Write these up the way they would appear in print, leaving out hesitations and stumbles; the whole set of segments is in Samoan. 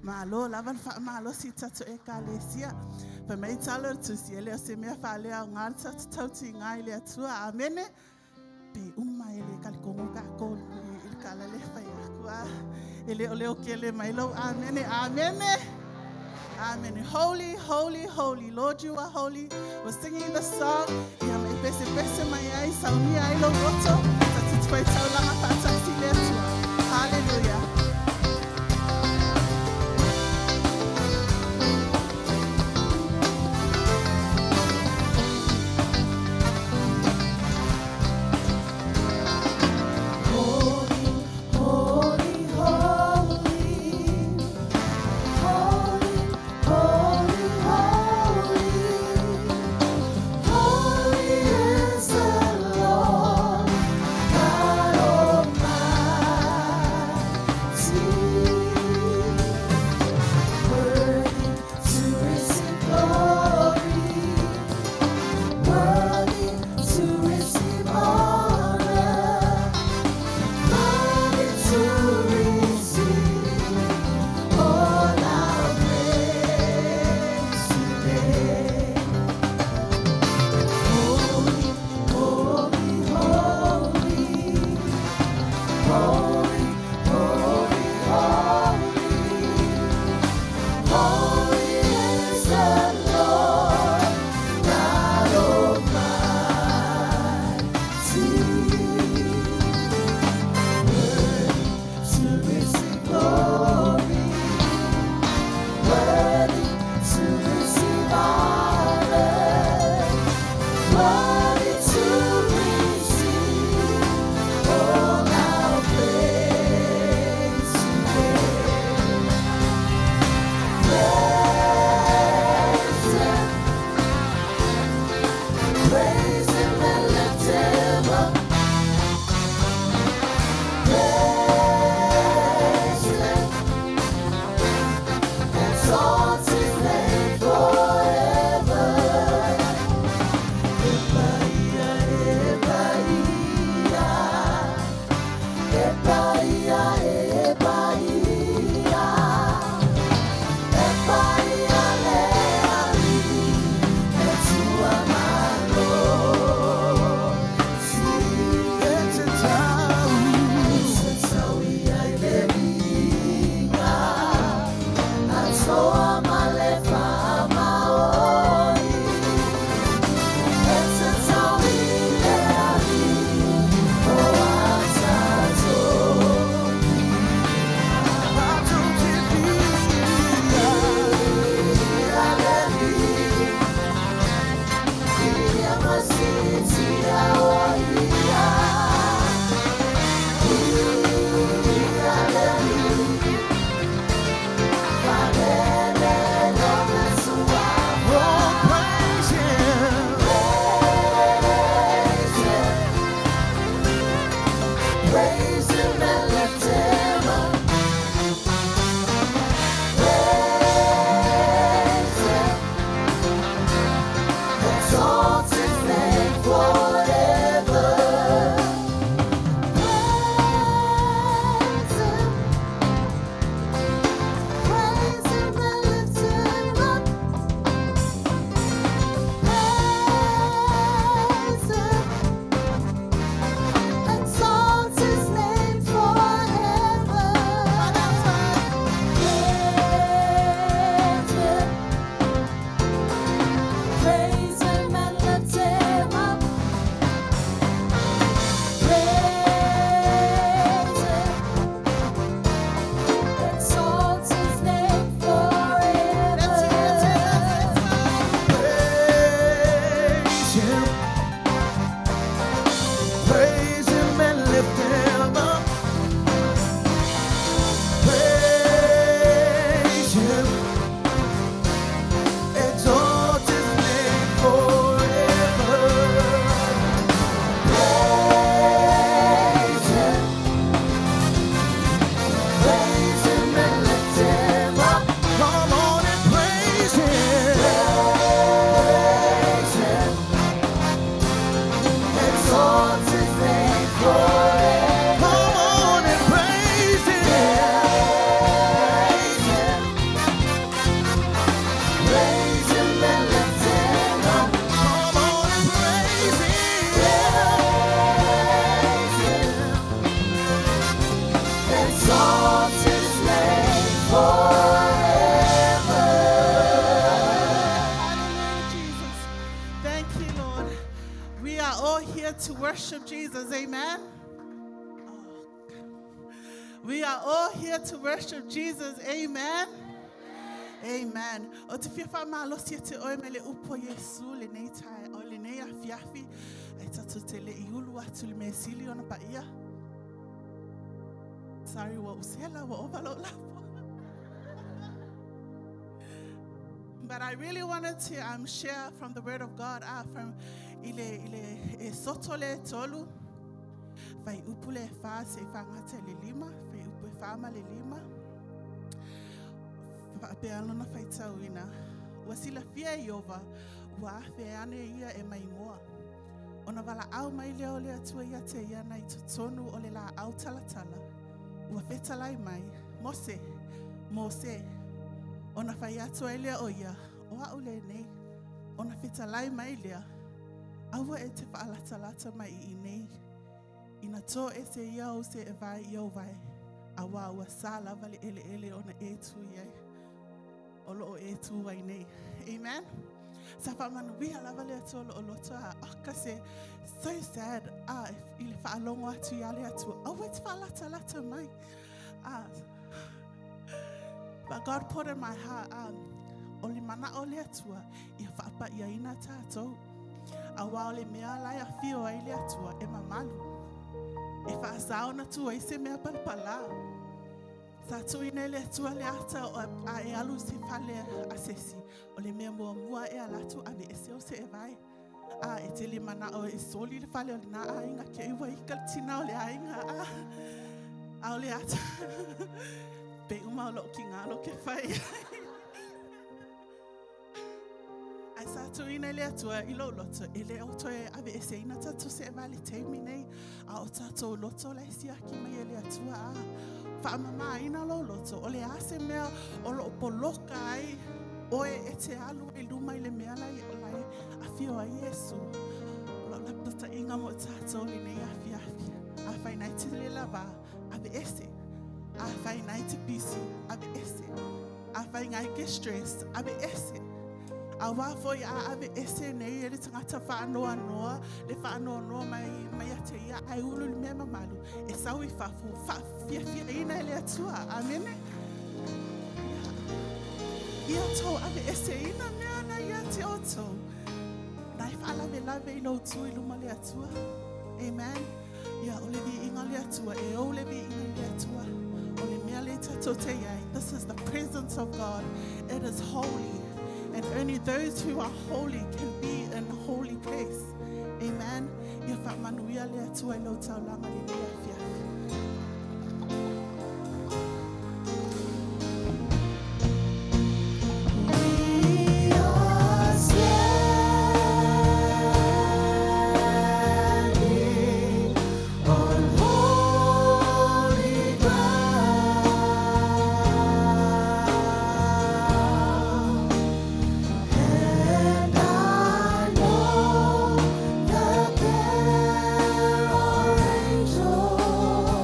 Malo lava le faamalosi tatou ekalesia. Fai mai talo le tusi, e le o se mea faaleaoga le tatou tautiga i le Atua. Amene. Pe uma e le kalikogo kākou i le kala le fai aku a. E le o leo kele mai lau. Amene, amene. Amen. Holy, holy, holy. Lord, you are holy. We're singing the song. Ia mai pese pese mai ai, saunia ai lou loto. Tatou fai taulaga faatasi le Atua. Hallelujah. Holy, holy, holy, holy, holy, holy is the Lord God Almighty. are all here to worship Jesus. Amen. Oh, we are all here to worship Jesus. Amen. Amen. O te fia whaamalosi ia te oe me le upo Iesu lenei tae o lenei afiafi ai tatou te le i ulu atu le mea sili ona paia. Sorry, ua usela, ua ova lou lapo. But I really wanted to share from the Word of God from ile, ile e soto le tolu, fai upu le wha se i whangata le lima, fai upu e wha ma le lima. Whaapea lona faitauina, ua silafia e Iova, ua afe ane ia e maimoa. Ona valaau mai lea o le Atua ia te ia nai totonu o le laau talatala, ua fetalai mai, Mose, Mose. Ona fai atu ai lea o ia, o a'u lenei. Ona fetalai mai lea, aua e te faalatalata mai i inei. Ina toese ia ou seevae i ou vae, auā ua sā lava le eleele ona e tu i ai. O lo o e tu ai nei. Amen. Sa faamanuia lava le Atua o loo loto a oka se so sad a i le faalogo atu ia le Atua. Aua e te faalatalata mai. A But God put in my heart o le manao o le Atua ia faapaiaina tatou. Auā o le mea la e afio ai le Atua e mamalu. E faasā ona tu ai se mea palapalā. Sa tuuina e le Atua le ata o a e alu i se fale a se isi, o le mea muamua e ala atu aveese ou seevae. A e te le manao e soli le fale o lena aiga ke i ua ika le tina o le aiga a a o le ata pe uma o lou kigalo ke fai ai. Ae sa tuuina e le Atua i lou loto, e le o toe aveeseina tatou seevae i le taimi nei, a o tatou loto la e siaki mai e le Atua, a faamamaina lou loto, o le a se mea o loo poloka ai oe e te alu ai i luma i le mea la e afio ai Iesu. O lau lapataiga mo tatou lenei afiafi. Afai nai te le lava, aveese. Afai nai te pisi, aveese. Afai ngai ke stress, aveese. Auā foi a aveese nei e le tagata faanoanoa le faanoanoa mai mai ia te ia, ae ulu le mea mamalu e sau i fafo, faafiafiaina e le Atua. Amene. Ia tou aveeseina mea na ia te outou. Na e faalavelave i lou tu i luma o le Atua. Amen. Ia, o le viiga o le Atua, e ou le viiga i le Atua. O le mea lea tatou te i ai. This is the presence of God. It is holy. And only those who are holy can be in holy place. Amen. Ia faamanuia le Atua i lou taulaga lenei afiafi. We are standing on holy ground, and I know that there are angels.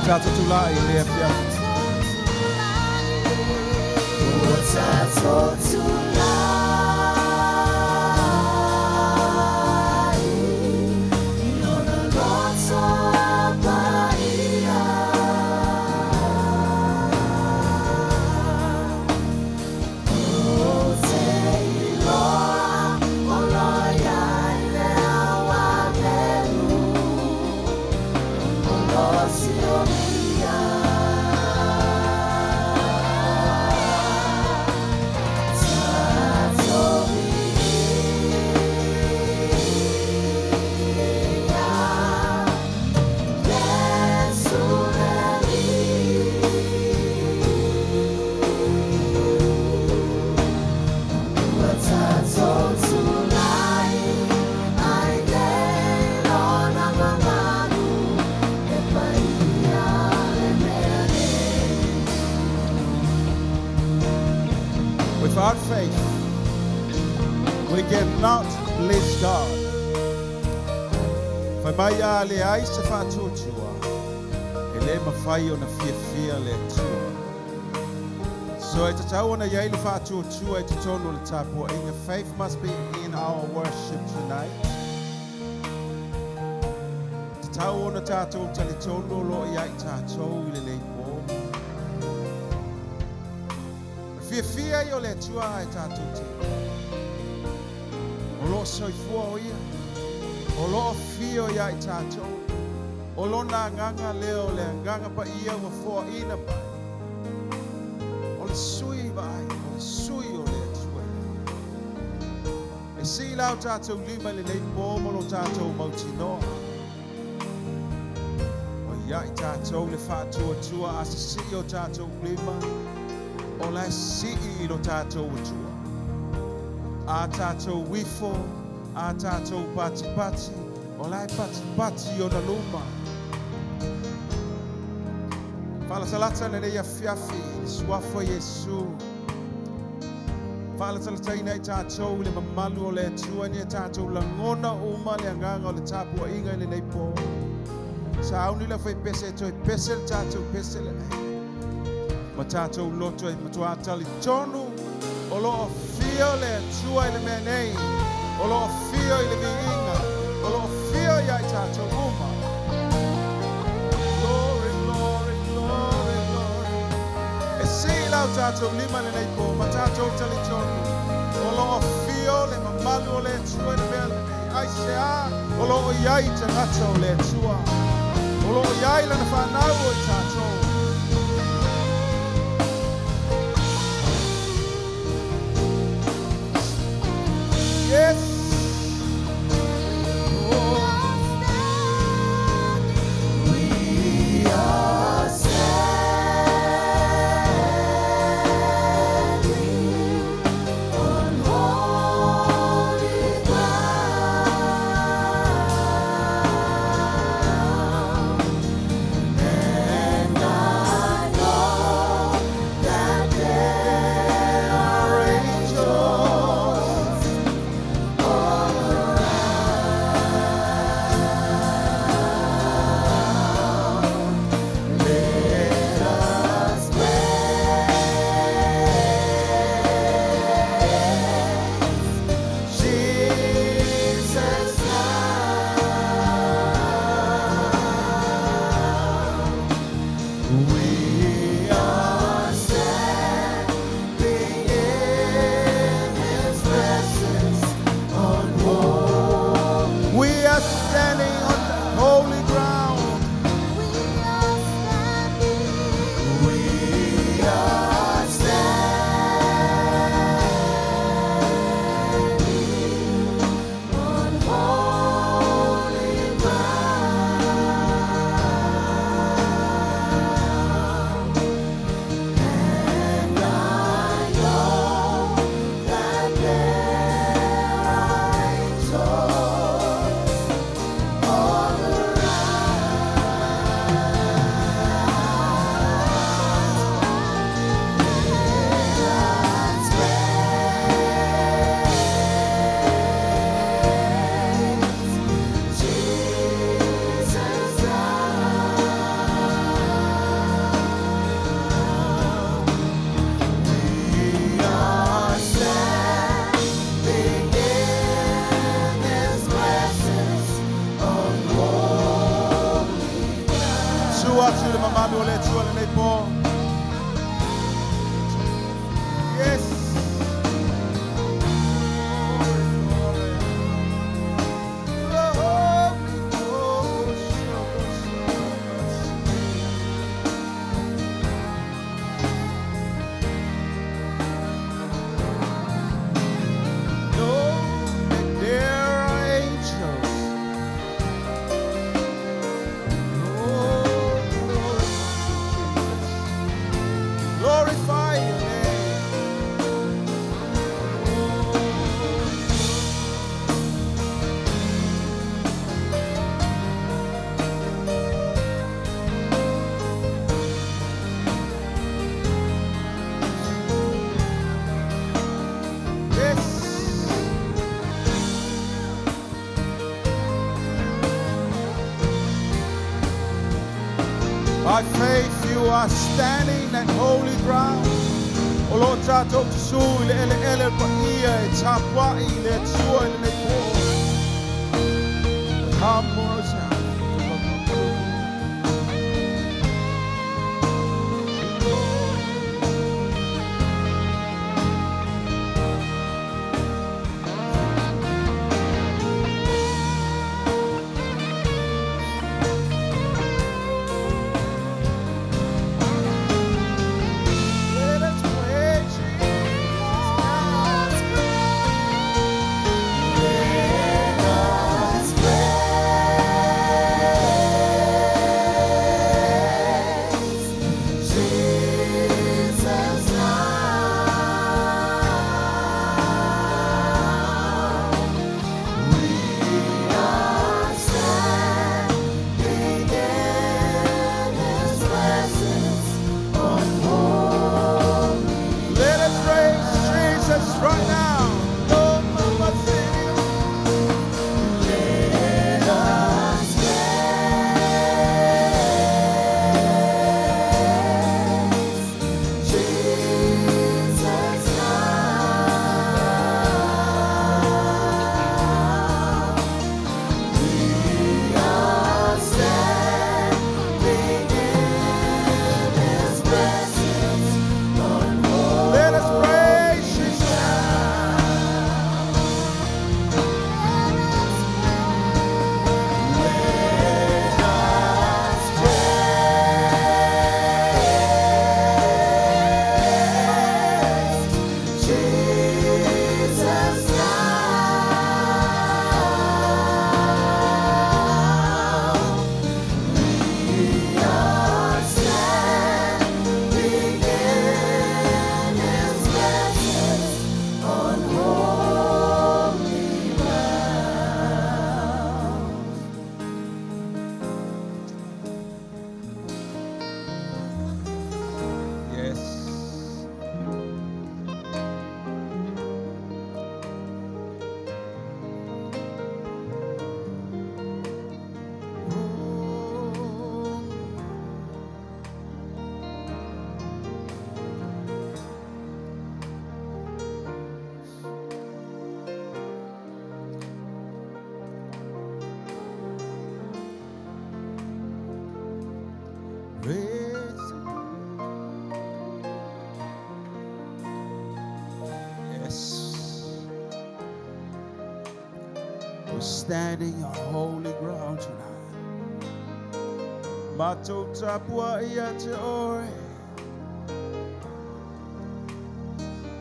Tatou tulai i le afiafi. Ua tatou tulai i Lona loto paia. Ou te iloa o lo o i ai le auagelu o lo o siomia. Tatou viia Iesu le Alii. Ua tatou tulai ai nei Lona mamalu e paia le mea nei. Without faith, we cannot please God. Fai mai a leai se faatuatua, e le mafai ona fiafia le Atua. So e tatau ona i ai le faatuatua i totonu o le tapuaiga. Faith must be in our worship tonight. Tatau ona tatou talitonu o lo o ia i tatou i lenei po. Fiafia i o le Atua ai tatou te. O lo o soifua o ia. O lo o fio ia i tatou. O lona agaga lea o le agaga paia ua foaina mai. O le sui vaai, o le sui o le Atua. E sii lau tatou lima i lenei po ma lo tatou mautinoa. O ia i tatou le faatuatua a sisii o tatou lima. O la e sii i lo tatou Atua. A tatou ifo, a tatou patipati, o la e patipati o na luma. Faalatalata lenei afiafi i le suafa o Iesu. Faalatalataina i tatou i le mamalu o le Atua ni a tatou lagona uma le agaga o le tapuaiga i lenei po. Sauni le faipese e toe pese le tatou pese lenei. Ma tatou loto e matua talitonu o lo o fio le Atua i le mea nei. O lo o fio i le viiga. O lo o fio ia i tatou uma. Glory, glory, glory, glory. E sii lau tatou lima lenei po, ma tatou talitonu. O lo o fio le mamalu o le Atua i le mea lenei. Ai se a, o lo o iai tagata o le Atua. O lo o iai lana whanau o i tatou. Yes. Oh. We are standing on holy ground, and I Faamalu atu i le mamalu o le Atua lenei po. Yes. Know that there are angels. Oh, glory, Jesus. Glorify your name. Oh. Yes. By faith you are standing at holy ground. O lo tātou tusu i le ele ele pa ia e tāpua i le atua i le po. Humble ourselves. Let us praise Jesus now. Let us praise Jesus now. We are standing in His presence on holy. Let us praise Jesus right now. Oh, Mama City. Let us praise Jesus now. We are standing in His presence on Let us holy praise Jesus. ground. Let us praise Jesus now. We are standing in His presence on holy ground. Yes. Praise. Yes. We're standing on holy ground tonight. Matou tapua ia te oe.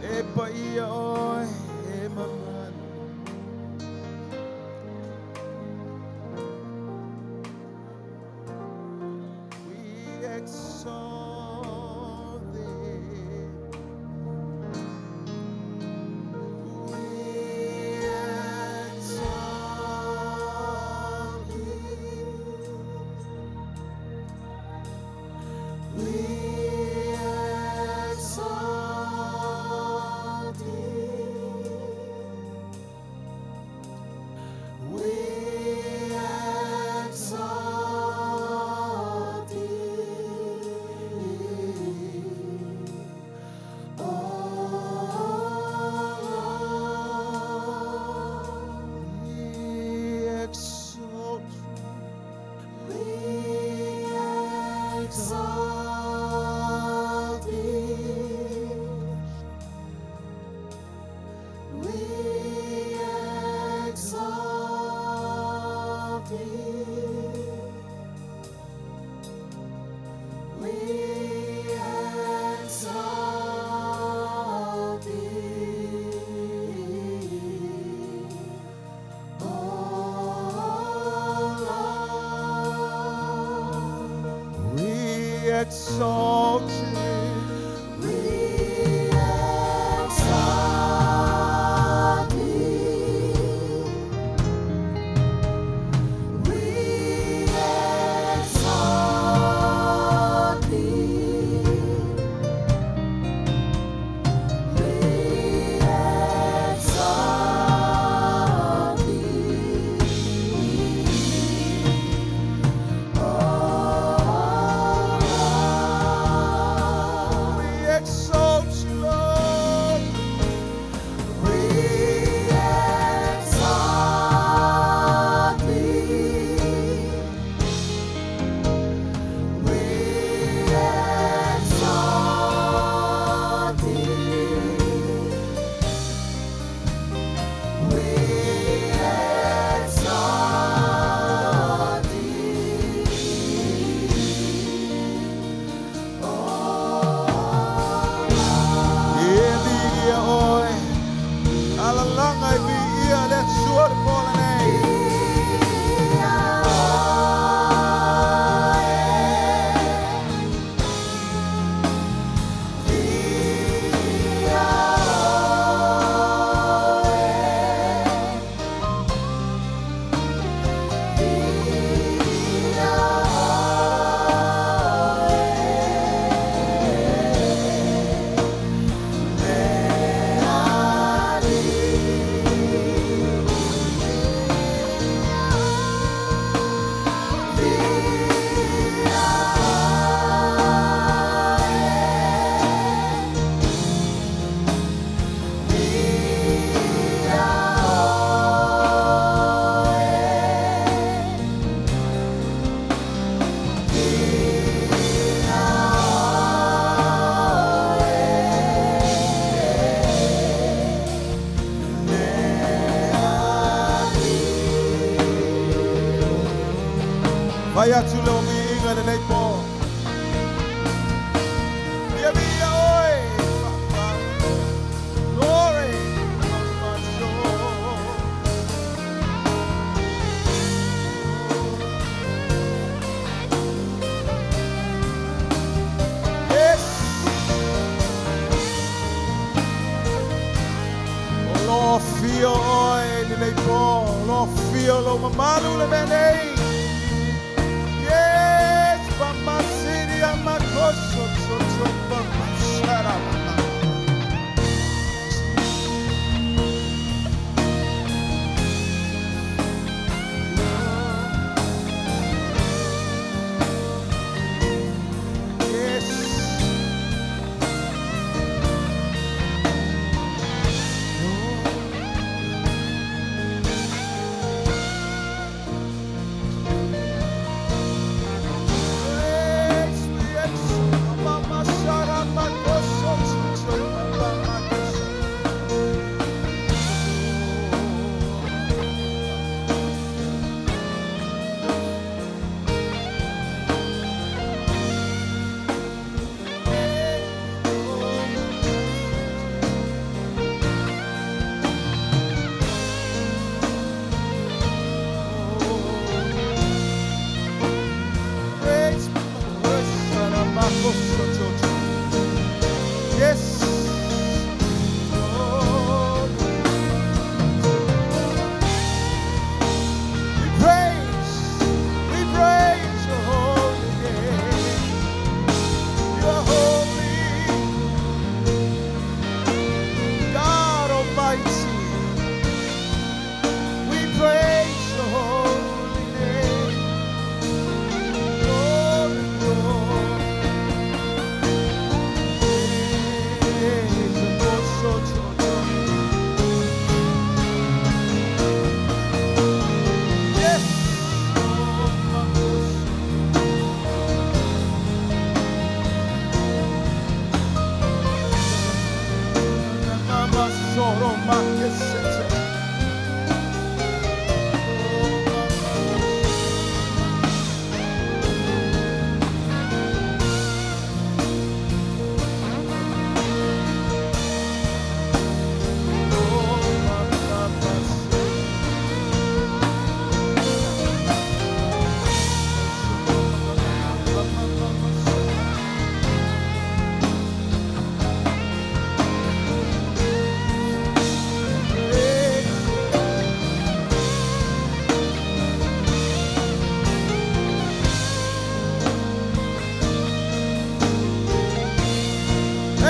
E pa ia oe, e mamalu. We exalt thee. We exalt thee. We exalt thee. We exalt thee. Exalt thee. We exalt thee. We exalt thee, O Lord. We exalt you. We exalt thee. We exalt thee. We exalt thee, O Lord. We exalt you, Lord. We exalt thee. We exalt thee. We exalt thee, O Lord. E viia oe. Alalaga e viia le Atua le po lenei. Viia oe. Viia oe. Viia oe. Le Alii. Viia oe. Viia oe. Viia oe. Le Alii. Fai atu le o viiga lenei po. Ia viia oe. Glory. My soul. Yes. O lo afio oe lenei po. O lo afio lo mamalu le mea nei. Yes, Pamasiri amakoso so so pamasara. Yes.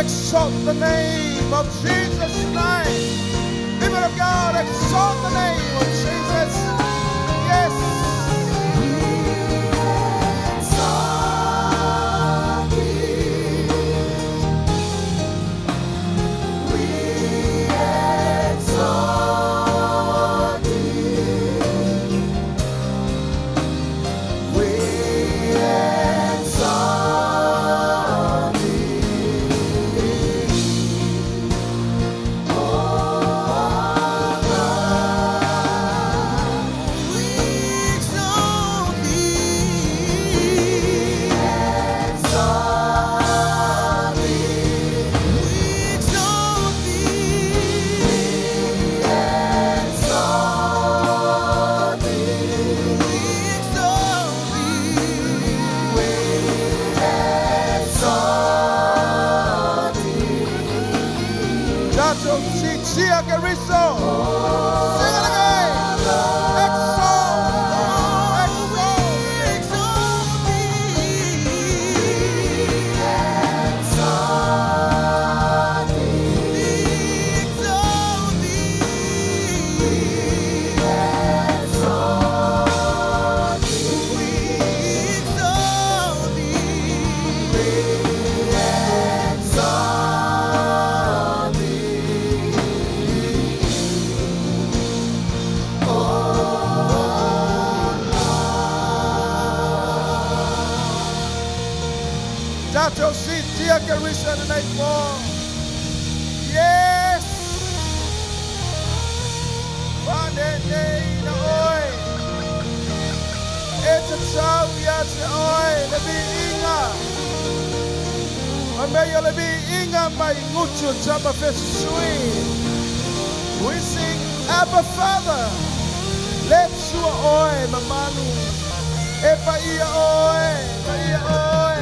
Exalt the name of Jesus tonight. People of God, exalt the name of Jesus. Yes. Tato Sia Cariso. Sing it again. Exalt. Exalt. Tato Sia Cariso tonight for. Yes. Pane na oi. E te tau ia te oi, le bi inga. Ma mea le bi inga mai ngutu tama fesui. We sing Abba Father. Le sua oi mamanu. E pa ia oi, pa ia oi.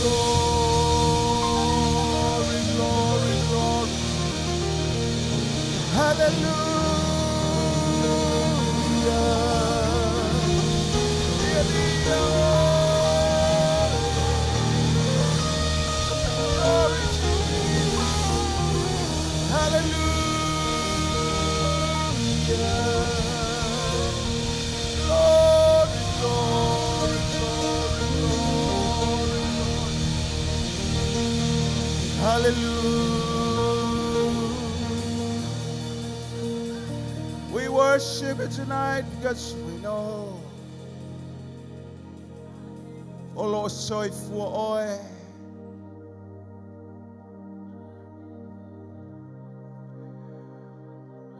Glory, glory, glory. Hallelujah. Glory to you. Hallelujah. Glory, glory, glory, glory, glory. Hallelujah. We worship it tonight because we know. O lo soifua oe.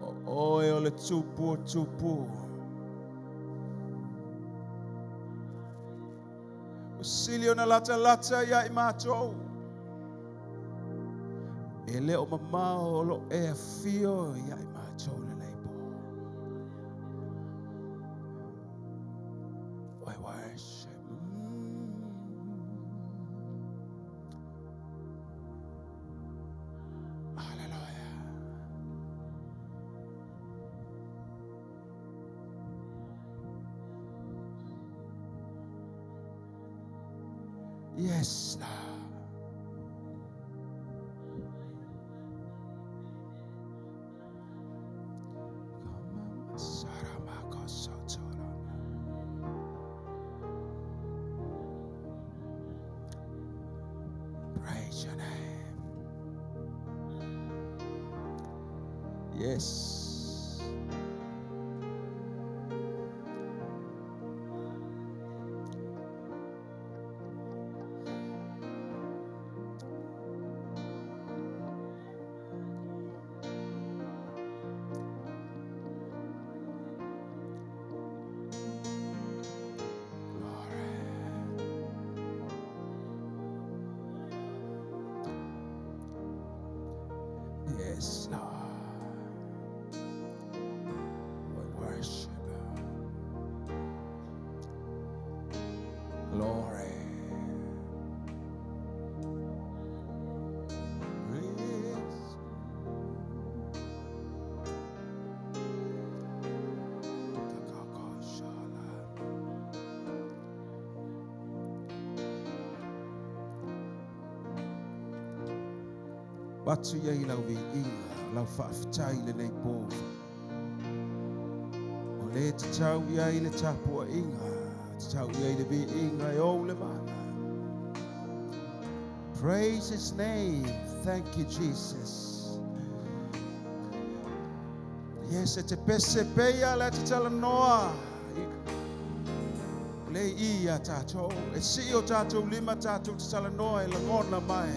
O oe o le tupu o tupu. O sili ona lata lata ia i mātou. E le o mamao o lo e afio ia i mātou le leipo. We worship. Hallelujah. Yes, Lord. Praise your name. Yes. Glory. Yes, Lord. We worship. Glory. Yes. Avatu i ai lau viiga, lau faafetai i lenei po. O lē tatau i ai le tapuaʻiga, tatau i ai le viiga e ou le mana. Praise his name. Thank you, Jesus. Yes, e te pese peia le te talanoa. O le i ia tātou. E sii o tātou lima tātou te talanoa e lagona mai.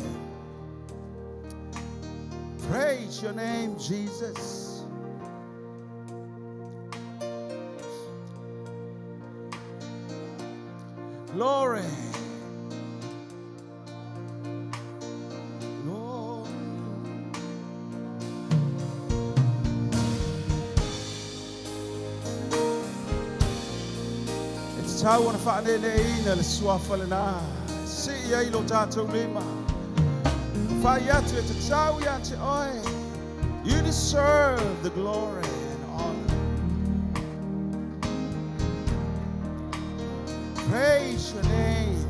Praise your name, Jesus. Glory. Glory. E tatau ona faaneeneeina le suafa lenā. Sii ai lo tātou lima. Fai atu e tatau ia te oe. You deserve the glory and honor. Praise your name.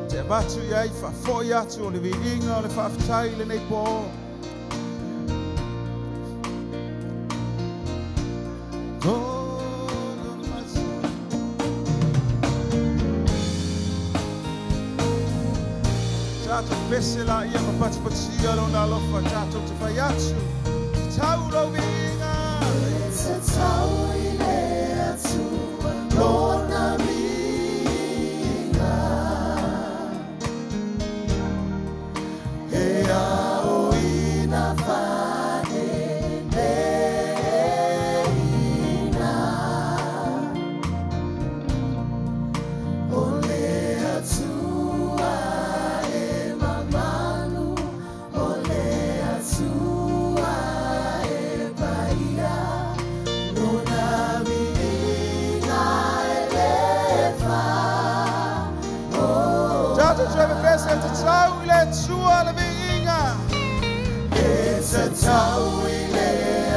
Te avatu i ai faafoi atu o le viiga o le faafetai i lenei po. Tatou pese la ia ma patipatia lona alofa tatou te fai atu. Tatau lou viiga. Tatau i le Atua lona viiga. E ao ina faaneeneeina. O le Atua e mamalu, o le Atua e paia, lona viiga e le faaoa. Tatou toe pepese e tatau i le Atua le viiga. E tatau i le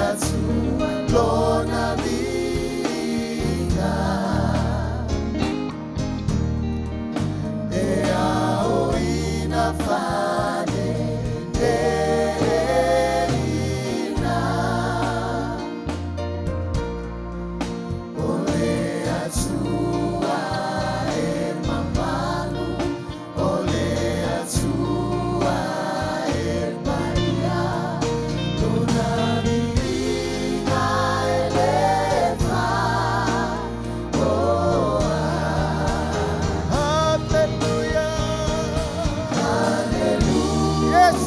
Atua lona viiga. E ao ina faaneeneeina. O le Atua e mamalu, o le Atua e paia, lona viiga e le faaoa. Hallelujah. Yes.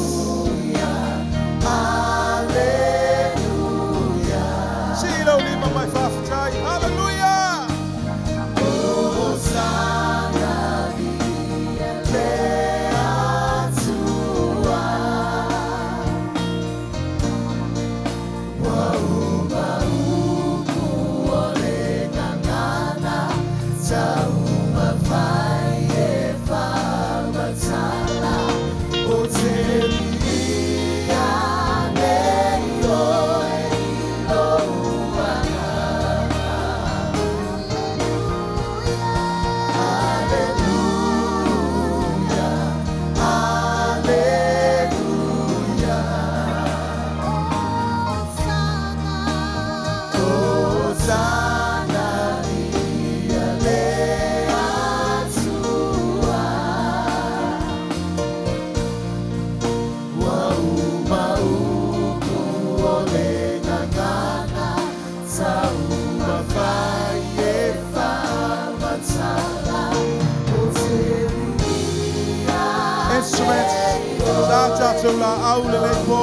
Hallelujah. Sii lou lima mai faafetai. Hallelujah. Hosanna le Atua. Ua uma upu o le gagana, taumafai e faamatala. O te viia nei oe i lou agaga. Hallelujah, Hallelujah. Hosanna ia le Atua. Ua uma upu o le gagana, taumafai e faamatala. O te viia Instruments. Sa tatou laau lenei po.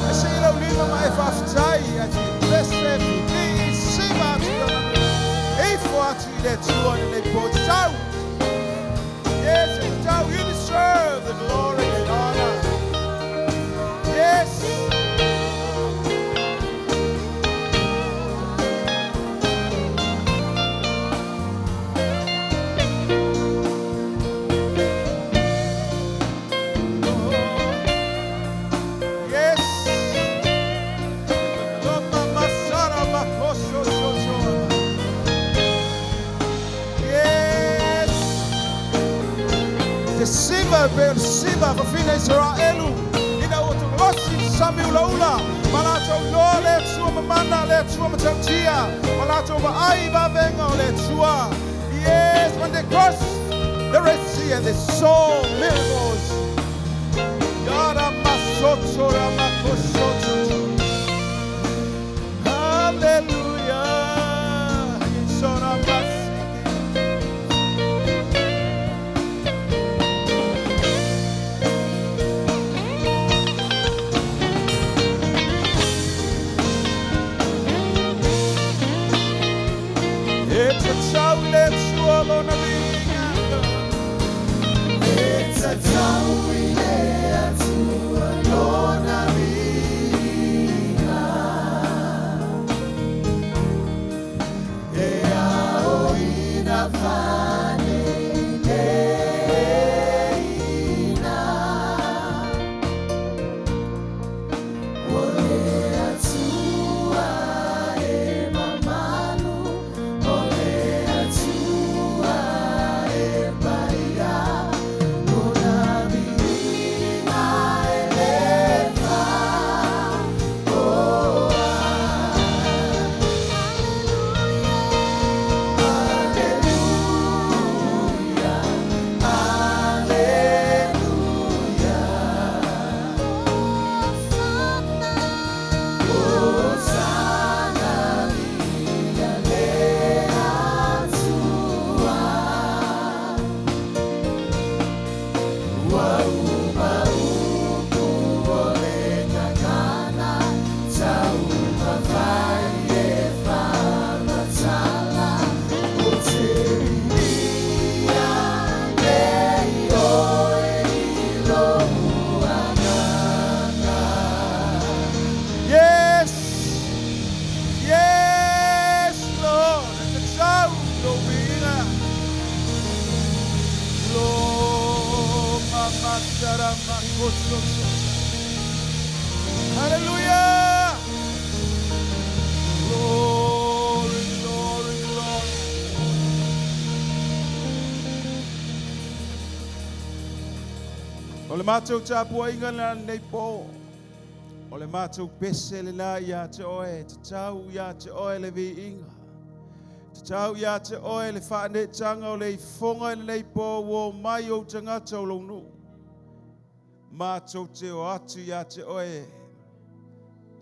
E sii lou lima ma e faafetai. A te pese i siva atu lona. Ifo atu i le Atua lenei po. Tatau. Yes, tatau. You deserve the glory and honor. Yes. Yes. Loma masara makoso soso. Yes. pei o le siva fafine Isaraelu ina ua tolosi le sami ulaula ma latou iloa le Atua mamana, le Atua matautia, ma latou vaai i vavega o le Atua. Yes, when they crossed the Red Sea and they saw miracles. Hallelujah. It's a It's a Yes! Yes, Lord! The sound of winner. Lord, Mama, Sarama, Hallelujah! Glory, glory, glory. O le matou tapuaiga na lenei po. O le matou pese lena ia te oe, tatau ia te oe le viiga. Tatau ia te oe le faaneetaga o le ifoga i lenei po ua omai ou tagata o lou nuu. Matou te o atu ia te oe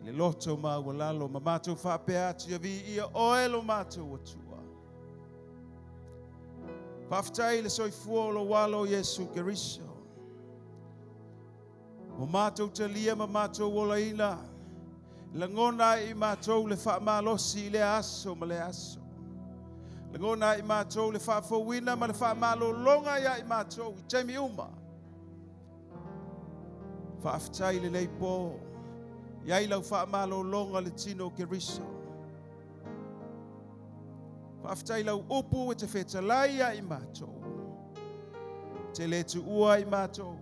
le loto maualalo ma matou faapea atu ia viia oe lo matou Atua. Faafetai le soifua o lou alo Iesu Keriso. Ua matou talia ma matou olaina, lagona ai i matou le faamalosi i lea aso ma lea aso. Lagona ai i matou le faafouina ma le faamalologa ia i matou i taimi uma. Faafetai lenei po, i ai lau faamalologa le tino o Keriso. Faafetai lau upu e te fetalai ia i matou. Te le tuua i matou.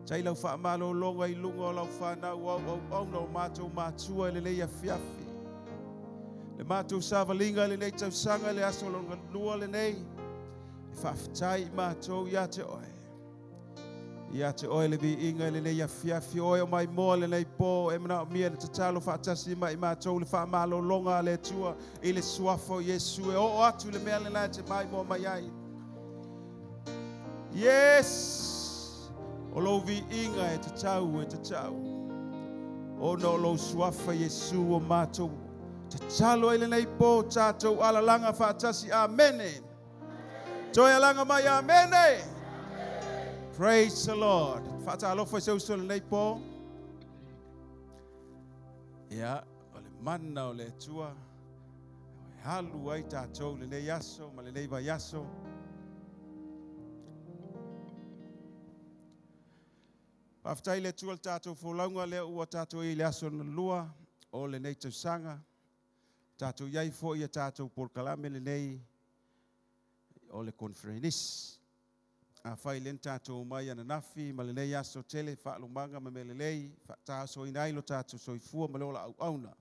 Tai lau faamalologa i luga o lau whanau au au au na o matou matua i lenei afiafi. Le matou savaliga lenei tausaga le aso lona lua lenei. E faafetai i matou ia te oe. Ia te oe le viiga i lenei afiafi oe o mai moa lenei po e manaomia le tatalo faatasi mai matou le faamalologa a le Atua i le suafa o Iesu e oo atu le mea lena e te mai moa mai ai. Yes! O lou viiga e tatau e tatau. Ona o lou suafa Iesu o matou. Tatalo ai lenei po tatou alalaga faatasi. Amene. Toe alaga mai. Amene. Praise the Lord. Faatalofa i se uso lenei po. Ia, o le mana o le Atua. E alu ai tatou lenei aso ma lenei vaiaso. Faafetai le Atua le tatou folauga lea ua tatou i le aso na lua o lenei tausaga. Tatou iai foi ia tatou polokalame lenei o le conference. Afai le tatou mai ananafi ma lenei aso tele faalumaga ma mea lelei faataosoina ai lo tatou soifua ma le ola auauna.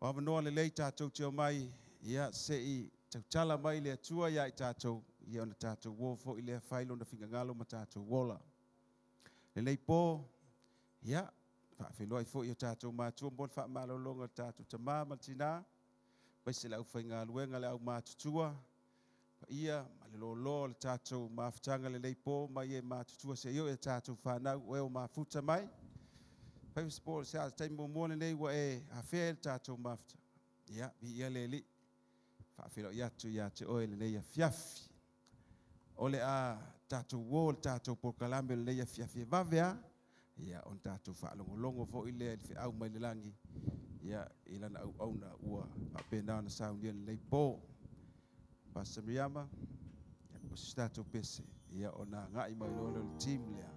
O avanoa lelei tatou te omai ia se i tautala mai le Atua ia i tatou. ia ona tatou uō foi lea fai lona finagalo ma tatou ola. Lenei po, ia, faafeiloai foi i o tatou matua mo le faamalologa o le tatou tamā ma le tinā, aemaise le aufaigaluega, le aumatutua, paia ma le loaloa o le tatou mafutaga lenei po mai e matutua seia oo i a tatou fanau o e o mafuta mai. Fai se po se taimi muamua lenei ua e afea i le tatou mafutaga. Ia, viia le Alii. Faafeiloai atu ia te oe lenei afiafi. O le a tatou uō le tatou polokalame o lenei afiafi e vave a, ia ona tatou faalogologo foi lea i le feau mai le lagi, ia i lana auauna ua faapena ona saunia i lenei po. Pastor Miriama, ia, o se tatou pese, ia ona agai mai loa lea o le team lea,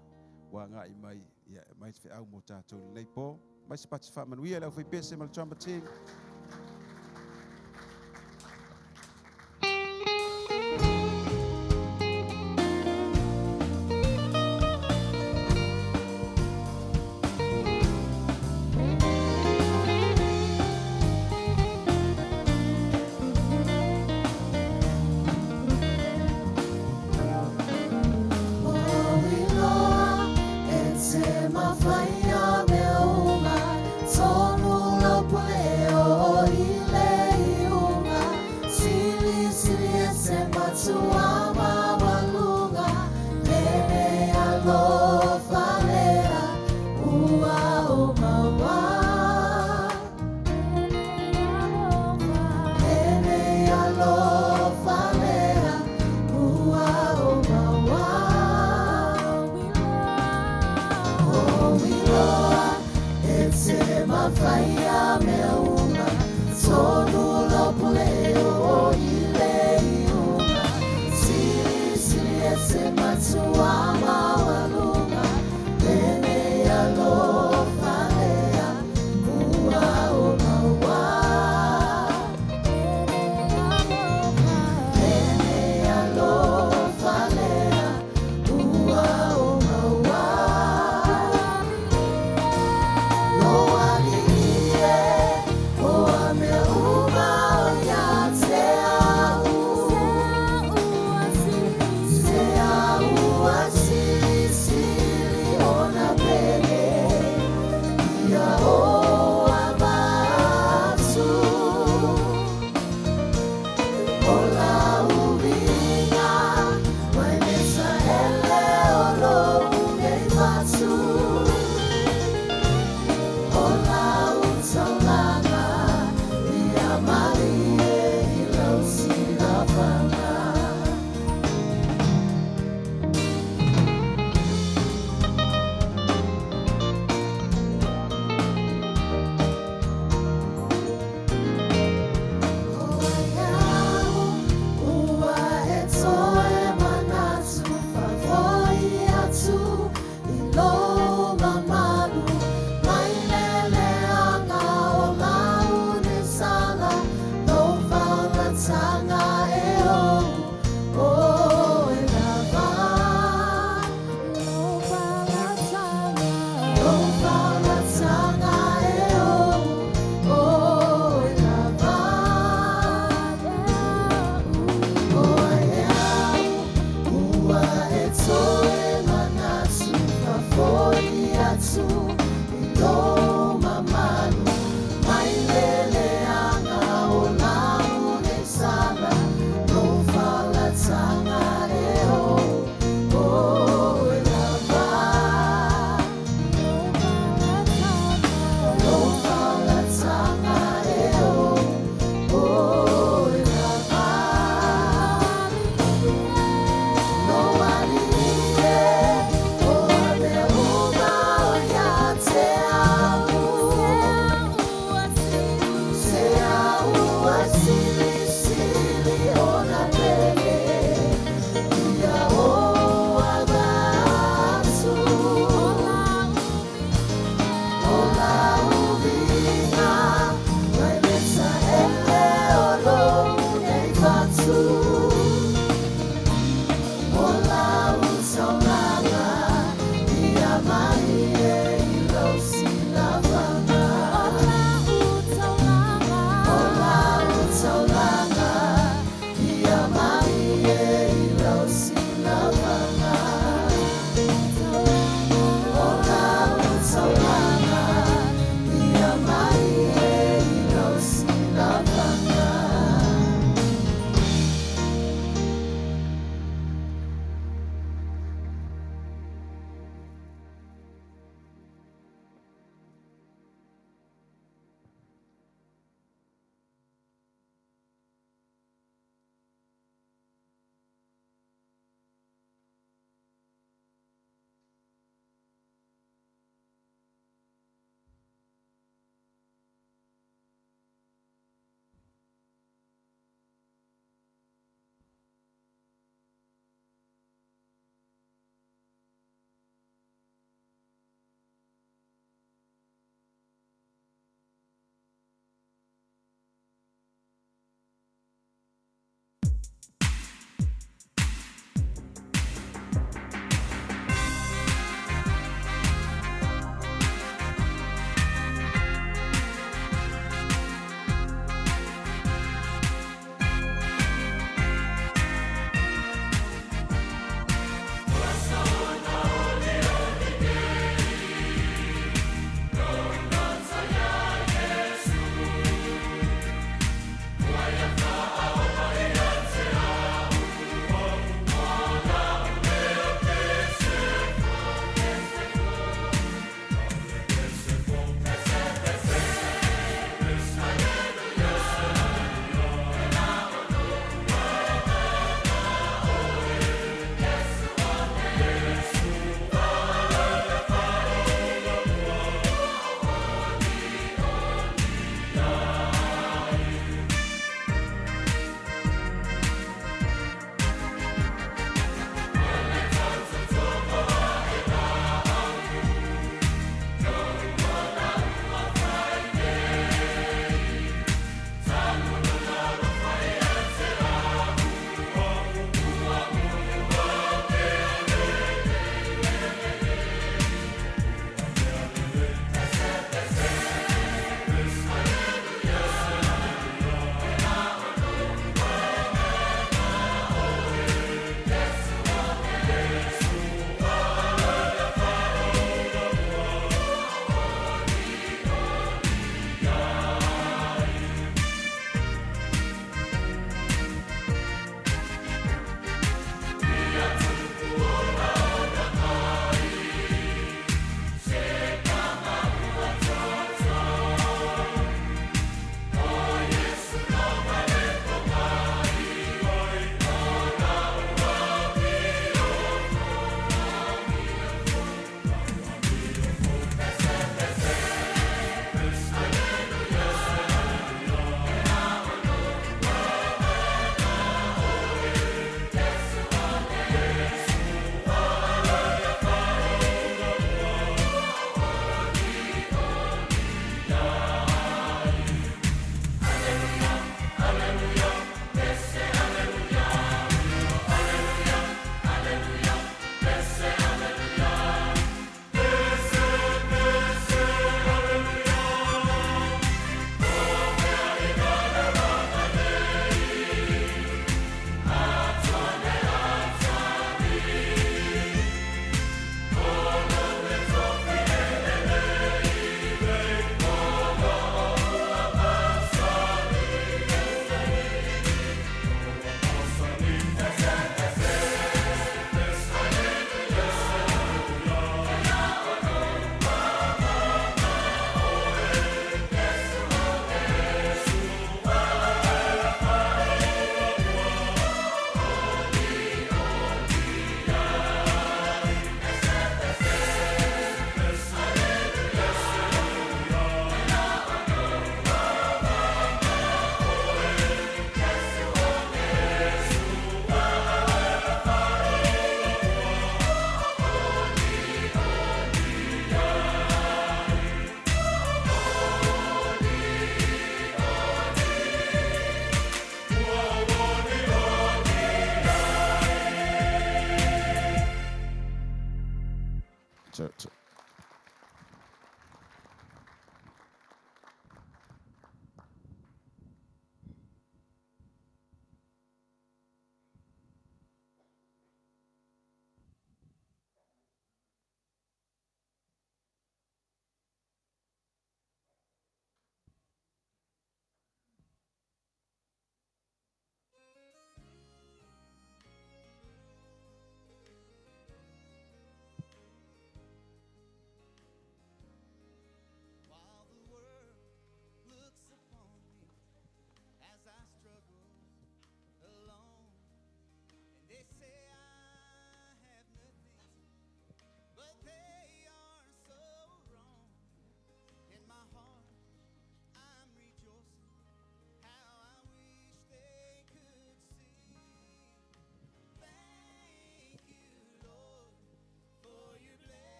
ua agai mai, ia e aumai le feau mo tatou i lenei po. Mai se pati faamanuia i le aufaipese ma le trumpet team.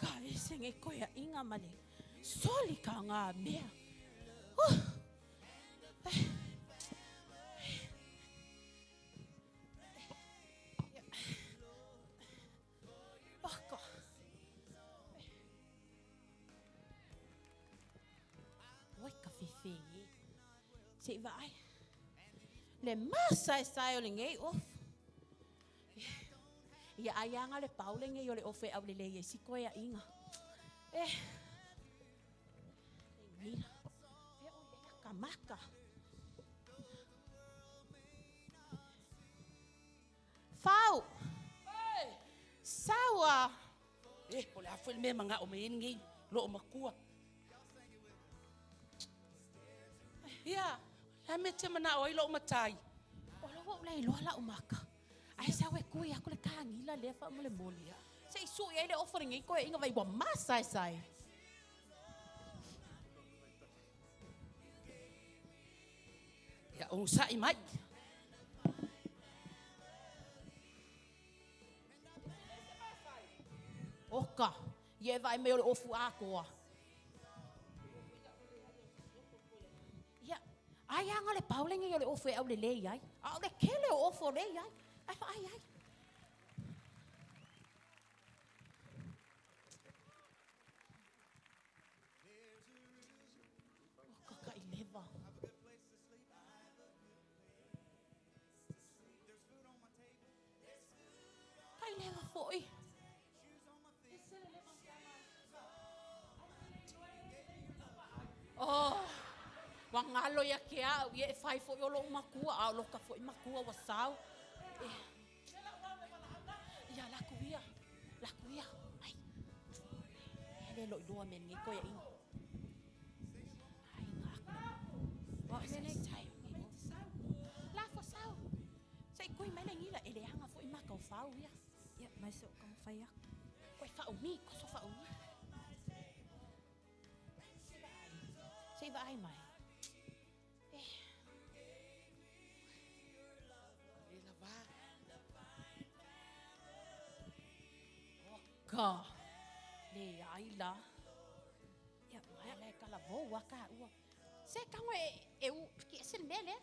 Ka ese nge koe a inga ma le soli ka ngā mea. Uh. Paka. Oi ka whiwhi e. Se i vaai. Le masa e sae o le ngei ofu. Ia ai anga le paule ngei o le ofu e au le le si koe a inga. Eh. Mira. E o le ka maka. Fau. Saua. Eh, o le afu le mea manga o me ngi lo o makua. Ia, la me te mana o ai lo o matai. O lo ua ulai loa la umaka. Ai sa we kui aku le kangila le fa mo le moli. Se i sui ai le ofo le ngei koe inga vai ua masa e sai. Ia, o sai mai. Oka, ie vai me o le ofu akoa. Ia, ai anga le paule ngei o le ofu e au le lei ai. A o le kele o ofu o lei ai. Ai fa ai ai. Oka ka i leva. Ka i leva foi. Oh, wa ngalo ia ke au, ia e whai fo i olo makua, a o loka fo i makua wa sau. Eh. Ia, laku ia, laku ia. Ai. Hele lo i loa me nge koe inga. Ai, ngā aku. Wa mene. La fo sau. Se i kui mai le ngila, e le anga fo i maka o whau ia. Ia, mai se o ka mawhai aku. Koe whaumi, ko so whaumi. Se i vaai mai. Le lava. Ka. Le ai la. Ia, Mai le ka la voa ka ua. Se kango e e u ki ese le mele.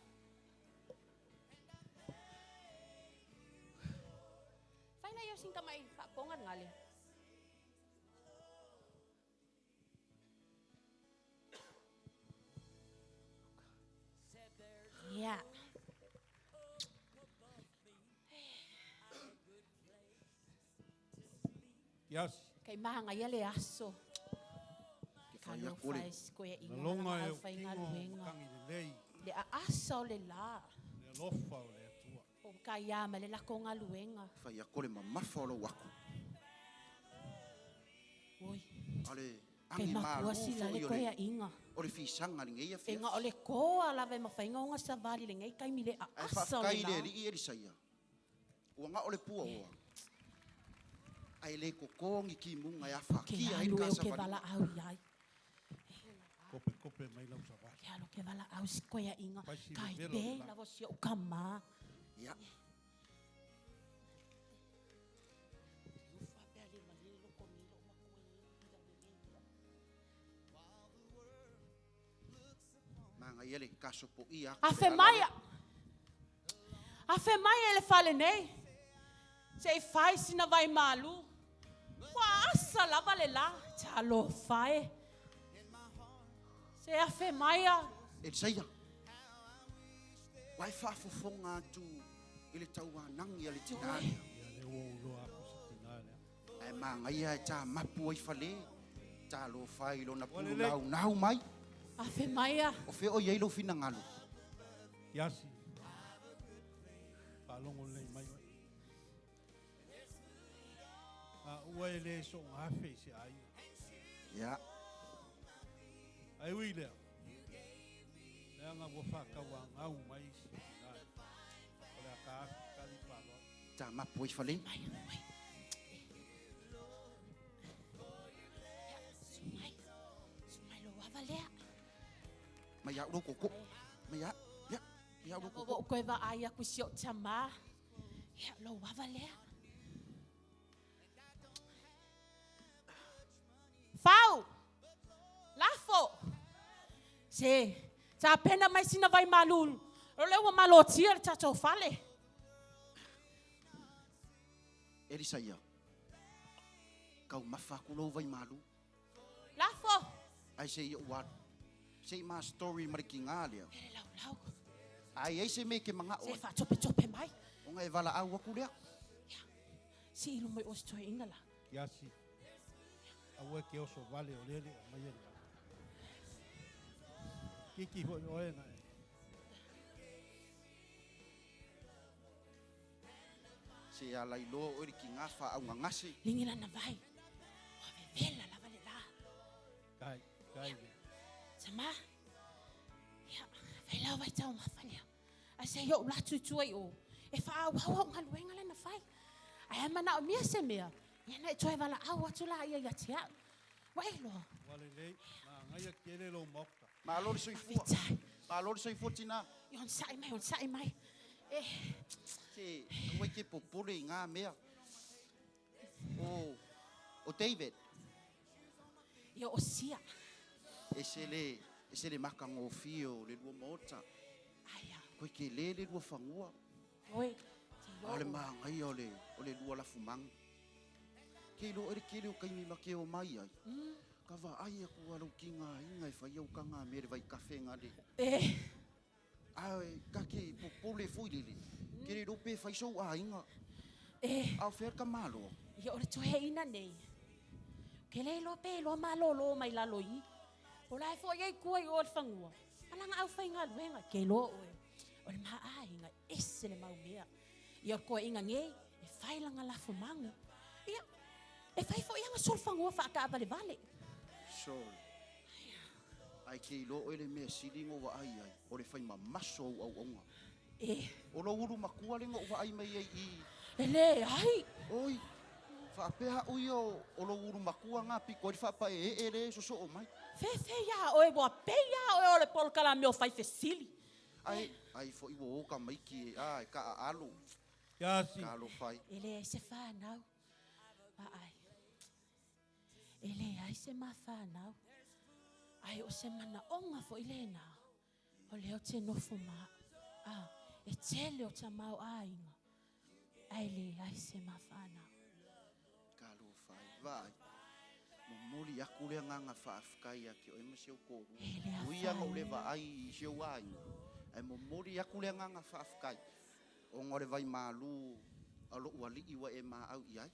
Fai na yo sin kamai fa ponga ngale. Yeah. Yes. Kei mahanga ia le aso. Ke Ka whai lo aku le. fai koe Na inga longa na e o fai kingo ngaluenga. matangi le lei, Le a asa o le la. le alofa o le atua. O ka ia ma le lako ngaluenga. Whai aku le mamafa o lau aku. Oi. Ale Kei angi makua malu sila fo le i o koe le a inga. o le fisanga le ngeia fia. E nga o le koa lave mawhainga o ngā savali le ngai kaimi le a Ai asa o le whawhakai le la. li e lisaia. Ua ngā o le pua oa. Ai le kokongi ki munga e awha Ke kia ai alu ka e o ke savali. vala au iai. Kope kope mai lau savali. Ke alo ke vala au si koe a inga. Pai si Kai le velo te le la. lavo si o kama. Ia. Ufa pe ale mali lo ko mi lo makua ni ila le ngi. Manga ia le kaso po ia. A fe mai a. A fe mai e le fale nei. Se i fai sina vai malu. Ua asa lava le la. Talo fai. Se a fe mai a. E lisaia. Wai whaafofonga atu i le tauanangi a le tinane. Ia le ua uloa aku si tina lea. Ai manga ia e tā mapu ai fale. Tā lo whai lo na pulu Walele. nau nau mai. A fe mai a. O fe o iei lo whina ngalu. Iasi. Whaalongo lei mai oi. A ua e le so ngafe i se ai. Ia. Ai ui lea. Le anga ua whakaua ngau mai si tina. O le aka afi kali paloa. Tā mapu ai fale. Mai, mai. Sumai. Sumai lo ava lea. Mai au lo koko. Mai a. Ia. Mai au lo O koko. o koe va ai aku si o tama. Ia lo ava lea. Se, tapena mai sina vai malulu. O lea ua malotia le tatou fale. Elisa ia. Taumafa atu lou vai malu. Lafo. Ai se i ou alu. Se i ma story ma le kiga lea. Ele laulau. A i ai se mea e te manao Se ai. faatopetope mai. Ona e valaau atu lea. Si ilu mai o se toeaina la. Kiasi. Aua e ke oso vale o lele a mai e la. Kiki hoi oe na e. Se ala iloa oe le kiga faaugagase. Ligi lana vai. Ua vevela lava le la. Kai, kai le. Sama. Ia, fai lau vai taumafa lea. Ae se i ou la atu i tua i o. E faaauau au galuega lea na fai. Ae a manaomia se mea, ia na e toe valaau atu laia ia te au. Ua e iloa. Ua lelei, magaia tele lou maota. Malo le soifua. Faafetai. Malo le soifua tina. Ia onosai mai, onosai mai. E. Se aua e te popole i ngā mea. O, o David. Ia o Sia. E se le, e se le makagofie o le lua maota. Aia. Koe tele le lua fanua. Oi, te A o le io'u. magaia o le, o le lua lafumaga. Ke iloa oe le tele o taimi ma ke omai ai. Ka vaai atu a lou tigaina e fai au tagamea i le vaikafe ga le. E. Ae ka ke popole foi lele. Ke le iloa pe fai sou aiga. E. A o fea le tamaloa? Ia o le toeaina nei. Ou te le iloa pe iloa malōlō mai lalo i i. O la e foi ai tua i o i le fanua. Ma lana aufaigaluega, ke iloa oe. O le ma aiga, e ese le mau mea. Ia o le toeaina nei, e fai lana lafumagu. Ia, e fai foi ana solofanua faataavalevale. Sorry. Ae ke iloa oe le mea sili na ou vaai ai, o le fai mamaso o ou auauna. E. O lou ulu matua lea na ou vaai mai ai i. E leai. Oi, faapea au ia o lou ulu matua na pito ai le faapaeee lea e sosoo mai. Fefe iā oe, ua pei lava oe o le polokalame o faifesili. Ai, ai foi ua o tamaiti e, a, e taaalo. Kiasi. Talofa ai. E leai se fanau. Vaai. E leai se ma fanau. Ae o se manaoga foi lena, o lea ou te nofo ma au. A, e tele o tamaoaiga, ae leai se ma fanau. Talofa ai. Vaai. Momoli aku le agaga faafetai ia te oe ma si ou toalua. E le Ui lava ona ou le afaina. vaai i si ou aiga, ae momoli aku le agaga faafetai ona o le vaimalu a lou alii ua e maau i ai.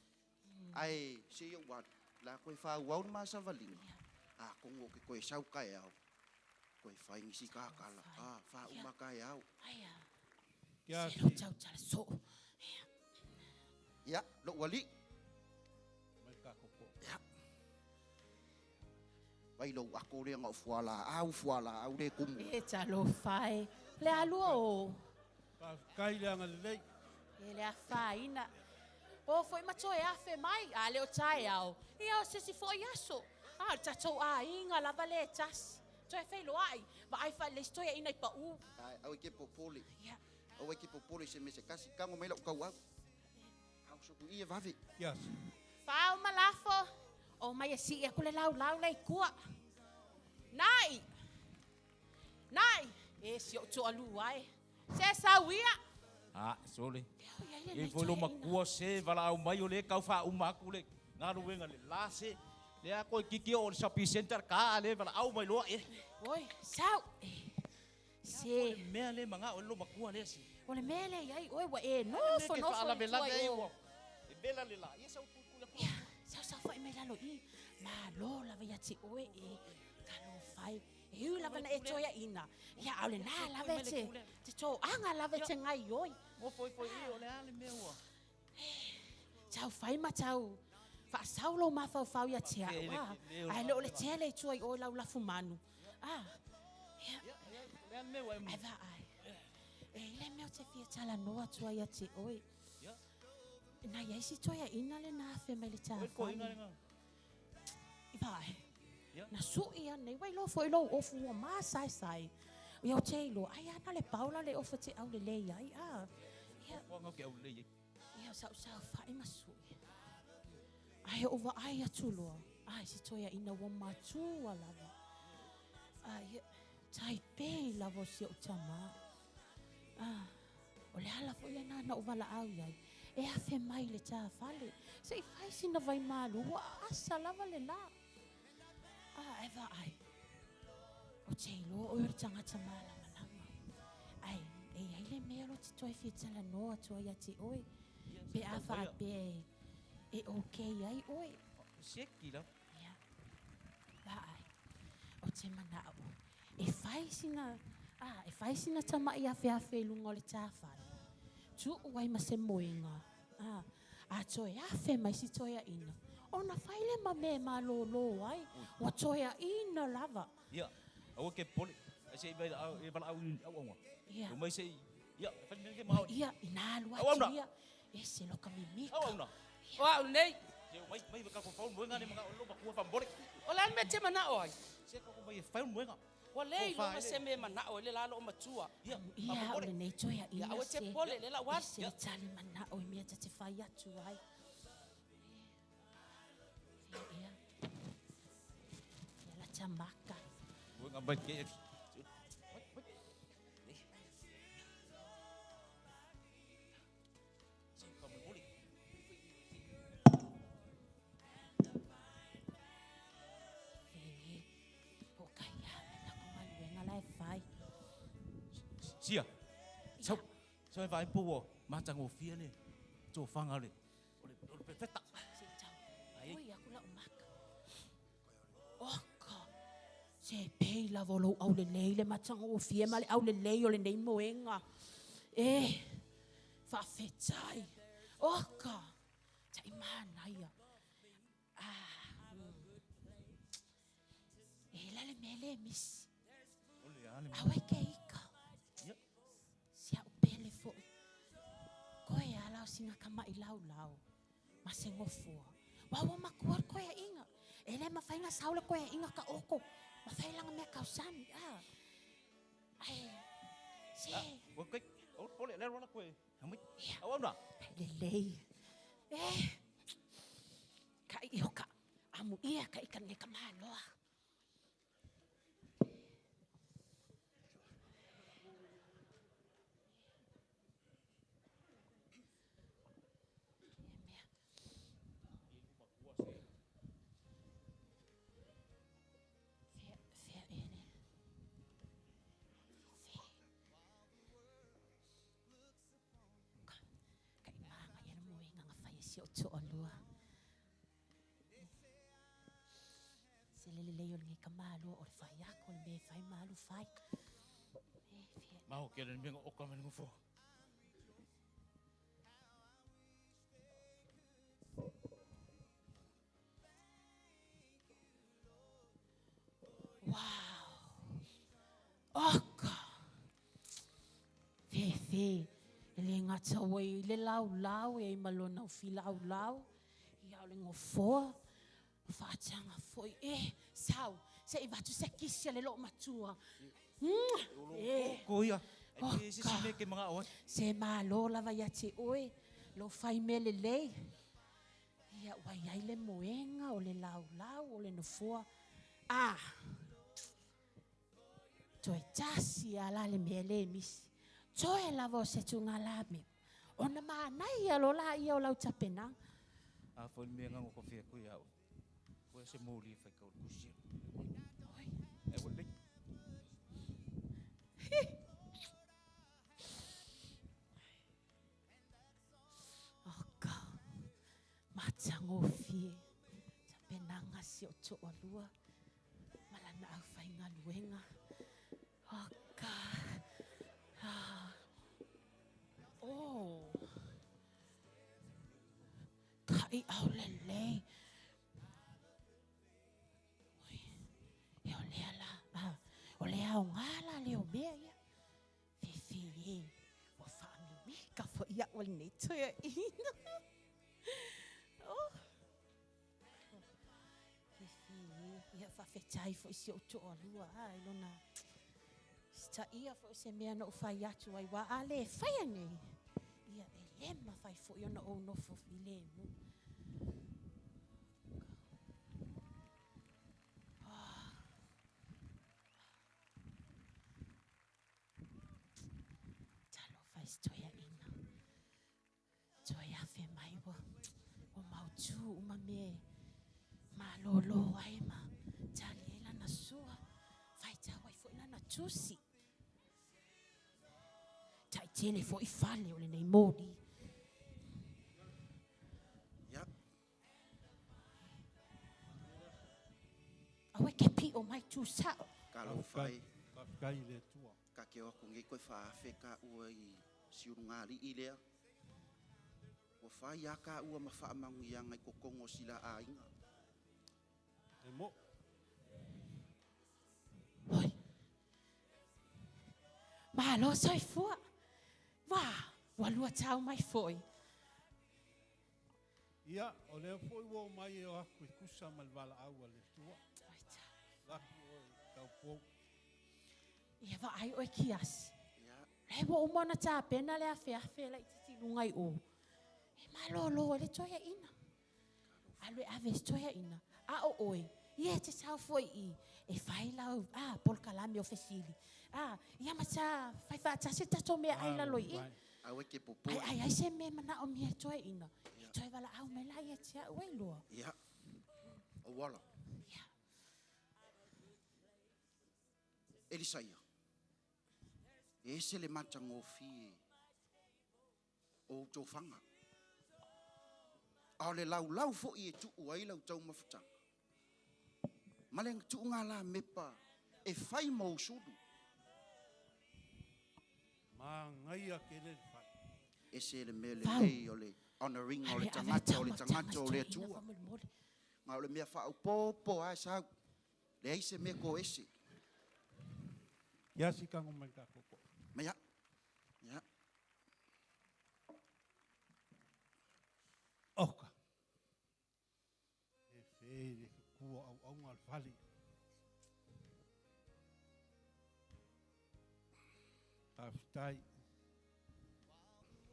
Ae se i ou alu, o le a toe faaauau le ma savaliga, atonu ou te toe sau taeao, toe fai nisi tatala, a, faauma taeao. Aia, Kia se lou si. tautala soo. Ia. Ia, lou alii. Mai ka koko. Ia. Vai lou ato lea na o fualaau, fualaau le kumu. E talofa e. Le alua o. Faafetai le agalelei. E le afaina. O foi ma toe afe mai, a le o taeao, ia o se isi foi aso. A, o le tatou aiga lava lea e tasi. Toe feiloai, vaai faalelei se toeaina i pau. Ae, aua e te popole. Ia. Aua e te popole i se mea se tasi. Tago mai lau tauau. Tauso atu i e vave. Yes. Fao ma lafo, o mai e sii aku le laulau lea i tua. Nai! Nai! E si ou toalua e. Se sau ia! A, sole. Lea o i ai E lenei foi lo toeaina. makua se valaau mai o le kau faauma atu le galuega le la se. Lea koe kiki o le shopping center ka a le valaau mai loa e. Oi, sau! E, se. O le mea le magao e lo makua lea se. O le mea lea i ai oe ua e nofonofo i tua i o. E vela le la. Ia sau tuitui atu. Ia, saosaofa'i mai lalo i i. Malo lava ia te oe e. Talofa e. E ui lava na e toeaina. Ia, a o lenā lava e te, te toaga lava e te gaioi. Mo foi i o le a le mea ua. Tau fai ma tau faasau lou mafaufau ia te au, a. Ae le o le tele i tua i o i lau lafumanu. A, ia. Ae vaai. E i le mea ou te fia talanoa atu ai ia te oe. Na i ai si toeaina lena afe mai le taavale. Vaai. Na suʻi ana i wai loa foi lou ofu ua masaesae. Ia ou te iloa, ai ana le paula le ofa te aulelei ai, a. Ia. Ia, sa ou saofaʻi ma suʻi. Ae ou vaai atu loa, ai si toeaina ua matua lava. A, ia, Tai pei lava o si ou tamā. Ah, o le ala foi lena na ou valaau i ai, e afe mai i le tāfale, se i fai sina vaimalu, ua aasa lava le la. Ah, e vaai, ou te iloa oe o le tagata malamalama. Ae, e i ai le mea lea ou te toe fia talanoa atu ai ia te oe, pe a faapea e okay ai oe. Sieki lava. Ia, vaai, ou te manao e fai sina, a, e fai sina tamai afeafe i luga o le tāfale, tuu ai ma se moega, a, a toe afe mai si toeaina, ona fai lea ma mea e malōlō ai, ua toeaina lava. Ia, aua ke popole, ai se i e valaau i auauna. Ia. Omai se i, ia, fai le mea ke mao. Ia, ina alu atu Auauna. ia, ese loka mimika. Auauna. O au nei. Se mai mai ka ko fau moenga ne manga o lo makua fa mbole. O le a le mea e te manao ai? Se ka ko mai e fai moenga. Ua le iloga se mea e manao ai le la loo matua. Ia, Ia, o lenei toeaina Ia, aua e te se- pole, le lau alu. se le tali manao i mea ta te fai atu ai. Ia, ia. Ia la tamaka. Moenga mai ke. Sia. Sau. Sau e vai po o matangofie le tofaga o le o le pefeta. Se i tau. Oi aku lau maka. Oka. Se pei lava o lou aulelei le matagofie ma le aulelei o lenei moega. E, faafetai. Oka. Taʻimanaia. Ah. E la le mea le misi. O le a le Aua e ke ika. Si au pele foʻi. Koe ala o sina kamaʻi laulau. Ma se gofoa. Ua ua makua le koeaʻiga. E le mafai ona sau le koeaʻiga ka oko. Ma fai laga mea kausani. Ah. Ae. Se. Ua kai. O pole le rola koe. Hamai. Au au na. Lelei. E. Ka i o ka. Amu ia ka i ka ne ka maloa. Si o toalua. Se lele lei o le ka malo o le fai ako le me fai malu fai. E fia. Mau ke le menga o ka me ngofo. Wow. Oka. Fe fe. E le ngata oi le lau lau e malona o fi lau lau. Ia o le ngofoa. Whaatanga foi. E, sau. Se i vatu se kisi a le loo matua. E. Ko ia. E se se me ke manga o. Se malo lava ia te oe. Lo fai me le lei. Ia ua iai le moenga o le lau lau o le nofoa. Ah. Toe tasi ala le mea le misi. Toe lava o se tunga la me. Ona maanai ia lo la ia o lau tapena. A foi me nganga ko fia ko ia. Ko se moli fai ka o kusi. E o le. Oh God. Matangofie. Tapenanga si o toalua. Malana au whai ngaluenga. Oh God. Ah. Oh. Ka i au lelei. Oi. E o lea la. Ah. O lea o ngā la leo mea ia. Fefe e. Ua whaamimika fo ia o lenei toea ina. Oh. Fefe e. Ia whawhetai fo isi o toalua. Ah, ilona. Sta ia fo se mea no whai atu ai wā a le whai nei. Ia e lema whai fo i ona o nofo fi le mu. Ah. mataitu uma mea e malōlō ai ma tali ai lana sua, faitau ai foi lana tusi. Taitele foi fale o lenei moli. Ia. Aua e ke piʻo mai tu sao. Talofa e. Faafetai i le Atua. Ka ke o atu nei koe faaafe taua i si ulugalii lea. Ua fai lava taua ma faamanuiaga i totonu o sila aiga. E mo. Oi. Malo soifua. Ua, ua lua tau mai foi. Ia, o lea foi ua o mai e o aku e tusa ma le valaau a le Atua. Laki oe taupou. Ia vaai oe kiasi. Lea ua uma ona tapena le afeafe laitiiti i luga i o. E malōlō ai le toeaina. Alu e ave i si toeaina. A o oe, ia e te sau foi i i e fai lau a polokalame o fesili. A, ia ma sa fai faatasi le tatou meaai i lalo i i. Aua e te popole. Ai, ai, ai se mea e manaomia e toeaina, e toe valaau mai la ia te au e lua. Ia, auala. Ia. Elisaia, e ese le matagofie o ou tofaga, a o le laulau foi e tuu ai lau taumafataga, ma le tuuga lamepa e fai ma ou sulu. Manaia tele le fale. Ese le mea Fau. lelei o le honouring o le Ave, ave le tagata o le taumafataga tagata i o le toeaina Atua. faamolemole. Ma o le mea faaopoopo lava e sau, leai se mea toese. Ia si tago mai le tatou toa. Mai au. Ia. Oka. E fe le kua au au ngā le fale. Faafetai.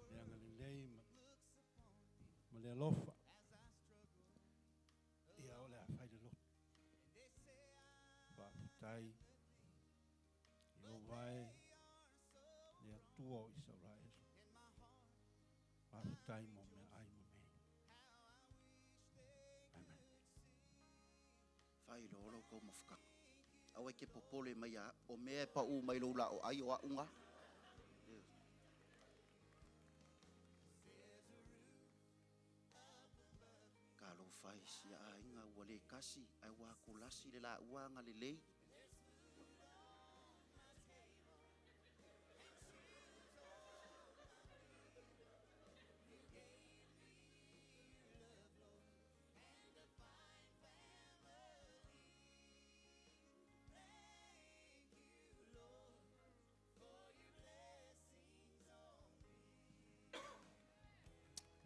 Le agalelei ma le alofa. Ia o le a fai le loto. Faafetai. Ieova e, le Atua o Isaraelu. Faafetai mo meaai ma mea. Amen. Fai loa lou taumafataga. Aua e te popole mai a o mea e pau mai lou lao ai o au ngā. Talofa e si aiga ua le kasi ae ua atulasi le laua agalelei.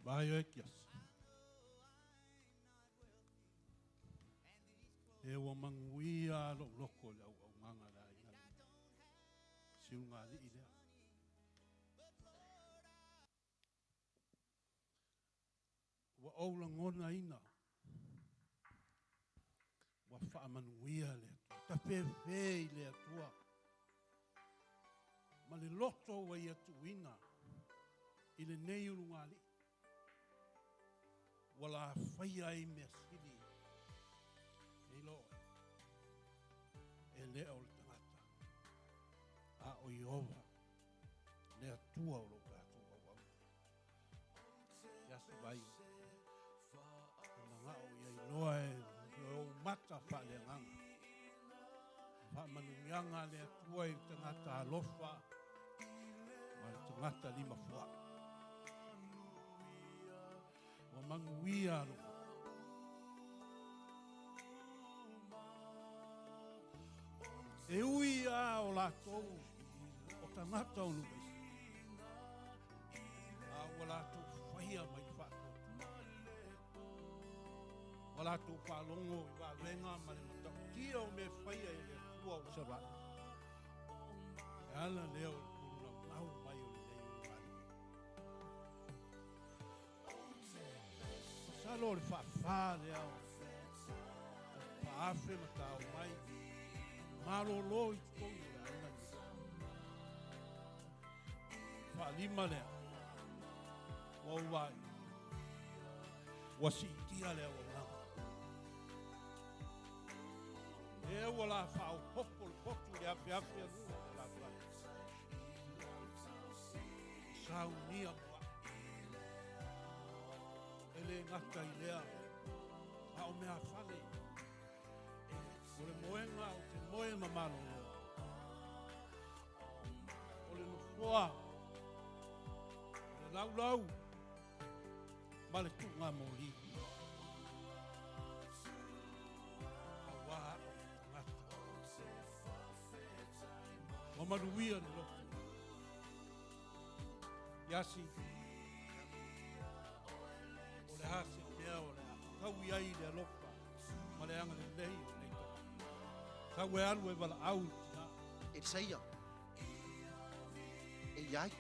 Vai oe kiasi. E ua manuia lou loko i le auaunaga a le aiga lenei. Siugalii lea. Ua ou lagonaina ua faamanuia le Atua. Tafefe i le Atua ma le loto ua ia tuuina i lenei ulugalii. Ua lafaia ai mea sili e iloa e le o le tagata, a o Ieova le Atua o lo tatou auauna. Ia se vai, e manao ia iloa e o ou mata faaleagaga. Faamanuiaga a le Atua i le tagata alofa ma le tagata lima foai. Ua manuia lou E ui a o latou o tagata o Numeisi, a ua latou faia mai le faatuatua. Ua latou faalogo i vavega ma le matautia o mea faia e le Atua o Isaraelu. E ala lea o le pulunaunau mai o lenei ulugalii. Masalo o le faafā lea o faafe ma tao mai, malōlō i totonu o le aiga lenei. Faalima lea, ua ou vaai, Ua siitia le auaunaga. Lea ua la faaopopo le potu i le afeafe alua o le lalolagi. Saunia mo au. E le gata i lea, a o meafale. O le moega ou te moe ma malolo. O le nofoa, o le laulau, ma le tuugamoli. Auā au le tagata. Ua manuia le loto. Iasi, o le a se mea o le a taui ai le alofa ma le agalelei o lenei tagata. Sau e alu e valaau i le tinā. Elisaia, e iai.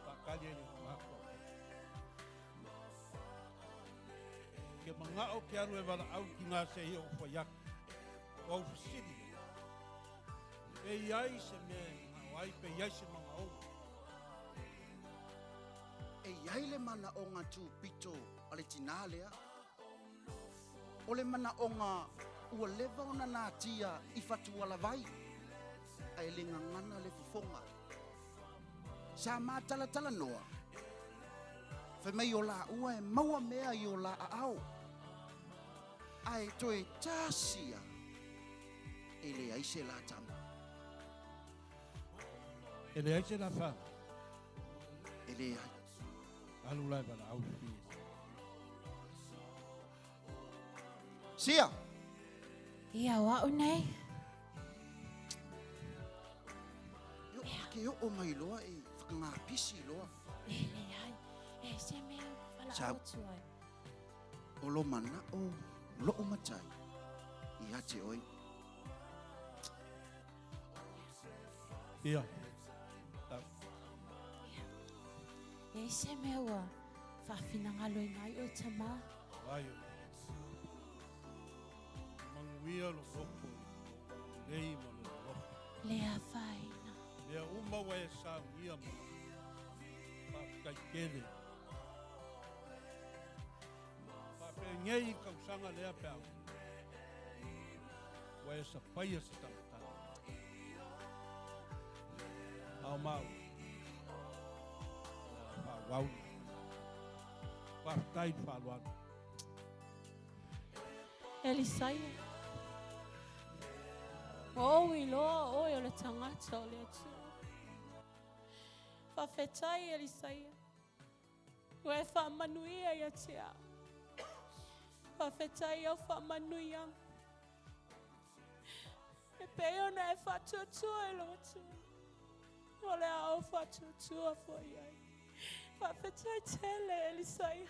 Faatali ai le mako. Ke mana'o ke alu e valaau tinā seia ou fai atu. O au fesili lea. Pe i ai se mea e mana'o ai, pe i ai se manaoga. E iai le manaoga tupito a le tinā lea. O le manaoga ua leva ona natia i fatualavai, ae le gagana le fofoga. Sa matalatala noa. Fai mai o laua e maua mea i o la aao. Ae toe tasia e leai se la tama. E leai se la fanau. E leai. Alu la e valaau le fie. Sia! Ia o au nei. Io, ke o mai loa e whakangāpisi loa. E leai. E se mea valaau atu ai. O lo mana'o lo'u matai ia te oe. Ia. Tau. Ia. E se mea ua faafinagaloina ai oe tamā. Ai o. Manuia lo loto i lou agalelei ma lou alofa. Le afaina. Mea uma ua e saunia mo au. Faafetai tele. Faapenei i le tausaga lea pe a umi. Ua e sapaia se tamatala. A o maua, o le a faaauau le faiga. Faafetai i le faaaloalo. Elisaia, ua ou iloa o oe o le tagata o le Atua. Faafetai Elisaia, ua e faamanuia ia te au. Faafetai i au faamanuiaga. E pei ona e faatuatua i lou Atua, o le a ou faatuatua foi i ai. Faafetai tele Elisaia.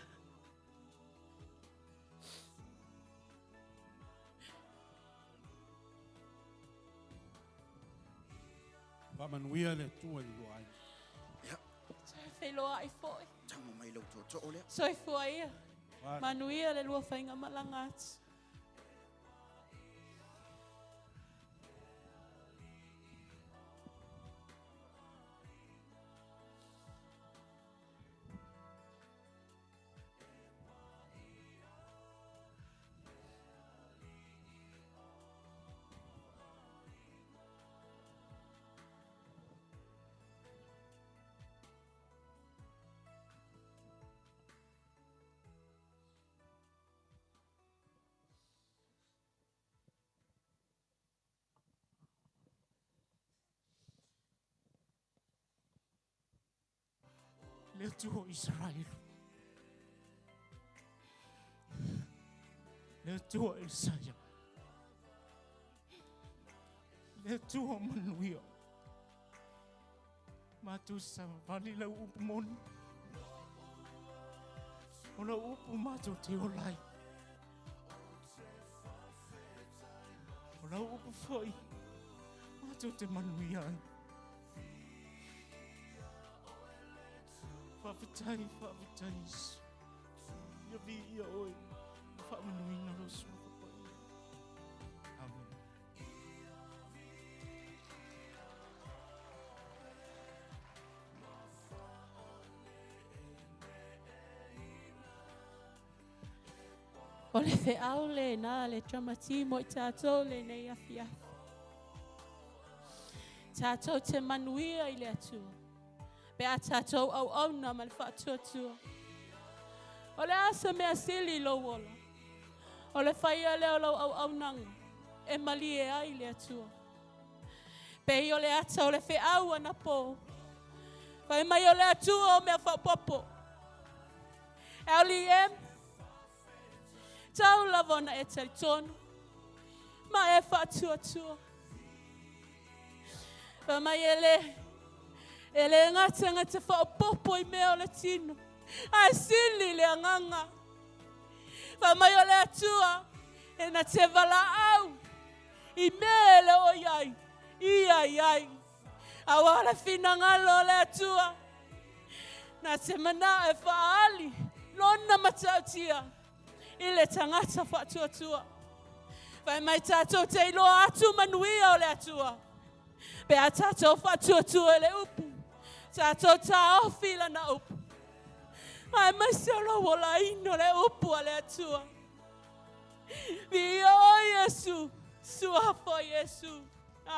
Faamanuia le Atua i le lua aiga. Ia. Toe feiloai foi. Tago mai lau tootoo lea. Soifua ia. Manuia le lua faigamalaga atu. Le Atua o Isaraelu, le Atua Elisaia, le Atua o manuia, matou savavali lau upu moni, o lau upu matou te ola ai, o lau upu foi matou te manuia ai. Faafetai, faafetai Iesu. Ia viia oe, faamanuina lou suafa paia. Amene. le feau lenā le dramati mo i tātou lenei afiafi. Tātou te manuia i le Atua. Pe a tātou auauna ma le faatuatua. O le a se mea sili i lou ola. O le faia lea o lau auaunaga e malie ai le Atua. Pei o le ata o le feau anapo. Fai mai o le Atua o mea faaopoopo. LEM, tau lava ona e talitonu ma e faatuatua. Fai mai e le, e le gatagata faaopoopo i mea o le tino, ae sili le agaga. Fai mai o le Atua e na te valaau i mea e le o i ai, ia i ai. Aua o le finagalo o le Atua, na te manao e faaali lona matautia i le tagata faatuatua. Fai mai tatou te iloa atu manuia o le Atua, pe a tatou faatuatua i le upu, tatou taofi i lana upu. Aemaise o lou olaina o le upu a le Atua. Viia oe Iesu, suafa o Iesu.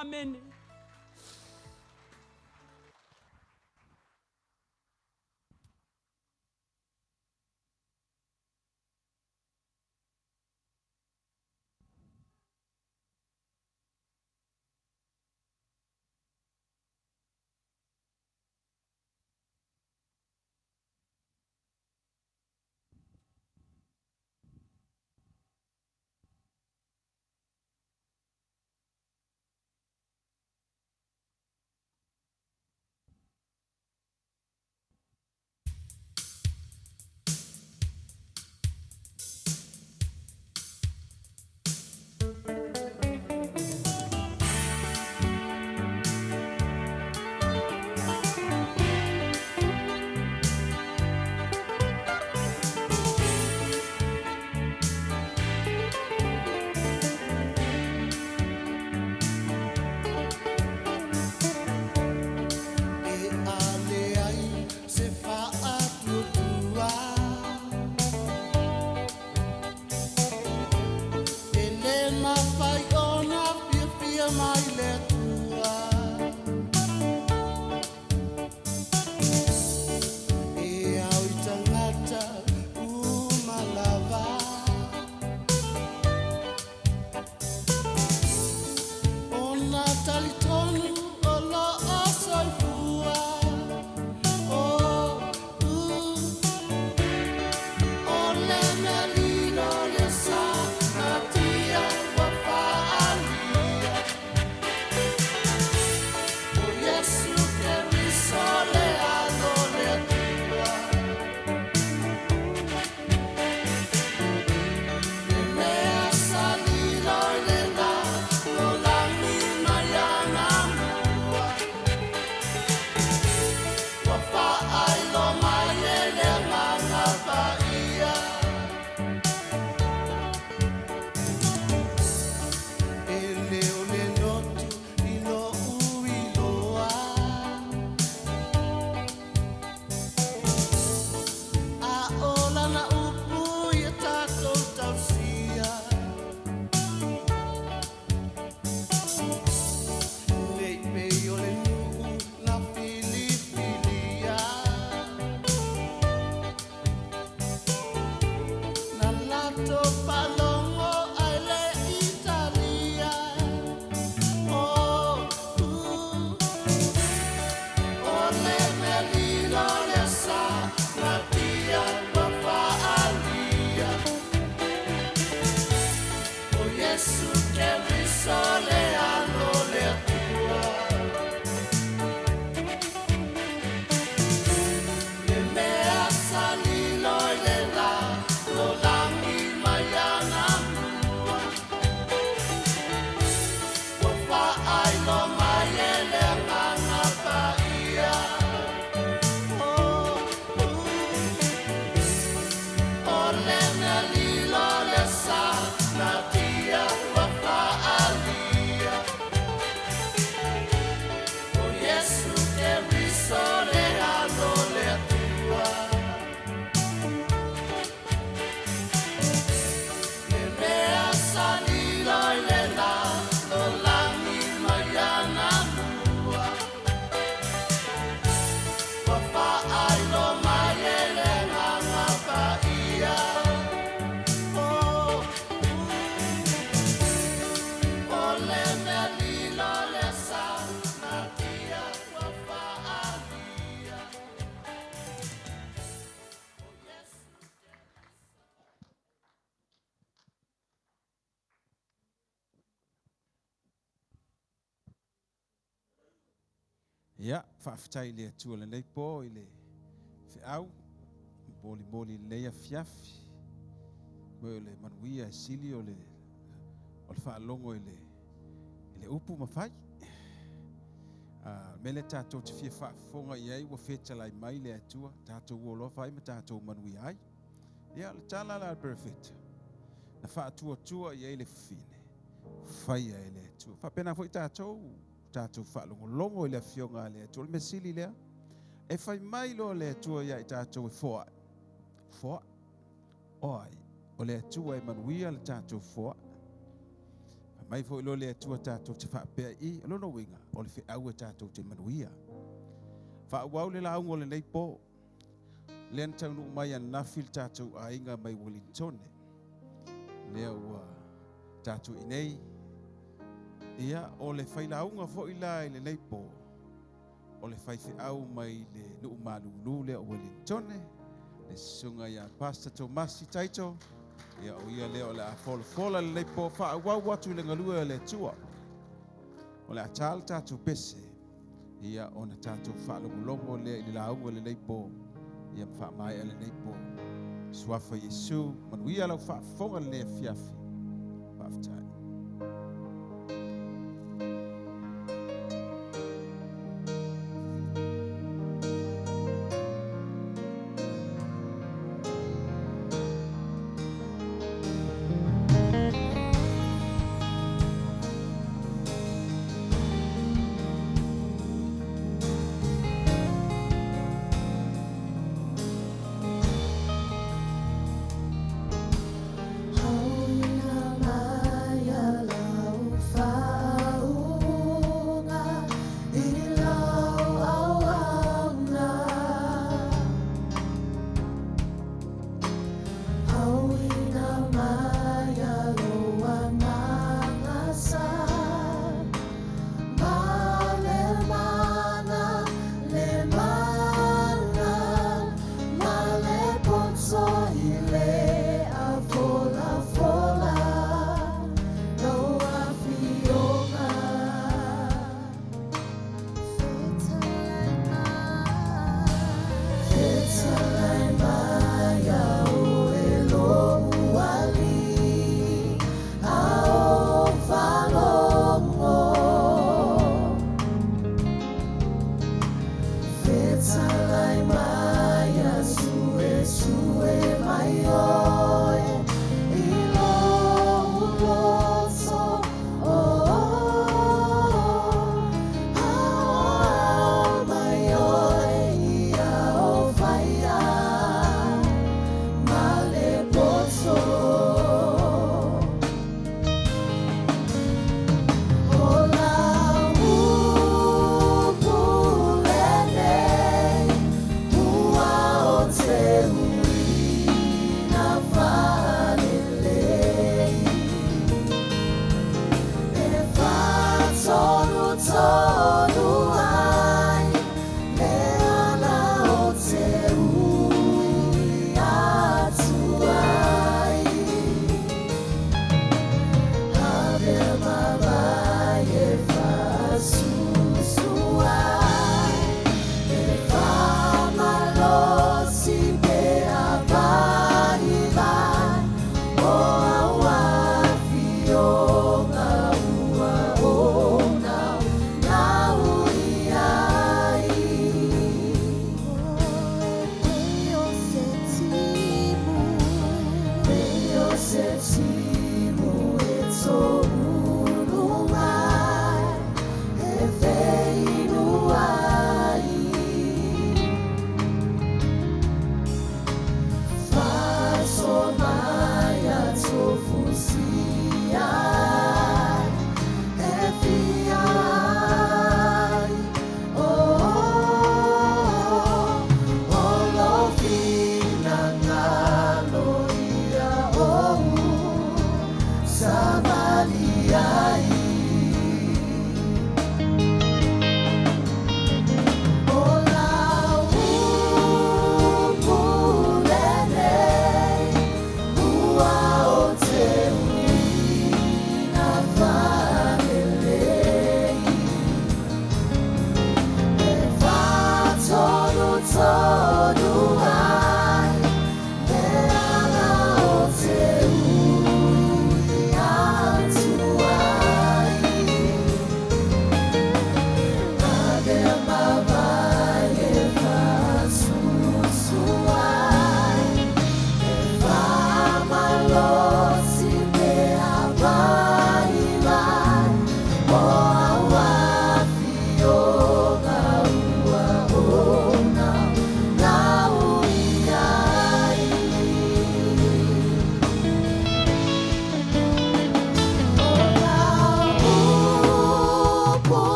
Amene. E ale ai se faatuatua e le mafai ona fiafia mai le Atua e ao i tagata uma lava ona talitonu o loo soifua o u o le mea lilo le sa natia ua faaalia. Ia, faafetai i le Atua i lenei po i le feau molimoli i lenei afiafi. Mo le manuia e sili o le faalogo i le upu ma fai. Mea lea tatou te fia faafofoga i ai ua fetalai mai le Atua, tatou o loa fai ma tatou manuia ai. Ia, o le tala la a le perofeta, na faatuatua i ai le fafine, faia e le Atua. Faapena foi tatou, tatou faalogologo i le afioga a le Atua. O le mea sili lea, e fai mai loa le Atua ia i tatou e foai, foai. O ai? O le Atua e manuia le tatou foai. Fai mai foi loa le Atua tatou te faapea i, o lona uiga, o le feau e tatou te manuia. Faaauau le lauga o lenei po. Lea na taunuu mai ananafi le tatou aiga mai Uelintone. Lea ua tatou i nei. Ia, o le failauga foi la i lenei po, o le faifeau mai le nuu malulu lea o Uelintone, le susuga ia Pastor Tomasi Taito. Ia, o ia lea o le a folafola lenei po, faaauau atu i le galue a le Atua. O le a ta le tatou pese, ia ona tatou faalogologo lea i le lauga o lenei po, ia ma faamaea lenei po. Suafa Iesu, manuia lau faafofoga lenei afiafi. Faafetai. Auina mai.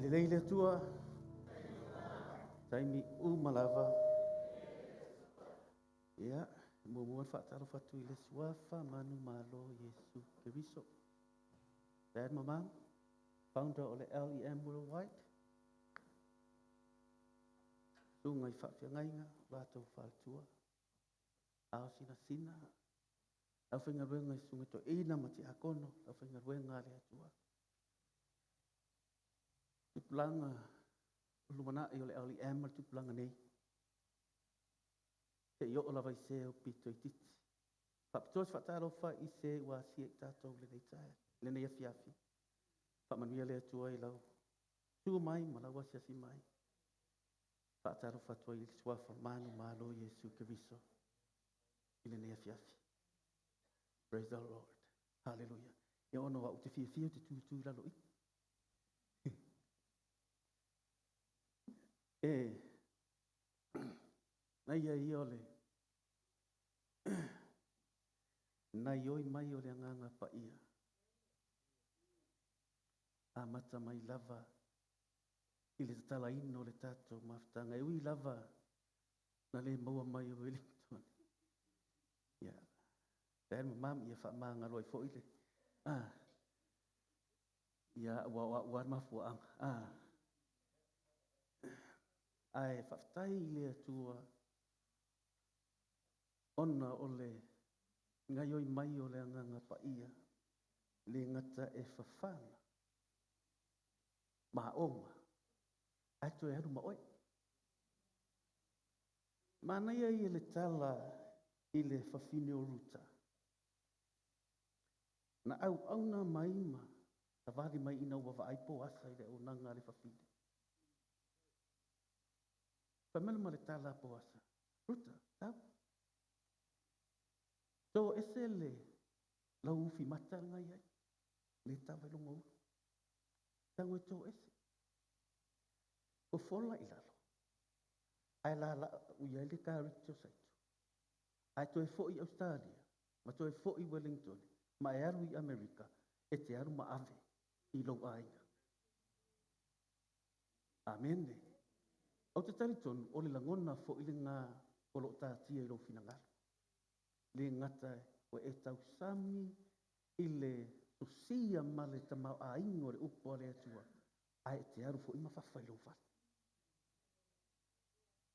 lelei le Atua, taimi uma lava. Ia, muamua ona faatalofa atu i le Suafa manumalo Iesu Keriso. Dad ma Mom, founder o le LEM Worldwide. Susuga i faafeagaiga, o latou faletua, ao sinasina, aufaigaluega i susuga i toeaina ma tiakono, aufaigaluega a le Atua. Tupulaga o lumanai o le LEM ma le tupulaga nei, seia oo lava i se ua pito itiiti. Faapitoa se faatalofa i se ua asia i tatou i lenei taeao, lenei afiafi. Faamanuia le Atua i lau susu mai ma lau asiasi mai. Faatalofa atu ai i le Suafa manumalo o Iesu Keriso i lenei afiafi. Praise the Lord. Hallelujah. Ia ona o au ou te fiafia ou te tutu i lalo i i. E naia ia o le naioi mai o le Agaga Paia, amata mai lava i le tatalaina o le tatou mafutaga, e ui lava na le maua mai e Wellington. Ia, Dad ma Mum, ia faamagalo ai foi le... Ah, ia, ua o au lava le mafuaaga. Ah, ae faafetai i le Atua ona o le gaioi mai o le Agaga Paia, le gata e fafana ma aoga, ae toe alu ma oe. Manaia ia le tala i le fafine o Ruta. Na auauna mai ma savali mai ina ua vaai Poasa i le auaunaga a le fafine. Fai mai ma le tala a Poasa, Ruta, tau. To ese le lau ufi mata nga i ai, le tawa i longa ulu. Tango e to ese. Fofola i lalo. Ae la la ui ai le kariki o Saito. Ae toe foi i Australia, ma toe foi i Wellington, ma e alu i Amerika, e te alu ma ave i lou aiga. Amene. Ou te talitonu, o le lagona foi lena o lo o tatia i lou finagalo. Le gata ua e tausami i le sosia ma le tamaoaiga o le upu a le Atua, ae e te alu foi ma fafa i lou fale.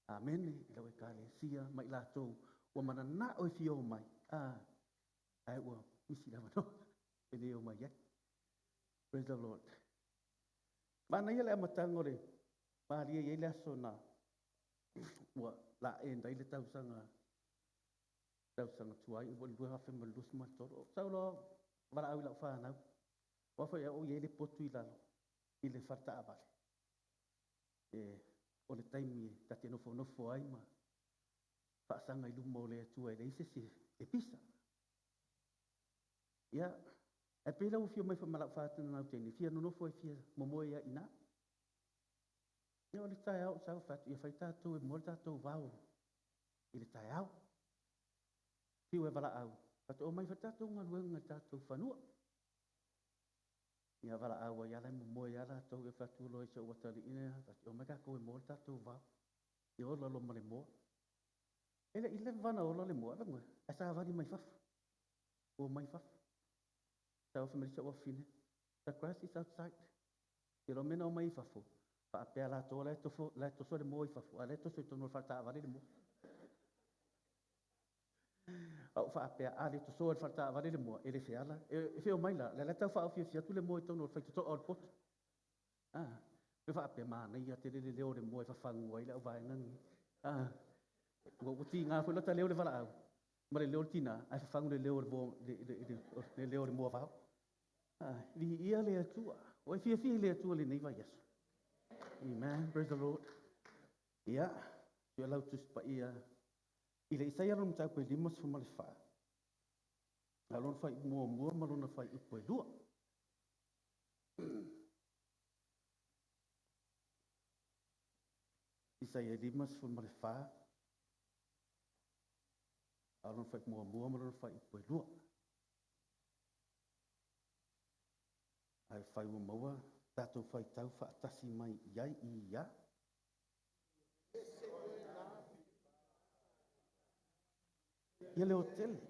Amene i lau Ekalesia ma i latou ua mananao e fia o mai, ae ua misi le avanoa e le o mai ai. Praise the Lord. Manaia le amataga o le malie i ai le aso na ua la enda ai le tausaga tausaga tuai ua 2023. Sau loa valaau i lau fanau. Ua foi au i ai le potu i lalo i le fale taavale. E, o le taimi ta te nofonofo ai ma faasaga i luma o le Atua e leai se isi e pisa. Ia, ae pei la ua fia mai foi ma lau faatanaga teine, fia nonofo e fia momoe ai i ina. Ia o le taeao ou sau fai atu, ia fai tatou e moe le tatou vao i le taeao. Fiu e valaau, fai atu, omai fai tatou galuega i le tatou fanua. Ia valaau ai ala e momoe ai latou e fai atu loa i si ou atalii lea, fai atu, omai tatou e moa le tatou vao. Ia ola loa ma le moa. E le i leva ona ola le moa, ae savali mai fafo. Ua mai fafo. Sau fai mai si ou afafine, the grass is outside. Te iloa mea na omai i fafo, faapea latou la e tofo, la e toso le moa i fafo, a o la e toso i totonu o le faletaavale le moa. A ou faapea, a le tosoa i le faletaavale le moa, e le feala. E feomai la, la e tau faaofiofi atu le moa i totonu o le faitotoa o le potu. Ah, pe faapea, manaia tele le leo o le moa e fafagu ai le auvaega lenei. Ah, ua tiga foi lota leo le valaau ma le leo o le tina, ae fafagu le leo o le moa, le leo o le moa vao. Ah, viia le Atua. Ua e fiafia i le Atua lenei vaiaso. Amen. Praise the Lord. Ia, sui lau Tusi Paia i le Isaia lona mataupu e 54. A lona faaiupu muamua ma lona faaiupu e lua. Isaia 54, a lona faaiupu muamua ma lona faaiupu e lua. Ae fai ua maua Tatou faitau faatasi mai i ai i ia. Ia leotele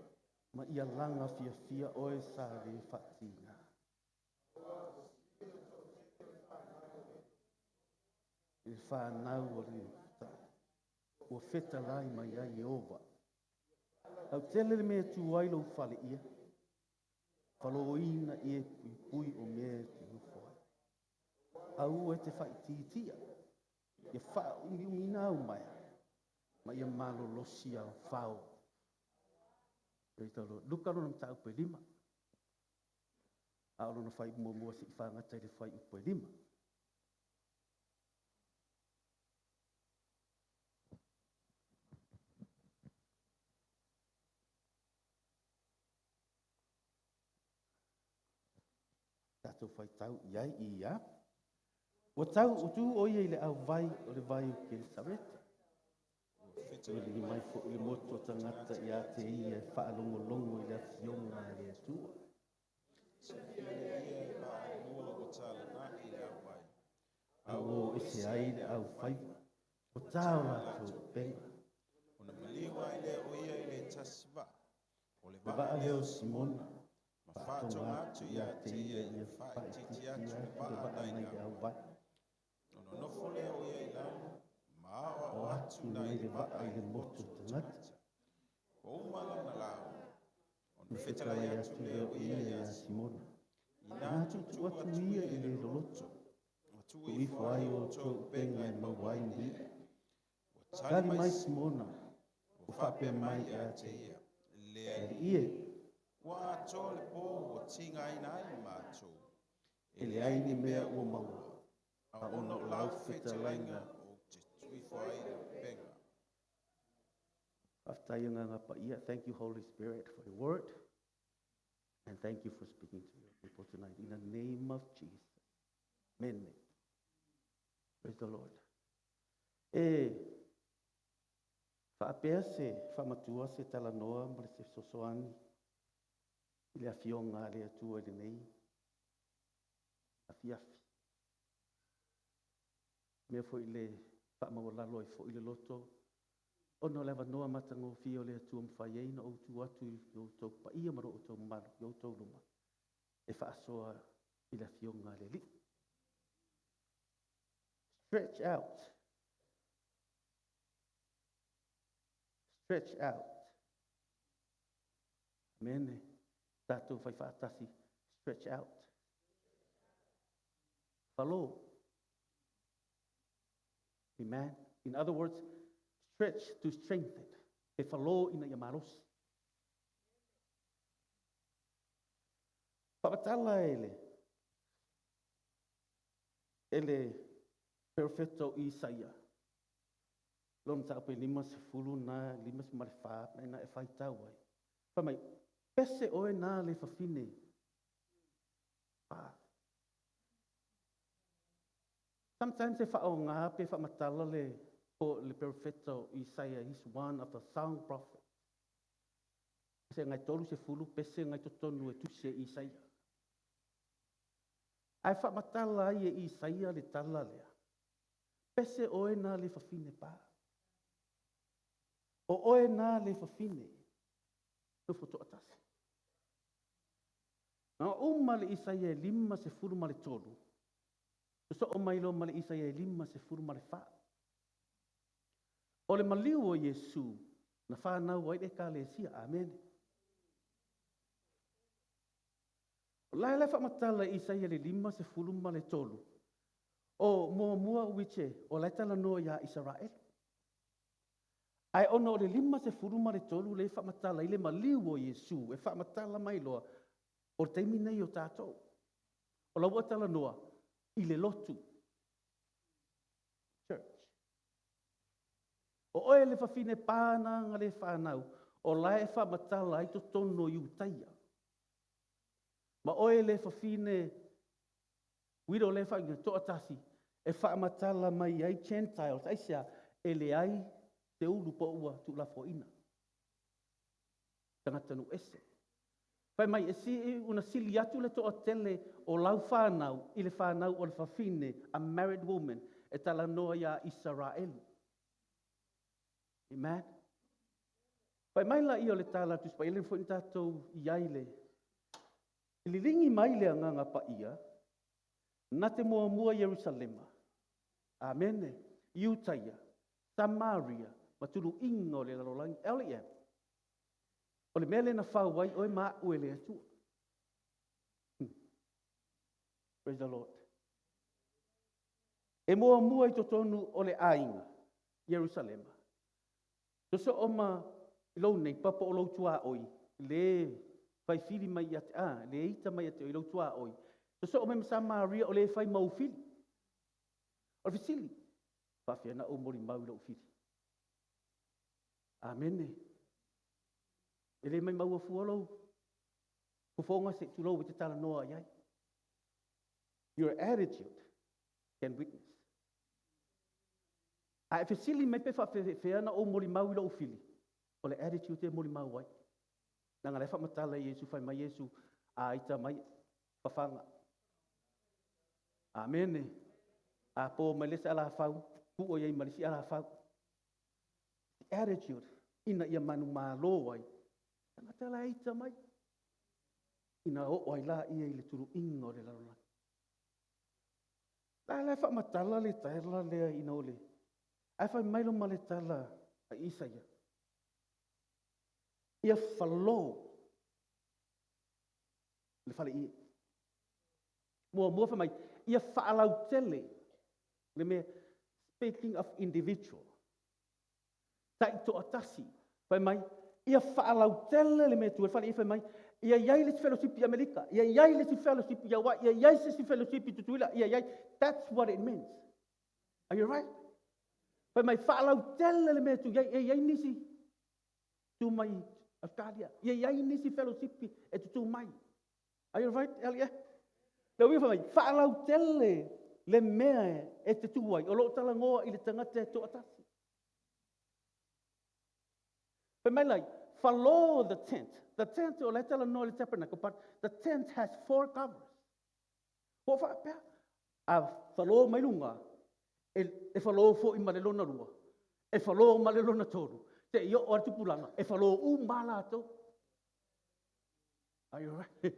ma ia laga fiafia oe sa le faatiga. I le fanau a le ua fetalai mai ai Ieova. Lautele le mea e tu ai lou fale ia, faloina ia e puipui o mea e te nofo ai. Aua e te faaitiitia, ia faaumiumiina au maea, ma ia malolosi au fao. Praise the Lord. Luka lona mataupu e 5. A o lona fuaiupu muamua seia fagata i le fuaiupu e 5. Tatou faitau i ai i ia. Ua tau utu o ia i le auvai o le vai o Kenesareta. Ua mai foi le motu o tagata ia te ia e faalogologo i le afioga a le Atua. A ua o ese ai le aufaiva, ua ta o latou upega. Ona maliu ai lea o ia i le tasi vaa, o le Le vaa vaa lea lea o o Simona, Simona, ma faatoga faatoga atu atu ia ia te te ia ia ia ia faaitiiti faaitiiti atu atu le le vaa vaa nai nai le le auvai. auvai. Ona nofo lea o ia i lalo, ma O aoao atu atu nai nai le le vaa vaa i i le le motu motu o o tagata. tagata. Ua uma lana lauga, ona Ona fetalai fetalai atu atu lea lea o o ia ia ia ia Simona, Simona. Ina Ina tuutuu tuutuu atu atu ia ia i i le le loloto, loloto, ma tuu tuu ifo ifo ai ai o o outou outou upega upega e e maua maua ai ai ni ni i'a. i'a. Ua tali Tali mai mai Simona, Simona, ua ua faapea faapea mai mai ia ia te te ia, Le Le Alii Alii e, e, ua atoa le po ua tigaina ai matou, e e leai leai ni ni mea mea ua ua maua, maua, a a ona ona o o lau lau fetalaiga fetalaiga ou te tuu ifo ai le upega. Faafetai Agaga Paia. Thank you, Holy Spirit, for your word. And thank you for speaking to your people tonight. In the name of Jesus. Amen. Praise the Lord. E faapea se faamatua se talanoa ma le se fesoasoani i le afioga a le Atua i lenei afiafi. Mea foi le faamaualalo ai foi le loto, ona o le avanoa matagofie o le Atua mafai ai ona ou tu atu i lo outou paia ma lo outou mamalu i outou luma e faasoa i le afioga a le Alii. Stretch out. Stretch out. Amen. Tatou fai faatasi. Stretch out. Follow. Amen. In other words, stretch to strengthen. E falo ina ia malosi. Faamatala e le e le perofeta o Isaia. Lona mataupu e 54 na 54 na e faitau ai. Fai mai, pese oe na le fafine. Ah. Sometimes e whaonga pe whaamatala le, po le perofeta o Isaia, he's one of the song prophets. Se ngai tolu se fulu pese ngai totonu e tusi e Isaia. Ae faamatala ai e Isaia le tala lea. Pese oe na le fafine pa. O oe na le fafine. Nofo toatasi. Na uma le Isaia e 53. Sosoo mai loa ma le Isaia e 54. O le maliu o Iesu, na whanau ai le ekalesia. Amen. O la e faamatala e Isaia le 53. O muamua uiche, o la e talanoa ia Israel. Ae ona o le 53 le faamatala i le maliu o Iesu, e faamatala mai loa, o le taimi nei o tatou. O la ua talanoa i le lotu. Church. O oe le fafine pāna le whanau, o la e faamatala ai totonu o Iutaia. Ma oe le fafine, widow le whainga, toatasi, e faamatala mai ai Gentiles, aisea, e leai te ulu po ua tuulafoaiina. Tagata nuu ese. Fai mai, e si, una sili atu le toatele o lau fanau i le fanau o le fafine, a married woman, e talanoa iā Isaraelu. Amen. Fai mai laia o le tala a le Tusi Paia lea foi na tatou i ai le liligi mai le Agaga Paia, na te muamua Ierusalema, Amene, Iutaia, Samaria, ma tuluiga o le lalolagi. L.E.M. O le mea lea na fau ai oe ma a'u e le Atua. Praise the Lord. E muamua i totonu o le aiga, Ierusalema. Sosoo ma lou neighbour po o lou tuaoi, le fai fili mai ia te, a, le ita mai ia te oe i lou tuaoi. Sosoo mai ma Samaria o le fai mau fili. O le fesili, faafefea ona ou molimau i lou fili? Amene. E le maimaua fua lou fofoga se i tulou e te talanoa i ai. Your attitude can witness. A e fesili mai pe faafefea ona ou molimau i lou fili, o le attitude e molimau ai. Leaga la e faamatala Iesu, fai mai Iesu, a ita mai, fafaga. Amene. A po mai le isi alafau, tuu i ai ma le isi alafau. The attitude, ina ia manumalo ai, tagata la e ita mai, ina oo ai laia i le tuluiga o le lalolagi. La la e faamatala le tala lea ina o le, ae fai mai lo ma le tala a Isaia, ia falo le fale ie. Muamua fai mai, ia faalautele le mea, speaking of individual, taitoatasi, fai mai, ia faalautele le mea tu e fale ie, fai mai, ia iai le isi fellowship i Amerika, ia iai le isi fellowship i Hawaii, ia iai se isi fellowship i Tutuila, ia iai. That's what it means. Are you right? Fai mai, faalautele le mea tu, ia iai nisi tu mai Australia, ia iai nisi fellowship e tutu mai. Are you right, Elia? Le uiga fai mai, faalautele le mea e te tu ai, o loo talanoa i le tagata e toatasi. Fai mai lai, follow the tent. The tent, o le talanoa i le tabernacle, but the tent has four covers. Po o faapea, a falo mai luga, e falo foi ma le lona lua, e falo ma le lona tolu, te i oo a le tupulaga, e falo uma latou. Are you right?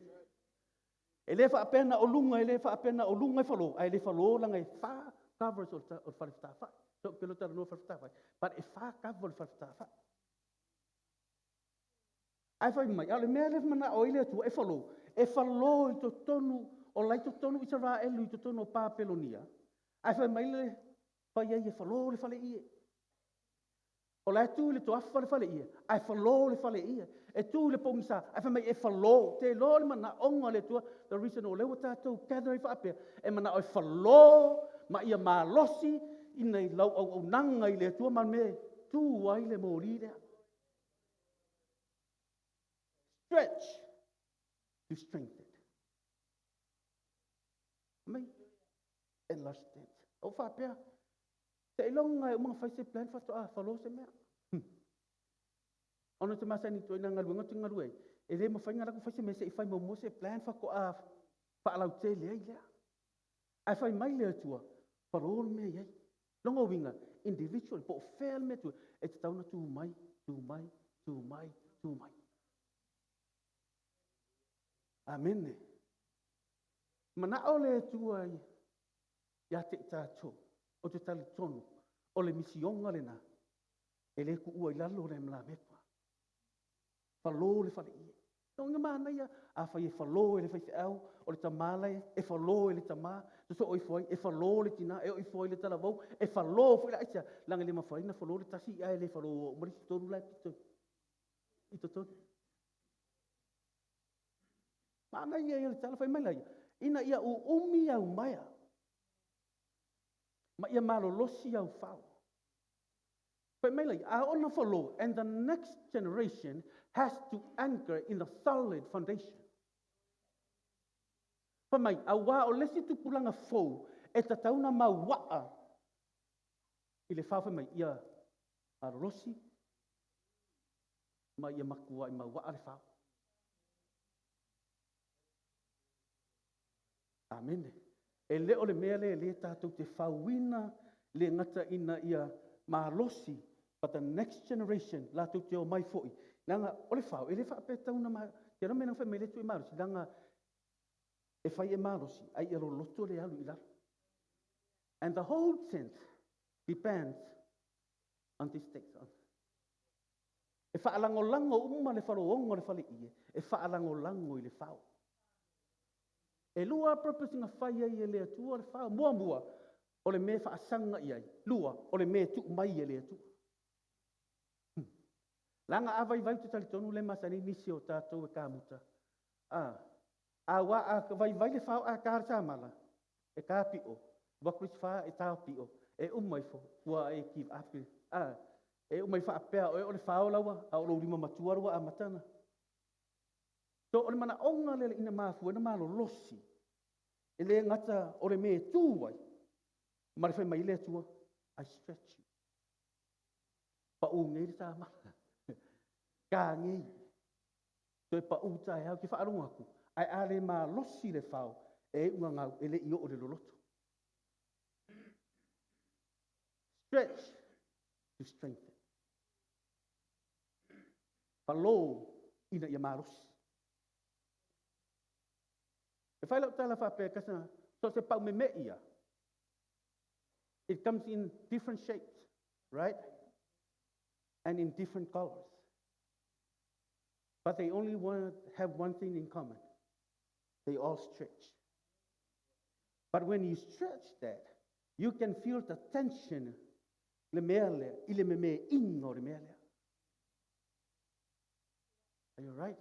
E le faapea na o luga, e le faapea na o luga e falo, ae le falo langa e fa covers o le fale fetafai. So, ke lo talanoa fale fetafai, but e fa cover o le fale fetafai. Ae fai mai, a o le mea lea manao ai le Atua e falo, e falo i totonu o lai totonu Isaraelu i totonu o Papelonia. Ae fai mai le fai ai e falo le fale ie. O la e tu i le toafa le fale ie, ae falo le fale ie. E tu i le pogisa, ae fai mai e falo. Te iloa le manaoga o le Atua, the reason o lea ua tatou gather ai faapea, e manao e falo ma ia malosi ina i lau auaunaga i le Atua ma me tu ai le moli lea. Stretch to strengthen. Mai, enlarge tent. O faapea, se iloga e uma fai se plan faatoa falo se mea. Ona te masani toi na galuega te galue ai, e le mafai ona latou fai se mea se i fai muamua se plan faatoa faalautele ai lea. Ae fai mai le Atua, falo le mea i ai. Longa uiga, individual, po o fea le mea tu, e tatau ona tu mai, tu mai, tu mai, tu mai. Amene. Manao le Atua ia te i tatou, o te talitonu, o le misioga lena, e le tuua i lalo le malamepa. Falo le fale ie. No nga manaia, a fai e falo e le faifeau, o le tama lae, e falo e le tama, sosoo ifo ai, e falo le tina, e o ifo ai le talavou, e falo foi la aisa, langa le mafai na falo le tasi, ae le falo o uma le isi tolu lae pito i totonu. Manaia ia le tala fai mai laia, ina ia uumi au maea, ma ia malolosi au fao. Fai mai laia, a oo na falo, and the next generation has to anchor in the solid foundation. Fai mai, auā o le isi tupulaga fou, e tatau na mauaa i le fao fai mai, ia malolosi ma ia matuai mauaa le fao. Amene. E le o le mea le le tātou te fauina le gata ina ia malosi, but the next generation, latou te o mai foi. Leaga o le fao, e le faapetauna ma, te lome na whai mai le tu e malosi, leaga e fai e malosi, ai ia loloto le alu i lalo. And the whole tent depends on this text. E whaalangolango uma le whaloongo le whale ie, e whaalangolango i le whao. E lua purpose nga whai ai e le atua le whao. Mua mua, o le me whaasanga i ai. Lua, o le me tu mai e le atua. Langa a vai vai te talitonu le masani nisi o tātou e kāmuta. A wa a vai vai le whao a kā tāmala. E kā pio. Wakuris wha e tā pio. E umai fo. Ua e ki api. E umai wha apea. O e o le whao lawa. A o lo lima matua rua a matana. So o le mana onga lele ina mafu e na malo losi. E le ngata o le me tū ai. Ma le whai mai le atua. I stretch you. Pa u ngei le tāmala. Ka ngei. Toe pa u tae au ki whaarongo aku. Ai a le mā losi le whao e unga ngau e le i o le loloto. Stretch to strengthen. Whalo ina ia malosi. E whai lau tala whapea kasana, so se pau me me ia. It comes in different shapes, right? And in different colors. But they only have one thing in common. They all stretch. But when you stretch that, you can feel the tension. Le mea lea, i le me me ingo le mea lea. Are you right?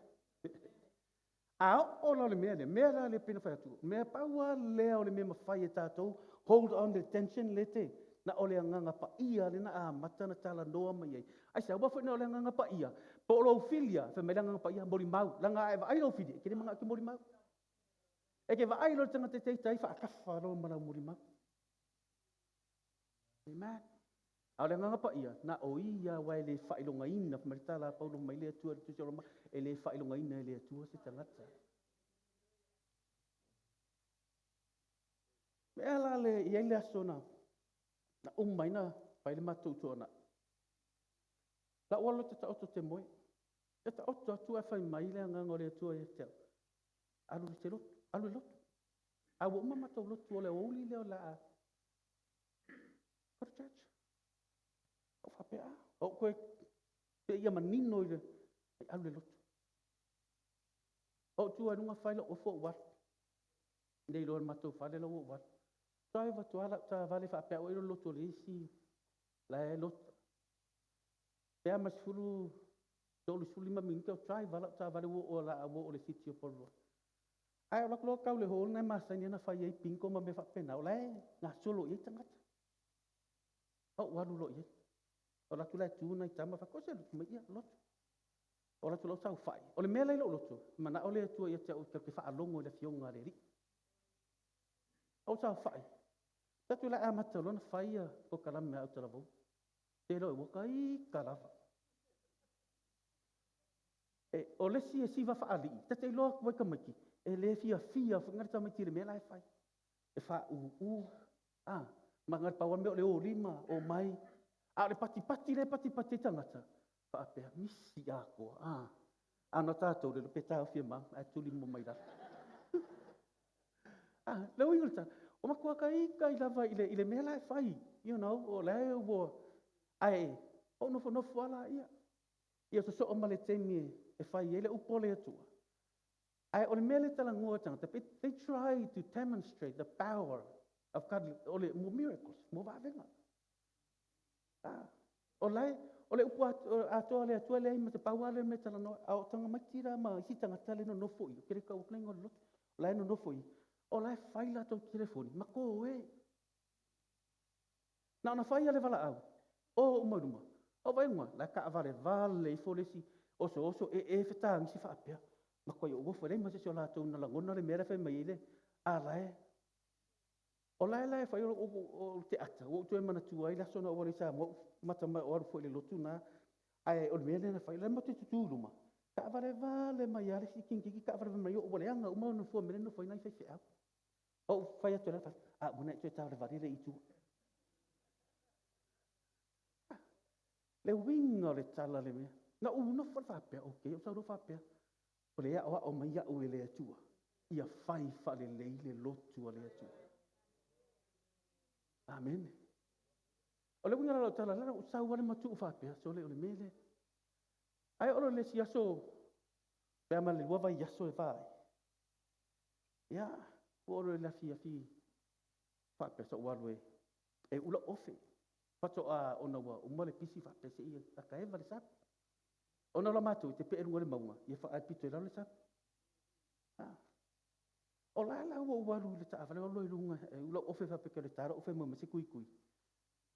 A o la le mea lea, mea la le pina whai atu. Mea paua lea o le mea mawhai e tātou, hold on the tension le te. Na o le anganga pa ia le na a mata na tala noa mai ai. Ai se, wafo na o le anganga pa ia. Po o lou filia, fe mai le anganga pa ia, mori mau. Langa e vaai lou filia, ke le manga ki mori mau. E ke vaai lo tanga te teitai, wha akawha lo marau mori mau. Amen. A o le anganga pa ia, na o ia wai le whailonga ina, fa mai tala paulo mai le atua, le tusi o loma, e le whailonga ina e le atua se tangata. Me ala le, i ai le aso na, na umai na, pai le mātou tua na. La ua te taoto te moe. Te taoto atua e whai mai le anganga o le atua e te au. Alu le te lotu, alu le lotu. A ua uma mātou lotu o le ouli leo la a. Go to church. O whapea. O koe, te ia manino i le, ai alu le lotu. O tua nunga whaila o fo waru. Nei loa mātou whale la o waru. Toi va tua la ta vale whapea o ilo lotu le isi. La e lotu. Pea mas fulu, tolu sulu lima minute o try vala ta vale o o la o o le city o Porua. Ai o la klo kau le hol nai masani na whai ai pinko ma me whapena. O la e ngā solo i tangata. O waru lo i. O la tula tu nai tama whakose lotu mai ia lotu. O la tula o tau whai. O le mea lai lo lotu. Mana o le atua ia te au te whaalongo i le fionga le ri. O tau whai. Tatu la amata lona whai ia ko kalame au talavou. Te lo e waka i kalava. E, o le si e siva whaali. Te te loa wai kamaki. E le fia fia whangara tamaiti le mea lai whai. E wha u u. A, mangara pawa mea o le o lima o mai. A o le pati pati le pati pati tangata. Whaapea misi a koa. A, ana tātou le peta o fia ma. A tuli mo mai rata. A, le uinga le tata. O makua ka i kai lava i le mea lai whai. You know, o le ua. Ai, o nofo nofo ala ia. Ia so so o male temi e whai e le upo le atua. Ai, o le mea le talangua tangata, they try to demonstrate the power of God, o le mo miracles, mo vavenga. O lai, o le upo atoa le atua le ai ma te paua le me talanoa, a o tanga maitira ma isi tangata le no nofo i, o kere ka uklenga o le lotu, o lai no nofo i, o lai whai la tau telefoni, ma ko e. Na ona whai a le wala au, o umauruma, o vai unga, lai ka avare vale i folesi, oso oso e e whetā ngisi whaapea. Ma koe o wofo rei ma se o lātou na langona le mea whai mai ile, a lae. O lae lae whai o te ata, o tue mana tua i laso na o wale sa mo, mata mai o aru fo i le lotu nā, ai o le mea lena whai, lai ma te tutuluma. Ka avare vale mai ale si kingi ki ka avare mai o wale anga, uma no fua mele no fua nai whai wheau. Ou fai atu le a ua na e toe tau le vale le itu. Le uiga o le tala le mea. Na ou nofo le faapea, okay, o sau loa faapea, o le ao ao mai au e le Atua, ia fai faalelei le lotu a le Atua. Amen. O le uiga la o lau tala, la ou sau ale matuu faapea, sole o le mea lea. Ai o le isi aso, pe ama le lua vai aso e vai. Ia, ua o le afiafi faapea sa ou alu e ula ofe. Faatoa ona ua uma le pisi faapea se i takaeva le sami. Ona o la matou te pe luga le mauga, ia whaapito i lalo le sami. Ah. O la la ua ou alu i le taavale alu i luga e ula ofe faapea ke le tala ofe mo ma se kui kui.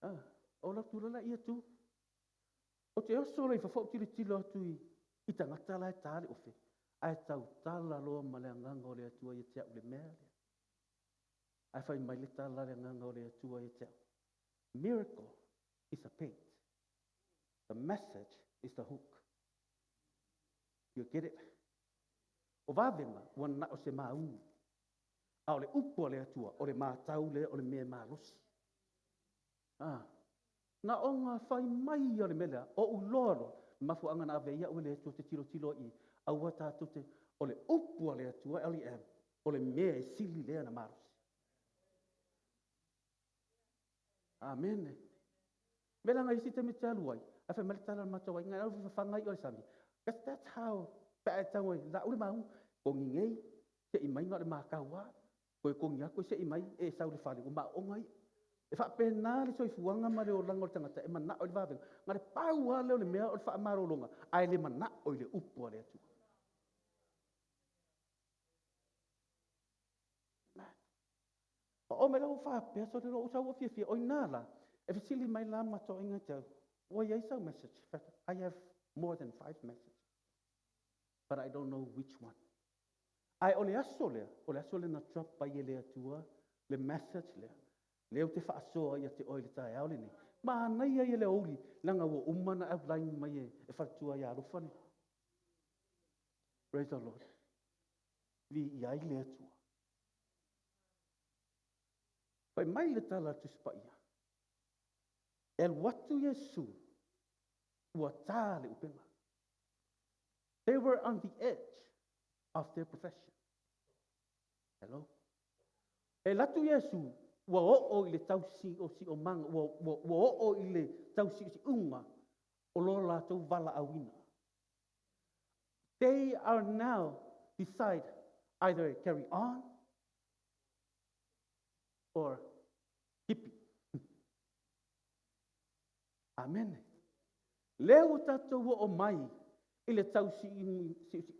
Ah. O la tula la ia tu. O te oso le fafo tilo tilo atu i tagata la e tā le ofe. Ae tautala loa ma le agaga o le Atua ia te au le mea lea. Ae fai mai le tala le agaga o le Atua ia te au. Miracle is a bait. The message is the hook. You get it? O vavega, ua na o se maugu. A o le upu a le Atua, o le matau lea o le mea malosi. Ah. Na onga fai mai o le mea lea, o uloa loa, mafuanga na ave ia ue le Atua te tilo tilo i, aua tātou te, o le upu a le Atua, L-E-M, o le mea e sili lea na malosi. Amen. Mea nga isi te me te alu ai, a fai mai le tala matou ai, ngai au fafanga i o le sami. Because that's how, pe ai tau ai, la ule mau, kongi ngei, se i mai ngā le mākau wā, koe kongi ako se i mai, e sau le fale, o ma onga i. E whaapena le soifuaga ma le olaga o le tagata e manao i le vavega. Na le pau lava lea o le mea o le faamalologa, ae le manao i le upu a le Atua. O me lau whaapea, so te ua sau fiafia, o ina la, e fesili mai la matoaiga te au, ua iai sau message. In fact, I have more than 5 messages, but I don't know which one. Ai o le aso lea, o le aso lea na drop ai e le Atua, le message lea, lea o te faasoa ia te oe le taeao lenei. Manaia ia le aoauli, leaga ua uma na outline mai e faletua ia alofa nei. Praise the Lord. Vi i ai le Atua. Fai mai le tala a Tusi Paia. E alu atu Iesu, ua tā le upega. They were on the edge of their profession. Hello? E latu Iesu, ua oo i le tausi o si o manga, ua oo i le tausi o si unga, o lo latou vala auina. They are now decide either carry on or keep it. Amen. Lea ua tatou o mai i le tausi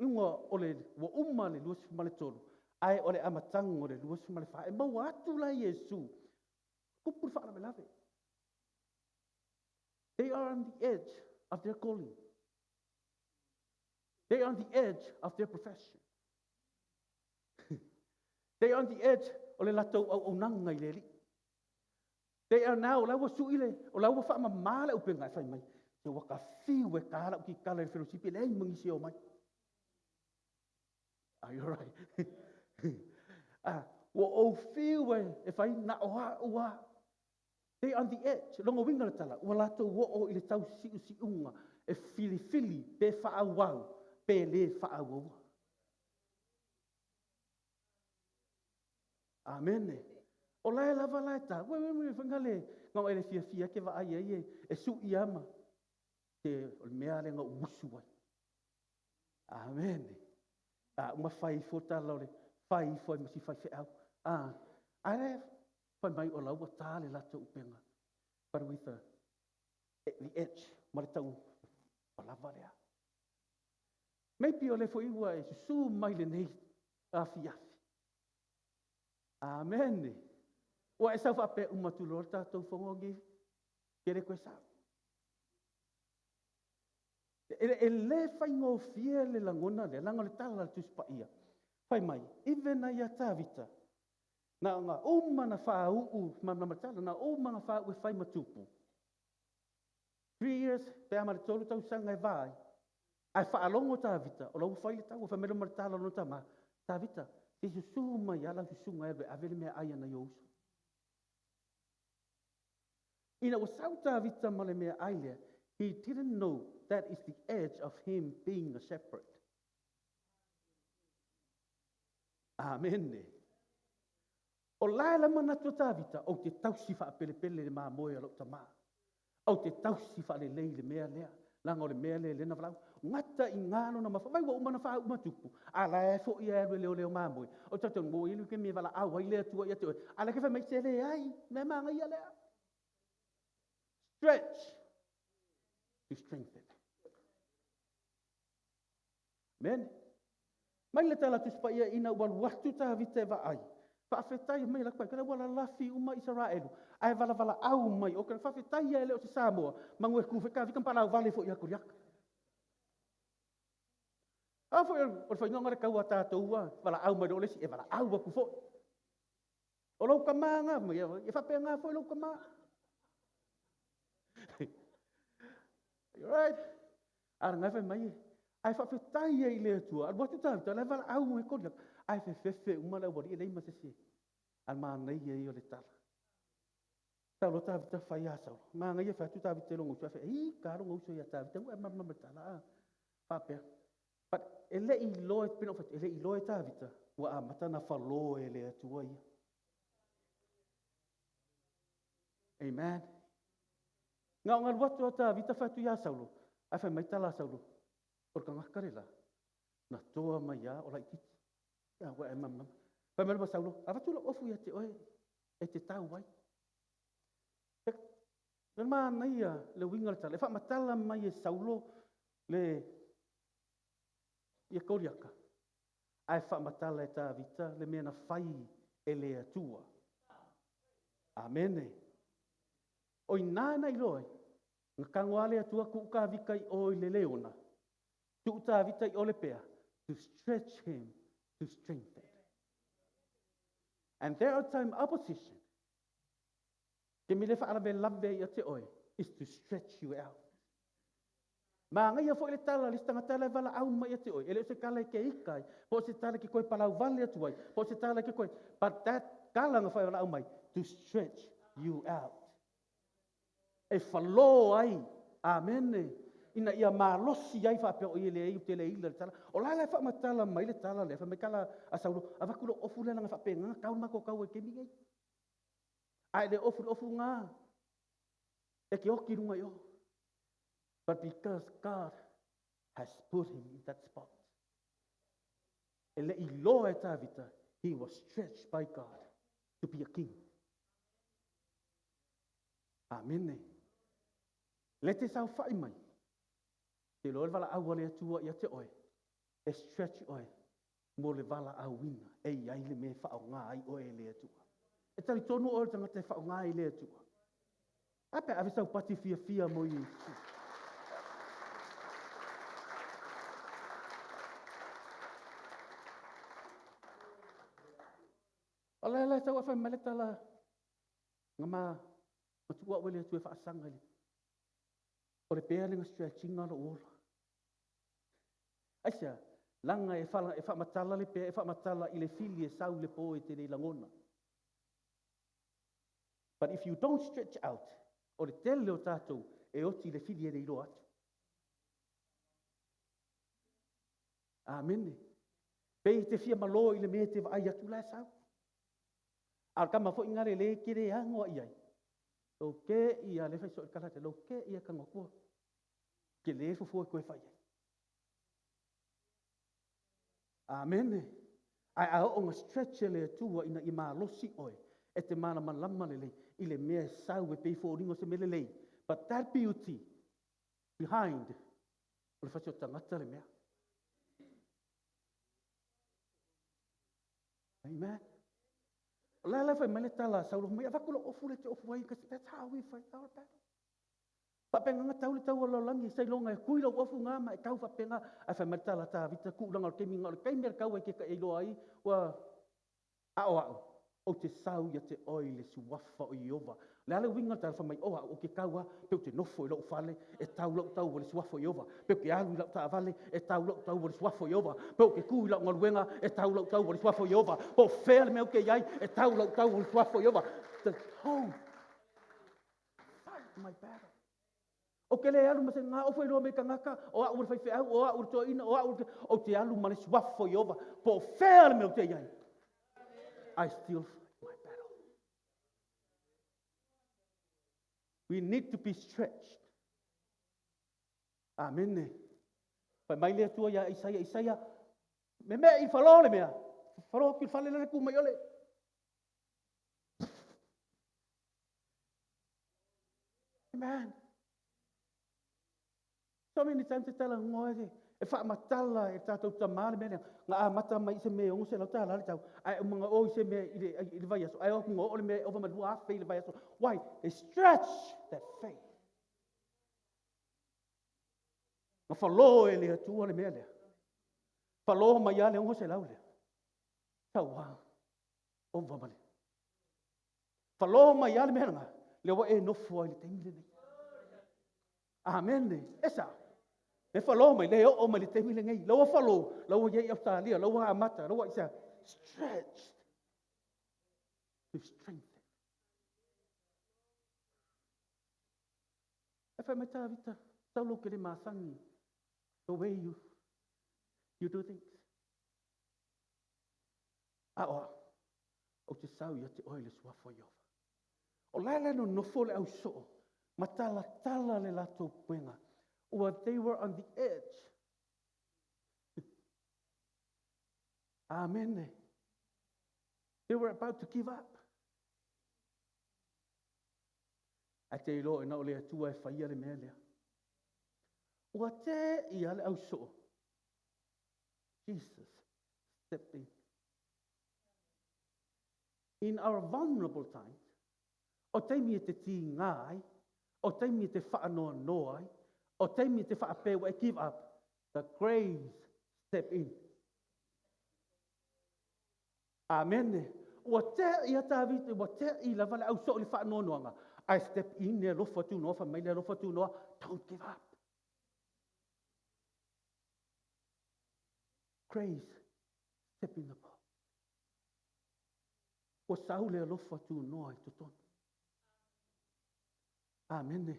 unga o le ua uma le 23, ae o le amataga o le 24, e maua atu la Iesu, kupu le faalavelave. They are on the edge of their calling. They are on the edge of their profession. They are on the edge o le latou auaunaga i le alii. They are now, o la ua sui le, o la ua faamama le upega e fai mai. Se ua ka fiu e ka lau ki kala i le fellowship, e leai mangisi o mai. Are you right? Ah, ua ou fiu e fai na o a ua. They are on the edge. Longo winga le tala, ua latou o i le tau siu siunga, e filifili pe whaauau, pe le whaauaua. Amen. O lae lava lae ta, ue ue ue whanga le, ngau ele fia fia ke wa ai ai e, e su i ama, te o le mea le ngau musu ai. Amen. A, uma whai fo tala o le, whai fo ai masi whai wheau. A, ai le, whai mai o lau tā le latou upenga. But with the edge, ma le tau palava lea. Maybe o le fo iwa e susu mai le nei afiafi. Amen. Ua e sau whape uma tu loa tātou whango ngi, ke le koe sau. E le whai ngō fia le langona le, langa le tala le tusi paia. Whai mai, iwe na ia Tāvita, na ngā uma na whaau, ma na matala, na uma na whaau e whai matupu. 3 years, pe ama le tolu tau sanga e vai. Ai whaalongo Tāvita, o lau whai le tau, whai melo ma le tala no tama. Tāvita, Se susu mai lava lau susuga e alu e ave le meaai a nai ou uso. Ina ua sau Tavita ma le meaai lea, he didn't know that is the edge of him being a shepherd. Amene. O la e la manatu o Tavita, ou te tausi faapelepele le mamoe a lou tamā. Ou te tausi faalelei le mea lea, leaga o le mea lea lea na valaau. Gata i ina lona mafa, vai ua uma ona faauma tupu, a la e foi e alu e leoleo mamoe. O te talitonu ua i ai le taimi e valaau ai le Atua ia te oe, a o la e fai mai, se leai, mea manaia lea. Stretch to strengthen. Amen. Mai le tala Tusi Paia ina ua alu atu Tavita e vaai, faafetai mai la koe, ua lalafi uma Isaraelu, ae valavala au mai, o ke faafetai ia e le o se Samoa, mangu e ku fe ka vika palau vale fo ia Koriaka. A foi o le faigauga le kaua tātou ua valaau mai lo le si e valaau aku foi. O lou kama ngā mai, e whapea ngā foi lou kama. Right? Ara ngai whai mai, ai whawhetai ai le atua, alu atu tāvita, lai wala au e kori, ai whewhewhe uma lai wari e lei masese. Al mānei e o le tala. Saulo tāvita whai a saulo. Mā ngai e whatu tāvita e longo uso, ai whai, ka longo uso ia tāvita, ua e mama tala, a, whapea. But e le i loe, pena o whatu, e le i loe tāvita, ua a matana whaloe e le atua ia. Amen. Ngā o ngā luatu o Tāvita whatu ia Saulo, ai whai mai tala Saulo, o le kangaka le la, na toa mai ia o laititi. Ia ua e mama. Whai mai lama Saulo, a whatu la ofu ia te oe, e te tau ai. Le mana ia le winga le tala, e whaamatala mai e Saulo le ia Koriaka. Ai whaamatala e Tāvita le mea na whai e le atua. Amene. O i nāna i loe, ngā kangoa le atua ku ka vika i o i le leona. Tu Tāvita i ole pea, to stretch him, to strengthen. And there are time opposition. Ke mile whaalawe lawe i a te oe, is to stretch you out. Mā ngai a foi le tala, le stanga tala e wala au mai a te oe. E le o se kala e ke ikai, po o se tala ke koe palau vale atu ai, po o se tala ke koe. But that kala ngā whai wala au mai, to stretch you out. E whalo ai, amene, ina ia malosi ai whapea o i le ei o te le ila le tala. O la le whaamatala mai le tala le, wha mai kala a Saulo, a vakulo ofu le langa whapea ngā, kau mako kau e kemi ngai. Ai le ofu le ofu ngā, e ke oki runga i o. But because God has put him in that spot. E le i loa e Tāvita, he was stretched by God to be a king. Amene. Le te sau whai mai. Te loa le wala au ale atua ia te oe. E stretch oe. Mo le wala auina. E iai le me whao ngā ai oe le atua. E tari tonu oe tangata e whao ngā ai le atua. Ape ave sau pati fia fia mo i. O la la tau awhai male tala. Ngā mā, matua oe le atua e whaasanga le. O le pea le ngā stretchinga lo ola. Aisa, langa e whala, e whaamatala le pea, e whaamatala i le fili e sau le po e te le langona. But if you don't stretch out, o le tele o tātou, e oti le fili e le iloa atu. Amene. Pei te fia malo i le mea te vaai atu la e sau. A o kama foi ngā le le kere angoa i ai. Lo ke ia le whai so i kalate, lo ke ia ka ngokua. Ke le fufua koe whai ai. Amene. Ai a o ngā stretch le atua ina i malosi oe. E te mana malama le le, i le mea e sau e pei fōringo se mele lei. But that beauty behind, o le whati o tangata le mea. Amen. O la la whai mai le tala, saulo mai, avaku lo ofu le te ofu ai, because that's how we fight our battle. Whapenga ngā tau le tau o langi, sei longa e kui lau ofu ngā ma e kau whapenga, ai whai mai le tala tā vita ku langa o le kemi ngā o le keimi le kau ai ke ka e iloa ai, ua ao ao, o te sau ia te oi le suafa o Iova, Le a le uiga o le tala fai mai, O au, ou te tau lava, pe ou te nofo i lou fale, e tau lau tau o le suafa o Ieova. Pe ou te alu i lau taavale, e tau lau tau o le suafa o Ieova. Pe ou te tu i lau galuega, e tau lau tau o le suafa o Ieova. Po o fea le mea ou te i ai, e tau lau tau o le suafa o Ieova. The tone. Fight my battle. Ou te le alu ma se gaofu e iloa mai e tagata, o au o le faifeau, o au o le toeaina, o au o le... Ou te alu ma le suafa o Ieova, po o fea le mea ou te i ai. I still fight my battle. We need to be stretched. Amene. Fai mai le Atua ia Isaia, Isaia, me mea i falo le mea. Falo atu i le fale lele tu mai ole. Amen. So many times e tala ngoa e e faamatala e tatou tamā le mea lea. Na amata mai i se mea e $600 le tau, ae uma na o i se mea i le, i le vaiaso, ae o atu na oo le mea e ova ma le 2,000 i le vaiaso. Why? They stretch that faith. Na falo e le Atua le mea lea. Falo mai lava le 600 lea. Tau lava, ova ma le. Falo mai lava le mea lena, lea ua e nofo ai i le taimi lenei. Amene. E sao. E falo mai, le oo mai le taimi lenei. La ua falo, la ua i ai i Ausetalia, la ua amata, la ua i sea. Stretched to strengthen. E fai mai Tavita, tau lou ke le masani the way you do things. A o au, ou te sau ia te oe i le suafa o Ieova. O la e nonofo le ausoo, ma talatala le latou puega. Ua they were on the edge. Amen. They were about to give up. Ae te iloa ina o le Atua e faia le mea lea. Ua te ia le ausoo. Jesus stepped in. In our vulnerable times, o taimi e te tīngā ai, o taimi e te whaanoanoa ai, o taimi e te whaapea e give up, the grace step in. Amen. Ua te ia Tavita, ua te i lava le ausoo le whaanoanoanga. I step in le alofa tunoa, fai mai le alofa tunoa, don't give up. Grace, step in the boat. Ua sau le alofa tunoa i totonu. Amene.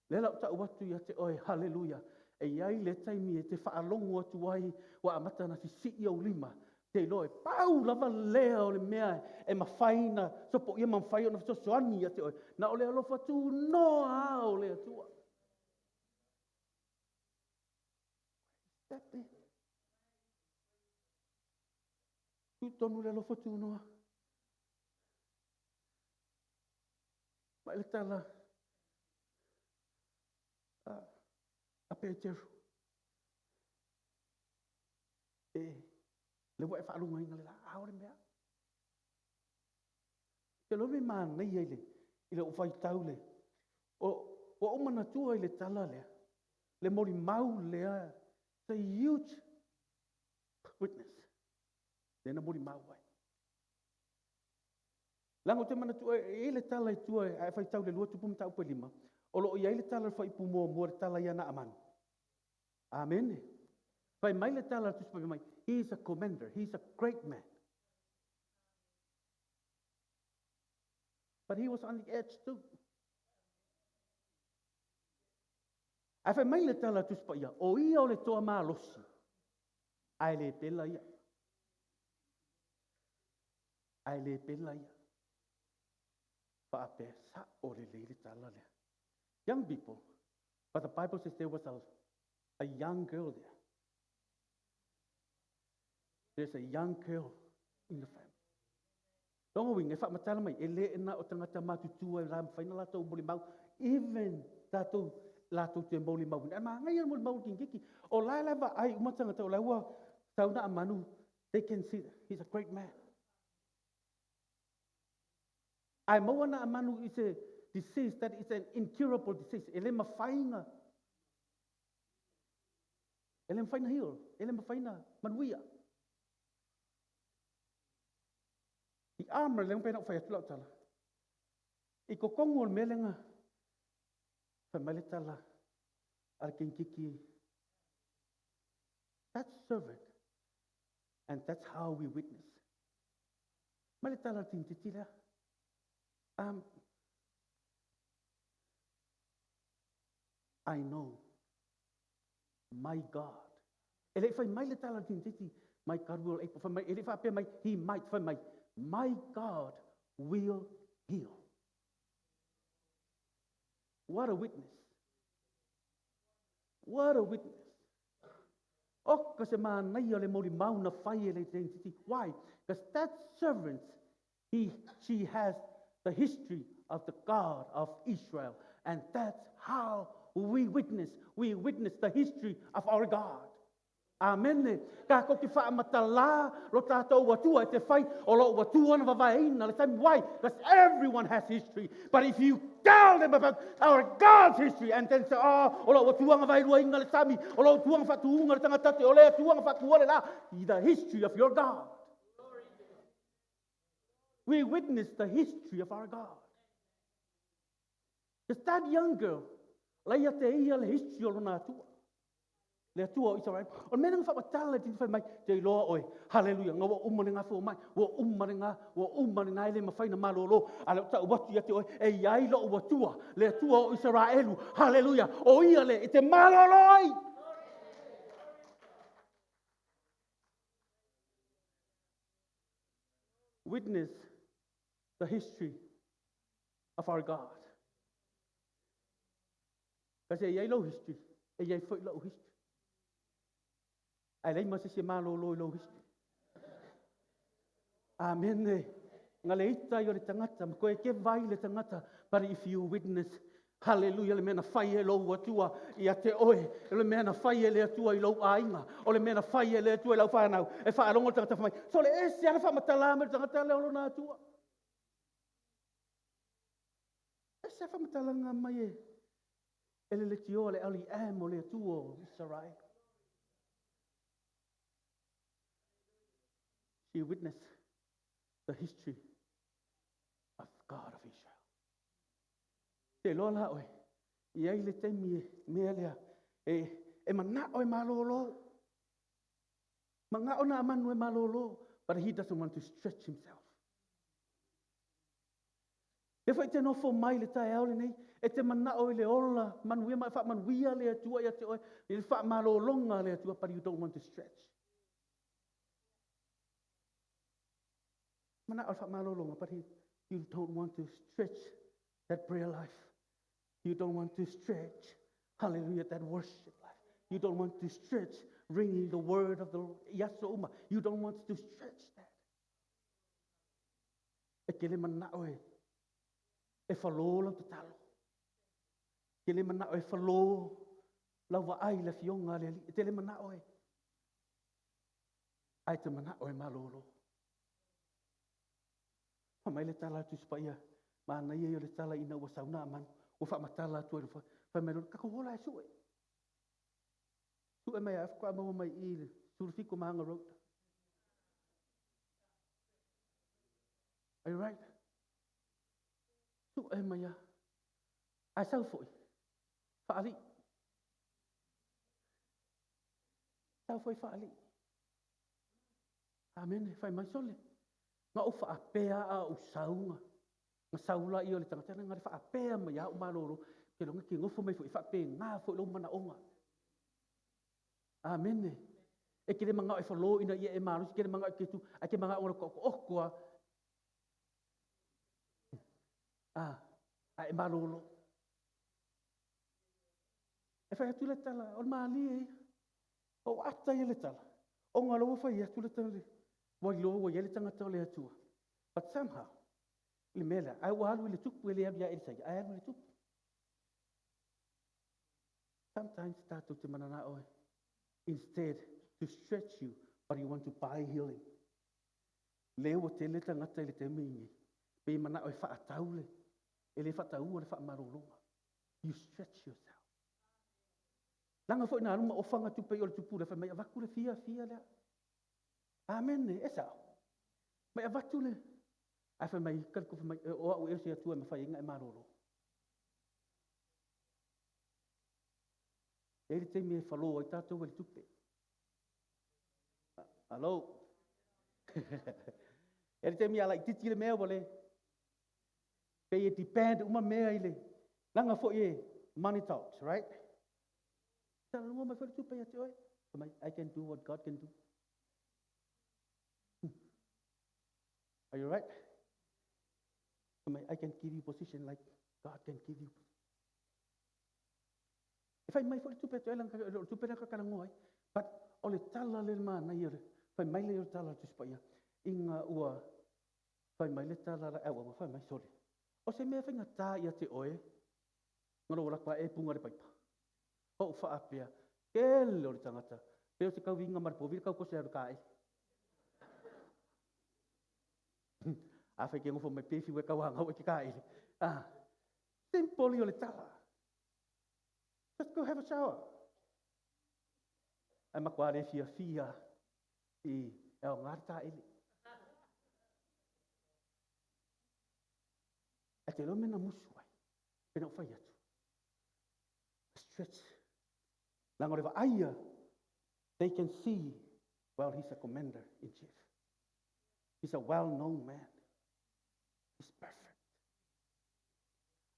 Le lau tau atu ia te oe, haleluia. E iai le taimi e te whaalongo atu ai, ua amata na sisi au lima. Te iloa e pau lava lea o le mea e mawhaina, sopo ia mawhai o na fesoasoani ia te oe. Na o le alofa tunoa o le Atua. Step in. Tu tonu le alofa tunoa. Mai le tala a Peteru. E le ua e whaalunga le la ao le mea. Te lo me mānei ai le, i le ufai tau le. O, ua o manatua i le tala lea. Le moli mau lea. It's a huge witness. Lena moli mau ai. Langa o te manatua e le tala i tua e whai tau le lua tupu mataupu e 5. O lo o iai le tala whai pu mua mua le tala ia na amanu. Amen. Whai mai le tala tusi mai, he is a commander, he is a great man. But he was on the edge too. Ai whai mai le tala tusi pa ia, o ia o le toa malosi, ai le pela ia. Ai le pela ia. Whaape sa o le leile tala lea. Young people, but the Bible says there was a young girl there. There's a young girl in the family. Tonga winga, e whaamatala mai, e le ena o tangata matutua e la mwhaina lātou moli mau, even tātou lātou te moli mau. E maa ngai moli mau kingiki. O lai lai va ai umatanga o lai ua tauna amanu, they can see that he's a great man. Ai maua na amanu is a disease that is an incurable disease. E le mawhainga. E le mawhaina heal. E le mawhaina manuia. The armor, le mpena whai atu lau tala. I totonu o le mea lea na fai mai le tala a le teineitiiti, that's servant and that's how we witness. Mai le tala a le teineitiiti lea, I know my God. E le i fai mai le tala a le teineitiiti, my God will able, fai mai, e le i faapea mai, he might, fai mai, my God will heal. What a witness. What a witness. Oka se manaia o le molimau na fai e le teineitiiti. Why? Because that servant, she has the history of the God of Israel. And that's how we witness. We witness the history of our God. Amene. Ka ko ki whaamatala lo tātou atua e te whai o lo atua na vavaeina le taimi. Why? Because everyone has history. But if you tell them about our God's history and then say, oh, o lo atua nga vailua inga le sami, o lo atua nga whatuunga le tangatate, o le atua nga whatua le la, the history of your God. We witness the history of our God. Because that young girl, laia te ia le history o lona atua. Le atua o Israel. O le mea nga whapatala te whai mai, te iloa oe. Hallelujah. Nga wa uma le ngā whao mai, wa uma le ngā, wa uma le ngā ele mawhai na malolo. A le o tau watu ia te oe, e iai lo o atua, le atua o Israelu. Hallelujah. O ia le, e te malolo ai. Witness the history of our God. Kasi e iai lau history, e iai foi lau history. Ai lei ma se se malolo i lau history. Amen. Nga le ita i o le tangata, ma koe ke vai le tangata, but if you witness, hallelujah, le mea na fai e lou atua i a te oe, le mea na fai e le atua i lou aiga, o le mea na fai e le atua i lau whanau, e whaalongo le tangata whamai. So le ese ana whamatala me le tangata le olo na atua. Ese whamatala ngā mai e, e le le tio le ali am o le atua o Israel. She witnessed the history of God of Israel. Te loa la oe, i ai le taimi e mea lea, e manao e malolo. Mangao na amanu e malolo, but he doesn't want to stretch himself. E whai te nofo mai le tae aole nei, e te manao i le ola, manuia mai, wha manuia le atua i a te oe, i le wha malolonga le atua, but you don't want to stretch. Manao le wha malolonga, but you don't want to stretch that prayer life. You don't want to stretch, hallelujah, that worship life. You don't want to stretch ringing the word of the Lord. Yaso uma. You don't want to stretch that. E ke le manao e, e whalo lau tatalo. Ke le manao e whalo lau vaai le fionga le ali. E te le manao e. Ai te manao e malolo. Wha mai le tala atu spaia. Mana ia i o le tala ina ua sauna amanu. Ua wha matala atu e wha. Wha mai lona, kako hola e sue. Sue mai a whakwa maua mai i le surufiko mahanga road. Are you right? Sue mai a. Ai sau foi. Whaali. Sau foi whaali. Amen. Whai mai sole. Ngā o whaapea a o saunga. Ngā saula i o le tangata, ngā le whaapea mai a o malolo. Ke longa ki ngofo mai foi, whaapea ngā foi lo mana onga. Amen. E ke le manga e whalo ina ia e malu, ke le manga e ke tu, a ke manga o le koko okoa. A e malolo. E whai atu le tala, o le maali e ia. O ata ia le tala. O ngā loa whai atu le tala le. Wai loa wai ele tangata o le atua. But somehow, le mea lea, ai ua alu i le tupu e le alu ia Elisa, ai alu i le tupu. Sometimes tātou te manana oe, instead to stretch you, but you want to buy healing. Le ua tele tangata i le te mingi, pe mana oe whaataule, e le whaataua le whaamarolonga. You stretch yourself. Langa foi nā aluma o whanga tupe i o le tupu le whai mai avaku le fia fia lea. Amen, e sao. Mai avatu le. Ae fai mai, kaliko fai mai, o au ea se Atua e mafai ai ona e malolo. E i ai le taimi e falo ai tatou e le tupe. Alo. E i ai le taimi a laitiiti le mea ua le, pei e depend uma mea i le, leaga foi e money talks, right? Talanoa mai foi le tupe ia te oe. Fai mai, I can do what God can do. Are you right? Fai mai, I can give you position like God can give you. E fai mai foi le tupe te oe, o le tupe lea ka talanoa ai. But o le tala le manaia, fai mai le o le tala o le Tusi Paia, inga ua fai mai le tala la au ua fai mai sole. O se mea faigata ia te oe, nga lo la kwa e punga le paipa. O u whaapea, kele o le tangata, pe o se kauinga ma le povi le kau kose alu ka e. A whai ke ngofo mai pe fiwe kau hanga e ke ka ele. Ah, simple o le tala. Just go have a shower. Ai makua le fia fia i e o ngā ta ele. E te lo mena musu ai. Pena o whai atu. Stretch. Langa o le vaaia, they can see, well, he's a commander in chief. He's a well-known man. He's perfect.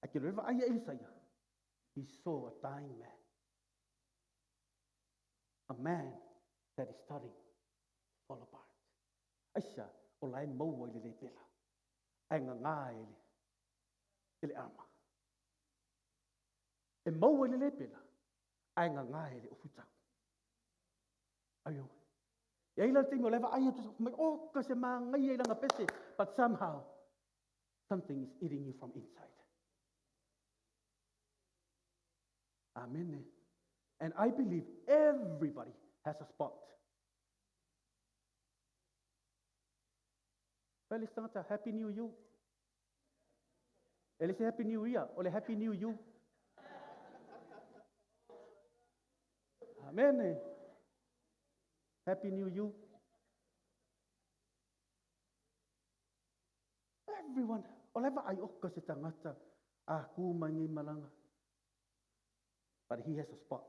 A ke lo le vaaia Elisaia, he saw a dying man. A man that is starting to fall apart. Aisa, o lae maua i le le pela. Ai ngā ngā e le, e le ama. E maua i le le pela, ai ngā ngā e le ofutau. Aio. Ia ila te ingo leva ai atu mai oh ka se mangai i langa pese, but somehow something is eating you from inside. Amen. And I believe everybody has a spot. Felix tangata, Happy New You. E le se Happy New Year, o le Happy New You. Amen. Happy New You. Everyone, o le vaai o ka se tangata a ku mai ngai malanga. But he has a spot.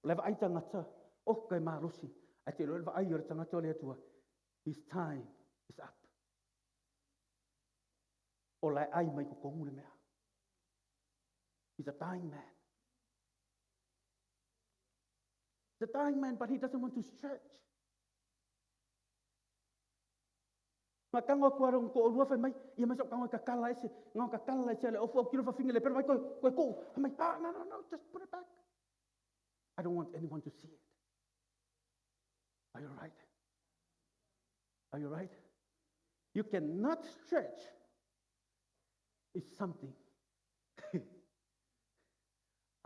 O le vaai tangata, o kai malosi. Ai te lo le vaai o le tangata o le atua. His time is up. O lai ai mai ko kongu le mea. He's a dying man. He's a dying man, but he doesn't want to stretch. Nga kango ku arong ko olua fai mai, ia mai so kango ka kala ese, nga ka kala ese le ofu kilo fa finge le pero mai ko ko ko. Mai ah no no no, just put it back. I don't want anyone to see it. Are you right? Are you right? You cannot stretch. It's something.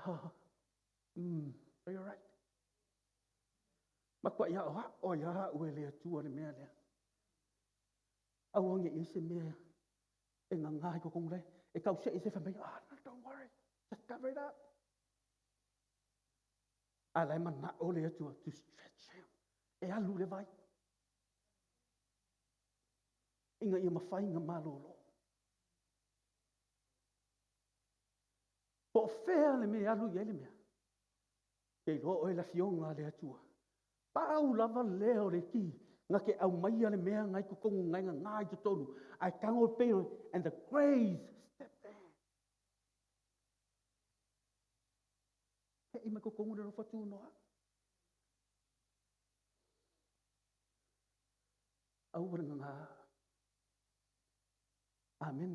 Oh, are you right? Makua ia oha o ia ue le atua le mea lea. Au ange i se mea e ngā ngā ko kongu le. E kau se i se whamai, ah, no, don't worry, just cover it up. A lai mana o le atua to stretch him. E alu le vai. Inga ia mawhai ngā malolo. Po whea le mea alu i le mea. Kei roa oe la fionga le atua. Pau lava leo le ki. Ngā ke au mai le mea ngai ko kongu ngai ngā ngai te tonu. Ai kango peo and the grace stepped in. He i mai ko kongu le rofa tūnoa. Au wala ngā ngā. Amen.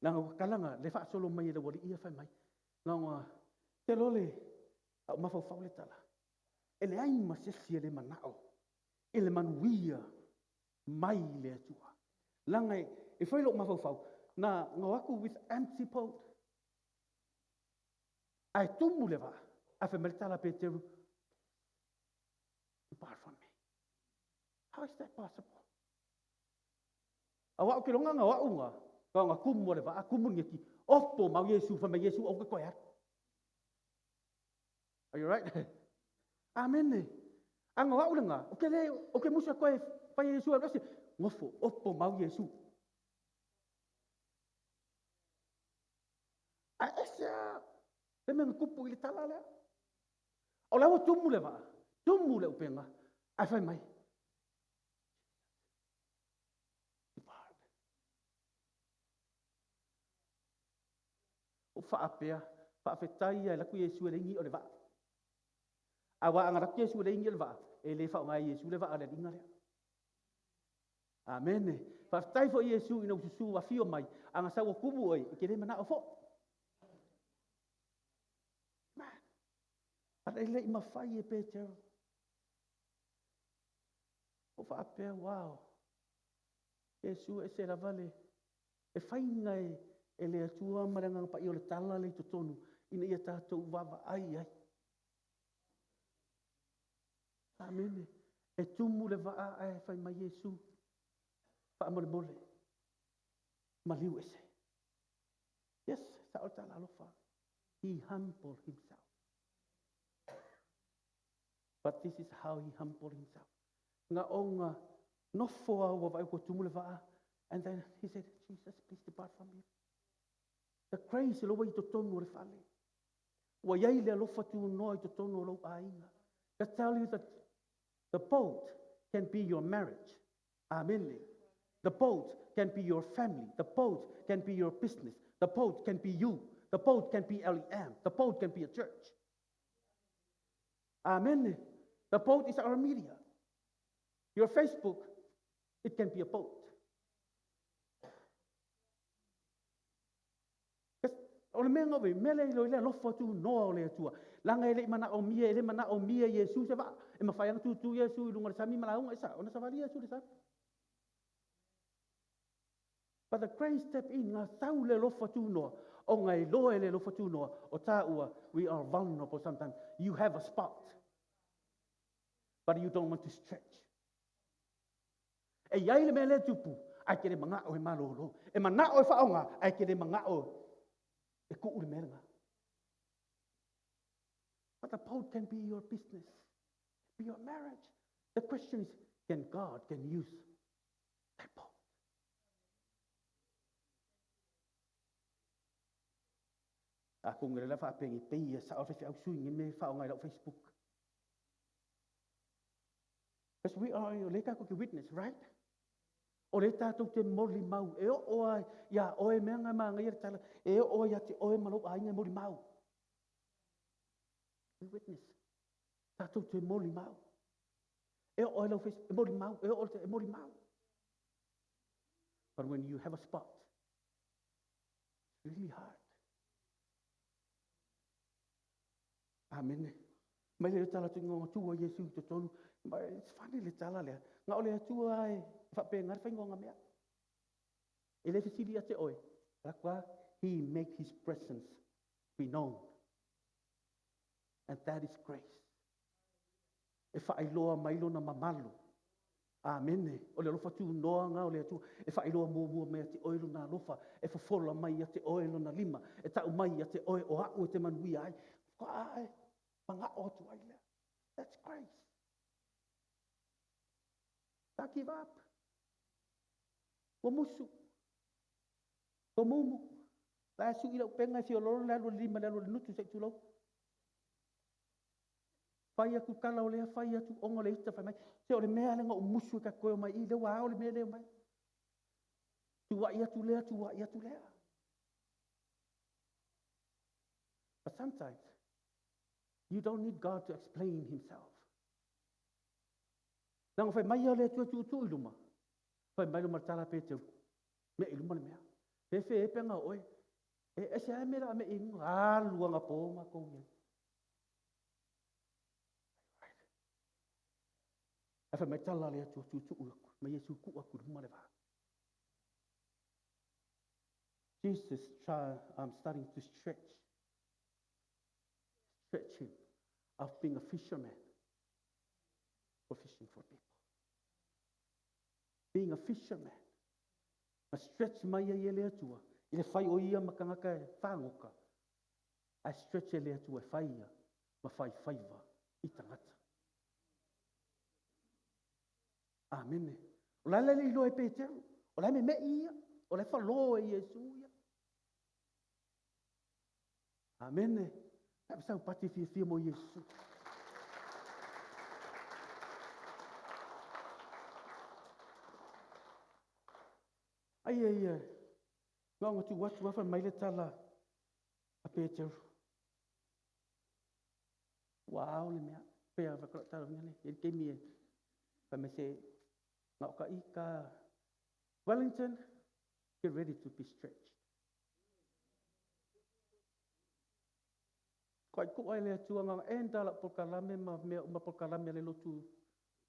Nā ngā kalanga, le whaasolo mai e le wali ia whai mai. Ngā ngā, te lole, au mawhau le tala. E le ai ma se si e le manao. E le manuia mai le atua. Langa e whai lo mawhau. Nā ngā aku with empty boat. Ai tumu le wā. Ai whai mai tala Peteru. Depart from me. How is that possible? A wau ke longa ngā wau ngā. Ka ngā kumu le wā, kumu nge ki. Opo mau Yesu, whai mai Yesu, au ke koe atu. Are you right? Amen. A ngā wau le ngā. O ke le, o ke musa koe, whai Yesu, Gofo opo mau Iesu. Ae ese a le mea na tupu i le tala lea. O la ua tumu le vaa, tumu le upega, ae fai mai. Depart. Ua faapea, faafetai lava e alu atu Iesu e leai ni i'a o le vaa. Aua a na alu atu Iesu e leai ni i'a o le vaa, e le faaaogaina e Iesu le vaa a le alii lea. Amene. Faafetai foi Iesu ina ua susu afio mai, a na sau ua tumu oe, e te le manao foi. E le i mafai e Petero. Ua faapea, wow, Iesu e ese lava le faiga e le Atua ma le Agaga Paia o le tala lea i totonu, ina ia tatou vaavaai i ai. Amene. E tumu le vaa ae fai mai Iesu, faamolemole, maliu ese. Yes, sao le tala alofa. He humbled himself. But this is how he humbled himself. Nga onga nofo au ua vaai ua tumu le vaa. And then he said, Jesus, please depart from me. The grace lo ua i totonu o le fale. Ua iai le alofa tunoa i totonu o lou aiga. I tell you that the boat can be your marriage. Amen. The boat can be your family. The boat can be your business. The boat can be you. The boat can be LEM. The boat can be a church. Amen. The boat is our media. Your Facebook, it can be a boat. O le mea ngove, mea le ilo i le alofa tu noa o le Atua. Langa e le i mana o mia, e le mana o mia Iesu se vaa. E mawhai anga tūtū Iesu i lunga le sami malaunga isa. Ona savali Iesu le sami. But the grace step in, ngā tau le alofa tu noa. O ngā iloa e le alofa tu noa. O tāua, we are vulnerable sometimes. You have a spot, but you don't want to stretch. E iai le mea le tupu, ai ke le manga o e malolo. E mana o e whaonga, ai ke le manga o e ku le mea nga. But the boat can be your business, be your marriage. The question is, can God can use that boat? A ko ngere la whaapengi pei sa o whewhi au sui ngi me whaonga i lau Facebook. Because we are le tātou ki witness, right? O le tātou te moli mau. E o oa ia oe mea ngā maa ngai tala. E o oa ia te oe malo a inga moli mau. We witness. Tātou te moli mau. E o oe lau Facebook, e moli mau. E o oe te moli mau. But when you have a spot, it's really hard. Amen. Mai le tala tu ngā tua Iesu te tonu. It's funny le tala lea. Ngā ole atua e whape ngā whai ngā mea. E le whisili a te oe. Rakwa, he make his presence be known. And that is grace. E whailoa mai lona mamalu. Amene. O le alofa tu noa ngā o le atua. E whailoa mua mua mea te oe lona alofa. E whafola mai a te oe lona lima. E tau mai a te oe o au e te manuia ai. Wha ai. Manga o tu ai lea. That's grace. Ta give up. Ua musu. Ua mumu. La su ila upenga si ololo le alu lima le alu le nutu se tulau. Whai atu kala o lea, whai atu ongo le ita whai mai. Se o le mea lenga o musu e ka koe o mai i le wā o le mea leo mai. Tua i atu lea, tua i atu lea. But sometimes, you don't need God to explain himself. Nanga whai mai o le tua tu tu i luma. Whai mai luma tala pe te me i luma le mea. Pe whe e penga oe. E ese ai mera me i ngā lua ngā pō ngā kou ia. E whai mai tala le tua tu tu aku. Mai Yesu ku aku luma le wā. Jesus try, starting to stretch. Stretch him of being a fisherman for fishing for people. Being a fisherman. A stretch mai ai le atua. I le whai o ia makangaka e whangoka. A stretch e le atua e whai ia ma whai whaiwa i tangata. Amene. O la le iloa e Peteru, o la e meme'i ia, o la e falo e Iesu ia. Amene. E sau pati fiafia mo Iesu. Ai ai ai. Ngaonga tu atu afa mai le tala a Peteru. Ua ao le mea. Pea whakala tala ngale. E te mi e. Wha se ngā ka ika. Wellington, get ready to be stretched. Ko ai ku ai le atua ngā enda la pokalame ma mea uma pokalame le lotu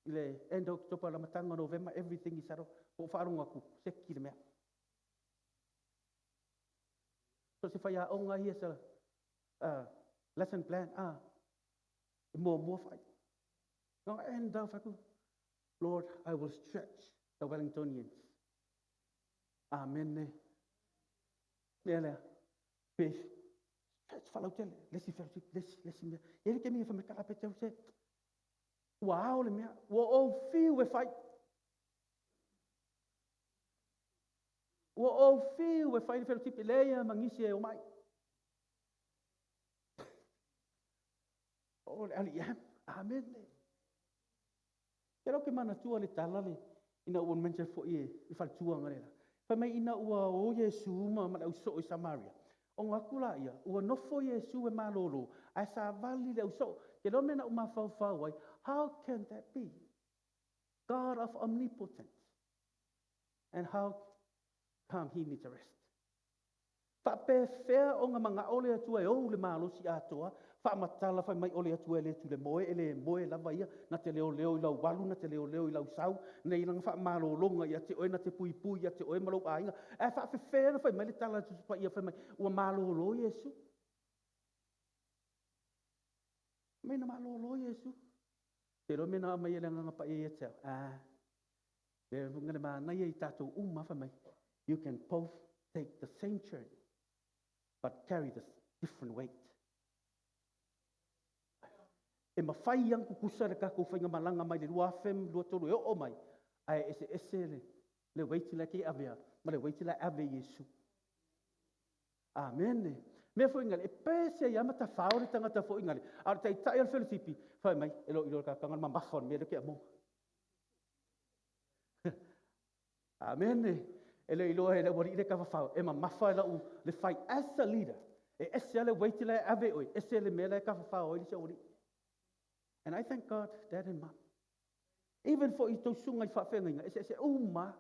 i le end of October la matanga November, everything is settled. Po whaaronga ku, seki le mea. So se whai a onga ia sa lesson plan, e mua mua whai. Ngā enda whaku, Lord, I will stretch the Wellingtonians. Amen. Ne. Mea lea, pe, stretch whalau tele, lesi fellowship, lesi, lesi mea. E le ke mea whamekala pe tau se, ua ao le mea, ua o whiu e whai. Ua o whiu e whai le fellowship, leia mangisi e o mai. O le ali am, amen. Ne. Ke rau ke mana tua le tala le, ina ua mention fo i e whaltua ngā rera. Whai mai ina ua o Iesu ma ma au so i Samaria. O ngā kula ia, ua nofo Iesu e malolo, ai sa vali le au so, ke rau mena uma whau whau ai, how can that be? God of omnipotence. And how come he needs a rest? Wha pe whea o ngā manga ole atua e ou le malosi atoa, wha matala whai mai ole atua e le tu le moe, e le moe lava ia, na te leo leo i lau walu, na te leo leo i lau sau, nei langa wha malolonga ia te oe, na te pui pui ia te oe malau ainga. E wha whea na whai mai le tala tu pa ia whai mai, ua malolo Iesu. Mai na malolo Iesu. Te reo mena mai ele nganga pa ia te au. Le ngale mana ia i tātou uma whai mai. You can both take the same journey, but carry the different weight. E mawhai ang kukusa le kako whainga malanga mai le rua whem, rua tolu e o mai. Ai ese ese le weight la ke avea, ma le weight la ave Iesu. Amen. Mea fo ingale, e pese ia mata whao le tangata fo ingale. A le taitai al fellowship, whai mai, e lo ilo ka kanga mamafa o mea le ke amo. Amen. E le iloa e le wari le kafa whao, e mamafa e lau le whai as a leader. E ese le weight la ave oi, ese le mea le kafa whao oi le se ori. And I thank God, Dad and Mom. Even for i tau sunga i whaawhenga, ese ese uma,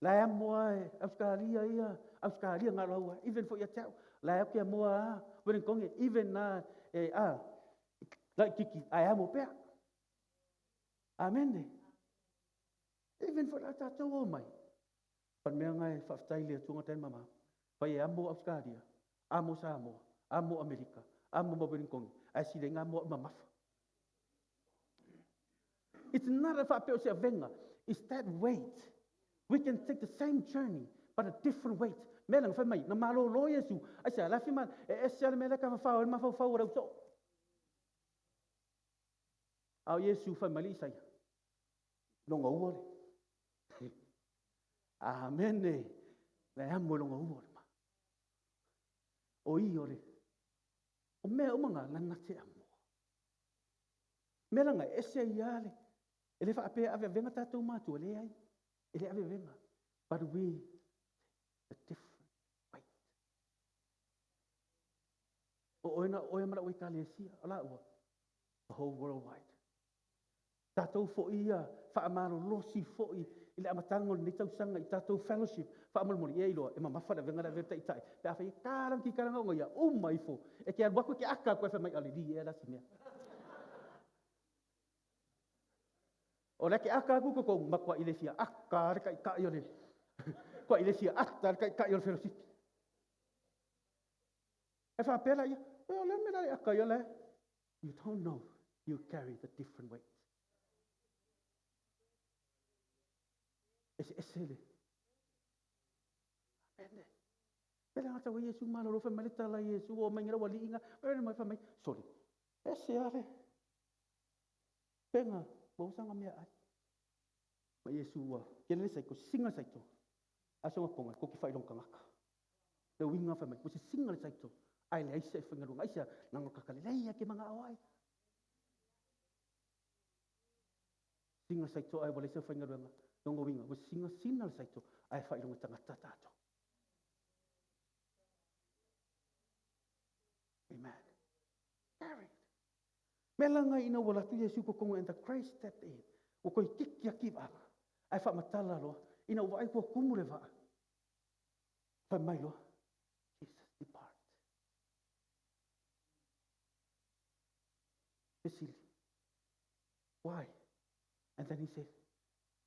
la e amoa e, Australia ia, Australia ngā laua, even for i a tau, la e au kia moa a, wenen konge, even na, e, a, la i kiki, a e amo pea. Amen. Even for la tātou o mai. Pan mea ngai whaaftai le tunga ten mama. Whai e amo Australia, amo Samoa, amo Amerika, amo Mawenen Kongi, ai si le ngā moa mamafa. It's not a whaapeo se avenga. It's that weight. We can take the same journey, but a different weight. Mea langa whai mai, na malo lo Iesu. Ai se alafi ma, e ese ale mea ka whawhau, e mawhau o rauto. Au Iesu whai mai li isaia. Longa ua le. Amen. Le amo longa ua le ma. O i o le. O mea umanga, nana te amo. Mea langa, ese ia le. E le whaapea ave avenga tātou mātua, le ai. E le ave avenga. But we, a different weight. O oena, oe mara ue ka le sia, o la ua. The whole world wide. Tātou fo ia, whaamaro losi fo i, i le amatango le nei tausanga, i tātou fellowship, whaamolomoli, e iloa, e mamafa le avenga le avea tai tai. Pe a whai, karang ki karanga onga ia, uma ifo. E ke alu aku ke aka koe whai mai ale li e la si mea. O le ke aka aku ko makwa i le fia aka re kai kai o le. Kwa i le fia aka re kai kai o le fellowship. E wha pela ia, e o le mea le aka ia le. You don't know, you carry the different weight. Ese ese le. Amen. Pela ngata o Yesu malo lo wha mai le tala Yesu o mai ngira wali inga, o mai wha mai, sorry. Ese ale. Penga, mo sanga mea ai. Ma Iesu ua kele le saito, sisiga le saito, a soga ponga, ko ke whailong kangaka. Le winga whai mai, ua sisiga le saito, ai le aisa e whaingalunga, aisa, nango kakale, leia ke manga au ai. Singa saito ai wale se whaingalunga, longo winga, ua singa sina le saito, ai whailonga tangata tātou. Amen. Carried. Mela ngai ina wala tu Yesu ko kongo and the Christ stepped in. O koi kiki aki va'a. Ai wha matala loa. Ina ua ai kua kumu le va'a. Whai mai loa. Jesus depart. Fesili. Why? And then he said,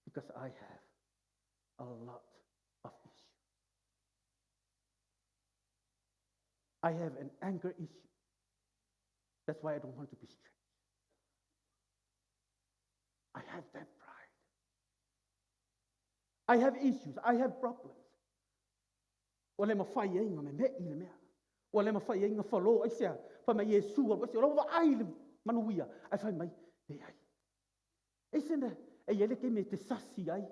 because I have a lot of issues. I have an anger issue. That's why I don't want to be strict. I have that pride. I have issues. I have problems. Ua le mawhai ai ngā me me i le mea. Ua le mawhai ai ngā whalo ai sea. Whai mai Iesu, ua se ua ai le manuia. Ai whai mai, le ai. E sene, e iele ke me te sasi ai.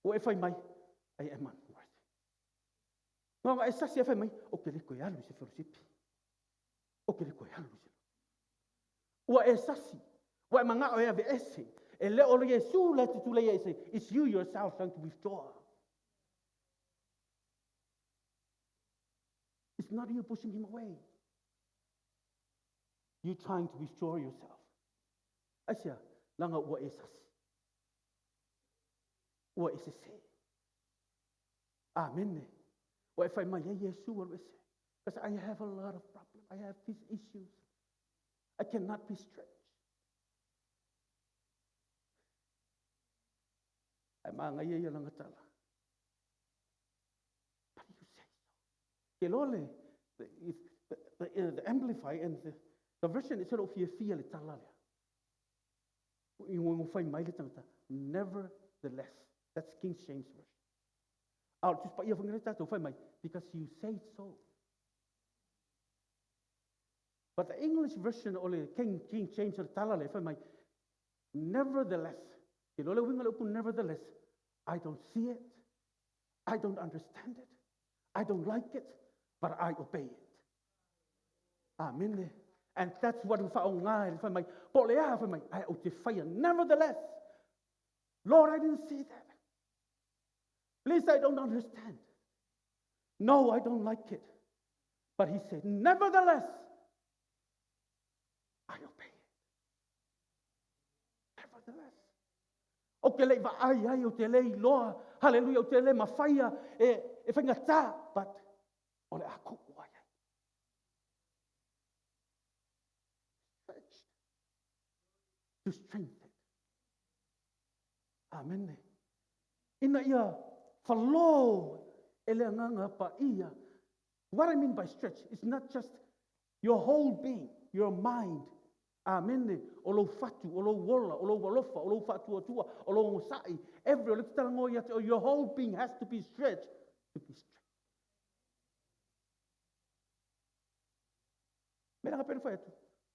O e whai mai, I am unworthy. Ngā ngā e sasi e whai mai, o ke le koe alu se whirosipi. O ke le koe alu se. Ua e sasi, ua e mangao e ave ese. E le o le Iesu le te tule ese. It's you yourself trying to withdraw. It's not you pushing him away. You're trying to withdraw yourself. Asia, langa ua e sasi. Ua e sese. Amen. Ua e whai mai e Iesu alu ese. Because I have a lot of problems. I have these issues. I cannot be stretched. Ai maa ngai ia langa tala. But you say so. Ke lole, the Amplify and the version is sort of fia fia le tala lea. I ngō whai mai le tangata. Nevertheless. That's King James version. Au, tus pa ia whangere tātou whai mai. Because you say so. But the English version o le King James o le tala le whai mai. Nevertheless. Ke lole winga le upu, nevertheless. I don't see it. I don't understand it. I don't like it. But I obey it. Amen. And that's what we whaonga ngai, whai mai. Po le aha whai mai. Ai o te whaia. Nevertheless. Lord, I didn't see that. Please, I don't understand. No, I don't like it. But he said, nevertheless, I obey it. Nevertheless. O te lei vaai ai, o te lei loa. Hallelujah, o te lei mawhaia, e whainga tā. But, o le aku ua ai. Stretched. To strengthen. Amen. Ina ia whalo e le anganga pa ia. What I mean by stretch is not just your whole being, your mind. Amen. O lou fatu, o lou ola, o lou alofa, o lou whaatuatua, o lou ngosai. Every, o le tatalango ia te, your whole being has to be stretched to be stretched. Me ranga pena whai atu.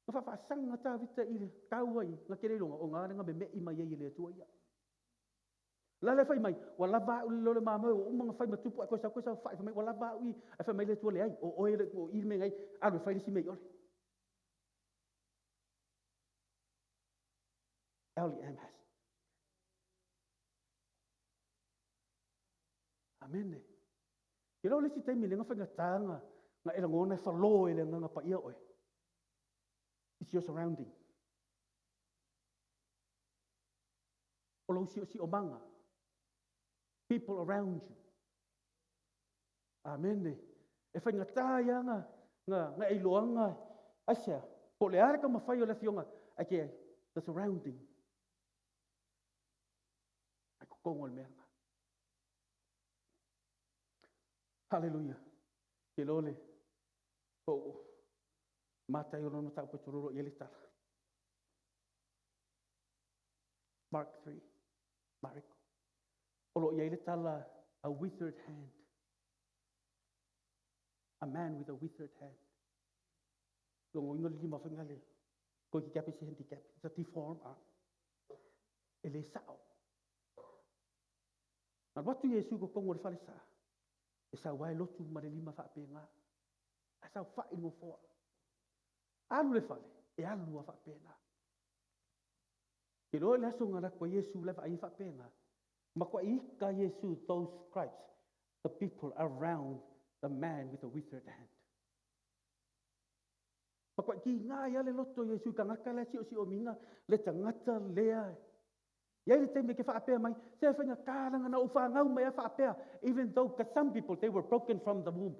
Nga whawhaasanga tā vita i le kaua i ngā kere longa o ngā renga me me i mai ai i le atua ia. La le whai mai, wa lava au le lole mamau, o umanga whai matupu, ai koe sa, koe sa whai mai, wa lava au i, ai whai mai le atua le ai, o oe le, o i me ngai, alu e whai le si mei ole. L-E-M has. Amen. Ke lau le si taimi le ngā whainga tānga, ngā ela ngōna e whalo e le ngā pa ia oe. It's your surrounding. O lau si o si o manga. People around you. Amen. E whainga tā ia ngā eiloanga. Asia, po le are ka mawhai o le whionga. Ai ke, the surrounding. Ai ko kongo le mea. Hallelujah. Ke lole. Po mātai o lono tau petororo i ele tala. Mark 3. Mariko. O lo ia ele tala, a withered hand. A man with a withered hand. Longo ingo lima whangale. Koi ki kape si handicap. It's a deformed arm. E le sa'o. Na alu atu Iesu i totonu o le falesa, e sau lava e lotu ma le lima faapena, ae saofai i le nofoa. Alu i le fale, e alu lava faapena. Ke loa le aso na alu atu ai Iesu la e vaai ai faapena, matuai ita Iesu those scribes, the people around the man with the withered hand. Matuai tiga ai lava le loto o Iesu i tagata la e siosiomiina le tagata lea. E i ai le taimi e te faapea mai, se faigata leaga na ou fanau mai lava faapea, even though 'cause some people they were broken from the womb,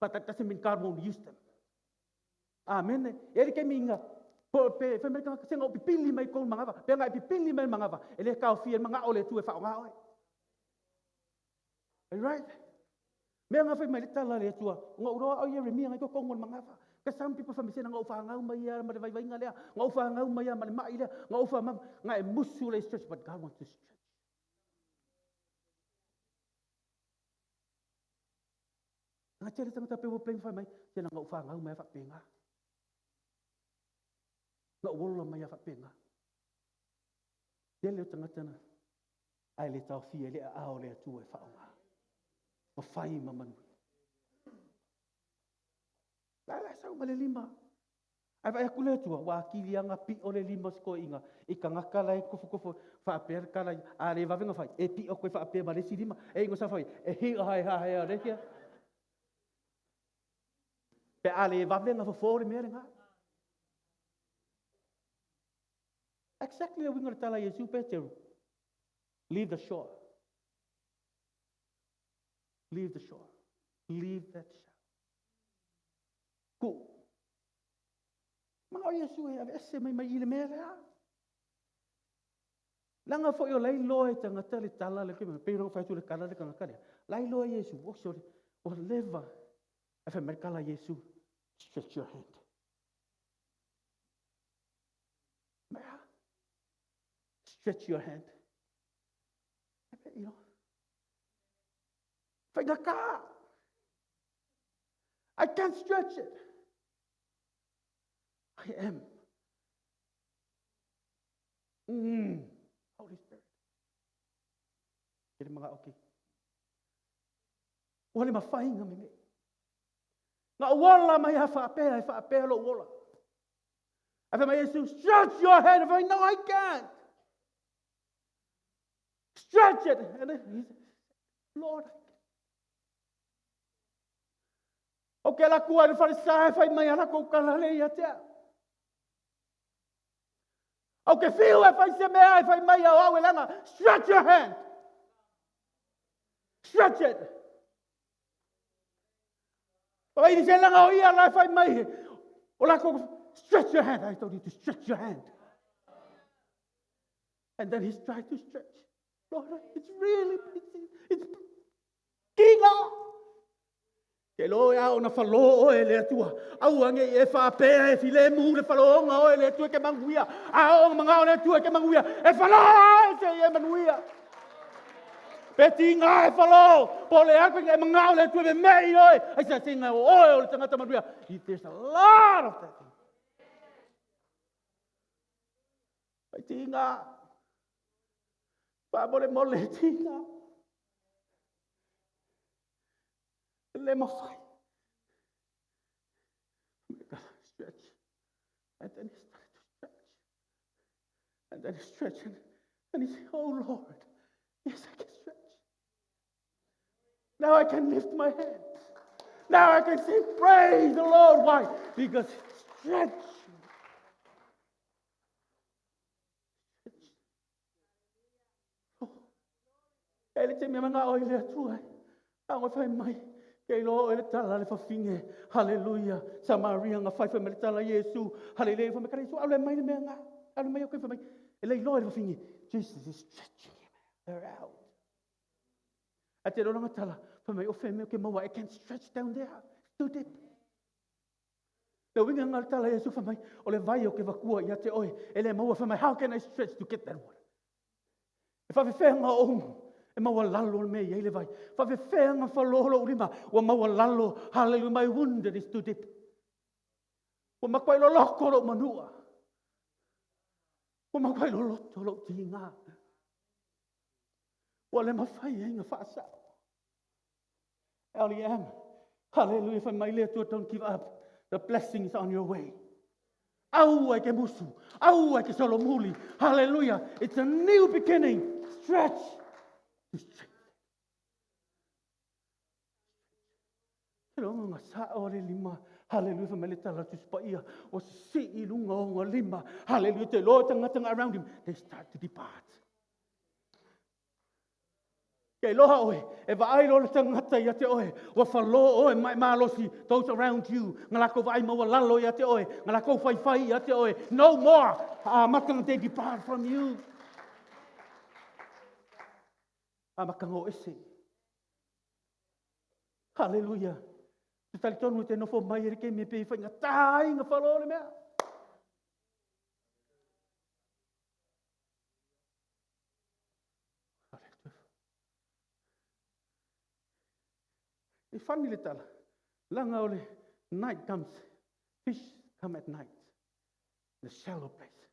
but that doesn't mean God won't use them. Amene. E i ai le taimi ina po pe fai mai le tagata, se na ou pipili mai i kou manava, pe na e pipili mai i le manava, e le taofia ai le manao o le Atua e faaaoga oe. Are you right? Mea na fai mai le tala a le Atua, na ou iloa au Ieremia na i totonu o le manava. Ka some people fai mai, se na ou fanau mai lava ma le vaivaiga lea, na ou fanau mai lava ma le mai lea, na ou fanau, na e musu le stretch, but God wants to stretch. Na tele tagata pe ua blame fai mai, se na ou fanau mai lava faapena. Na ou ola mai lava faapena. Tele o tagata na ae le taofia i le aao o le Atua e faaaoga ma fai ma manuia. La la sau ma le lima. Ae vaai atu le Atua, ua atili lava ona pio le lima o si toeaina i tagata la e tofotofo faapea le tala, a le vave ona fai, e pio atu ai faapea ma le isi lima. E igo sa fai, e hi'a hai ha hea le kia. Pe a le vave ona fofo le mea lena. Exactly le uiga o le tala a Iesu Peteru. Leave the shore. Leave the shore. Leave that shore. Ku. Manao Iesu e aveese mai mai i le mea lea. Leaga foi o la e iloa e tagata le tala le pei ona fai atu le tala le tagata lea. La e iloa e Iesu, oh sorry, ua leva. Ae fai mai le tala a Iesu, stretch your hand. Mai a? Stretch your hand. You know? Faigata. I can't stretch it. I am. Holy Spirit. Ke le mga okay. Ua le mafai na me. Na ou ola mai a faapea, e faapea lou ola. Ae fai mai Iesu, stretch your hand. Fai, no, I can't. Stretch it. And then he said, Lord, I can't. O ke ala kua le falesa e fai mai ala kou kala le ia te au. O ke fiu e fai se mea e fai mai au au e langa, stretch your hand. Stretch it. O i se langa o ia la e fai mai, o la kou, stretch your hand. I told you to stretch your hand. And then he's trying to stretch. Lord, it's really, it's Kinga! Ke loa e ao na whalo oe le Atua. Aua nge i e whaapea e filemu le whaloonga oe le Atua ke manguia. A o manga o le Atua ke manguia. E whalo e se i e manuia. Pe tinga e whalo. Po le alpe e manga o le Atua me mei oe. Ai sa singa o oe o le tangata manuia. There's a lot of that. Ai tinga. Faamolemole tinga. Le mawhai. Stretch. And then he started to stretch. And then he stretched. And he said, oh Lord, yes, I can stretch. Now I can lift my hands. Now I can say, praise the Lord. Why? Because stretch. Oh. E le te mea manga o i le Atua. A ngoi whai mai. Kei loa o le tala le whawhinge. Hallelujah. Samaria nga whai whai mai le tala Yesu. Hallelujah. Whai mai kare Yesu. Alu e mai le mea nga. Alu mai o koe whai mai. E lei loa le whawhinge. Jesus is stretching him her out. A te roranga tala, whai mai o whai mai o ke maua, I can't stretch down there. It's too deep. Le uiga nga le tala Yesu whai mai, o le vai o ke vakua ia te oe, e le maua whai mai, how can I stretch to get that water? E whawhewhenga o umu, e maua lalo le mea i ai le vai. Whawhewhenga whalolo urima, ua maua lalo, hallelujah, my wounded is too deep. Ua makuai loloko lo manua. Ua matuai loloto lou tiga. Ua le mafai ai na faasao. LEM, hallelujah, fai mai le Atua, don't give up. The blessing is on your way. Aua e ke musu, aua e ke solomuli. Hallelujah. It's a new beginning. Stretch to strength. Te loga nga sao le lima. Hallelujah, fai mai le tala Tusi Paia, ua sisii i luga o ona lima. Hallelujah, te loa tagata nga around him, they start to depart. Ke iloa oe, e vaai loa le tagata ia te oe, ua falo oe ma e malosi, those around you, nga lakou vaai maualalo ia te oe, nga lakou faifai ia te oe, no more, amata they depart from you. Amata o ese. Hallelujah. Te talitonu e te nofo mai e le kemi e pe i whainga tā ai nga falo o le mea. E funny le tala. Langa o le night comes, fish come at night. The shallow place.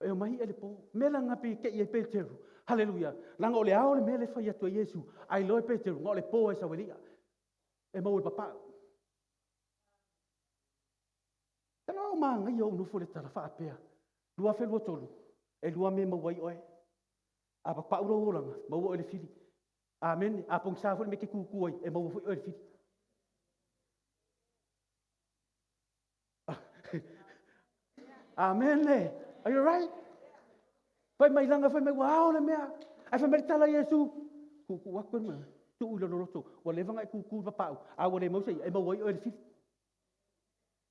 E o mai e le po. Me langa pe ke i e Peteru. Hallelujah. Langa o le ao le mea le whai atu e Iesu. Ai loe Peteru, nga o le po e sawelia. E mau e papau. Te loa o maangai o nofo le tala whaapea. 2023. E lua me mau ai oe. A papau lo olanga, mau oe le fili. Amen. A pongisa foi me ke kuku ai, e mau foi oe le fili. Amen. Are you right? Fai mai langa, fai mai ua ao le mea. Ai fai mai le tala Iesu. Kuku aku e mai. Tuu i lolo loto. Ua leva ngai kuku papau. A ua le mau se ia, e mau ai oe le fili.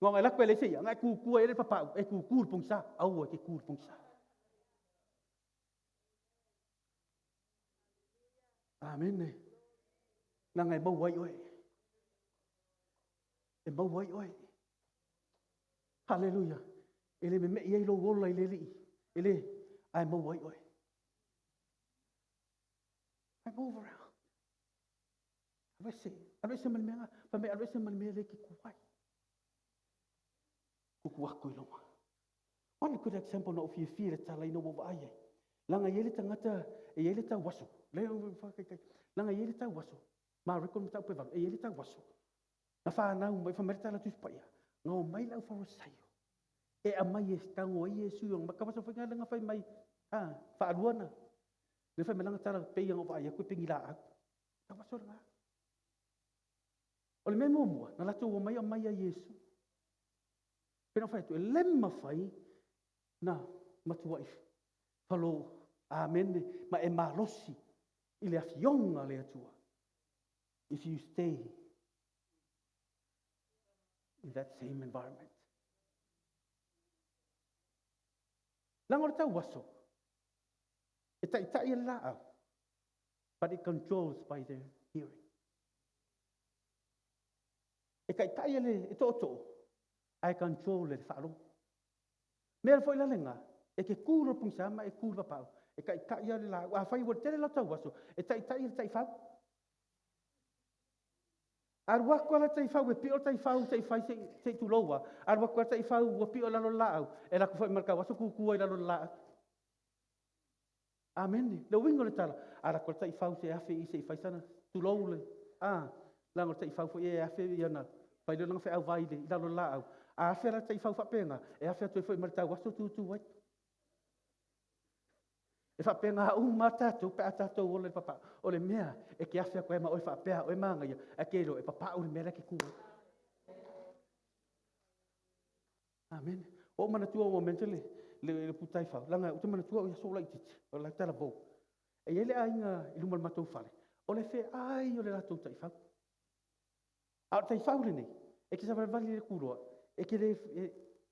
Ngā ngai lako e le se ia, ngai kuku ai le papau, e kuku le pongisa. Aua ke ku le pongisa. Amen. Langa e mau ai oe. E mau ai oe. Hallelujah. E le me i ai lo ola i le lii. E le, ai mau ai oe. I move around. Alu ese, alu ese ma le mea, fa mai alu ese ma le mea le ke kuai. Kuku aku i loma. One good example na o fia fia le tala ina ua vaai ai. Langa i le tangata, e i le tau waso. Le o wha kai kai. Langa i le tau waso. Ma record ma tau pe valu, e i le tau waso. Na whanau mai, wha mai le tala tusi paia. Ngā o mai lau wharasaio. E a mai e tango ai e sui ong. Maka waso whai ngā langa whai mai. Ha, whaaluana. Le whai mai langa tala pe ia ngā vaai aku e pengi la au. Tau waso langa. O le mea muamua, na latou o mai a mai a Iesu. Pena whai atu, e le mawhai na matua i whalo, amen, ma e malosi i le afionga le atua. If you stay in that same environment. Langa o le tau aso, e taitai e le laau, but it controls by their hearing. E taitai e le e to'oto'o, ae control e le faalogo. Mea foi la lenga, e ke kū lo pungisa ma e kū le papau, e taitai a le laau, a whai ua tele la tau aso, e taitai e le taifau. Aru aku ala taifau, e pio taifau, se i fai, se i tuloua. Aru aku ala taifau, ua pio lalo le laau, e laku fai markau, aso kukua i lalo le laau. Amen. Le uiga o le tala, ala ko taifau se afe i se i fai sana tulou le. A, langa o taifau foi e afe ia na, fai le langa wheau vai le, i lalo le laau. A afe ala taifau whapenga, e afe atu e foi mar tau aso tūtū ai. E whapenga a uma tātou, pe a tātou o le papa, o le mea, e ke afe ako e ma oe whapea, oe maanga ia, a ke ro, e papa o le mea ke kua. Amen. O mana tua o mente le, le, le putai whau. Langa, o te mana tua o ia sola i titi, o la tala vau. E ia le ainga i luma le matou fale, o le whe ai o le latou taifau. A o taifau le nei, e ke savalevali le kuloa, e ke le, e,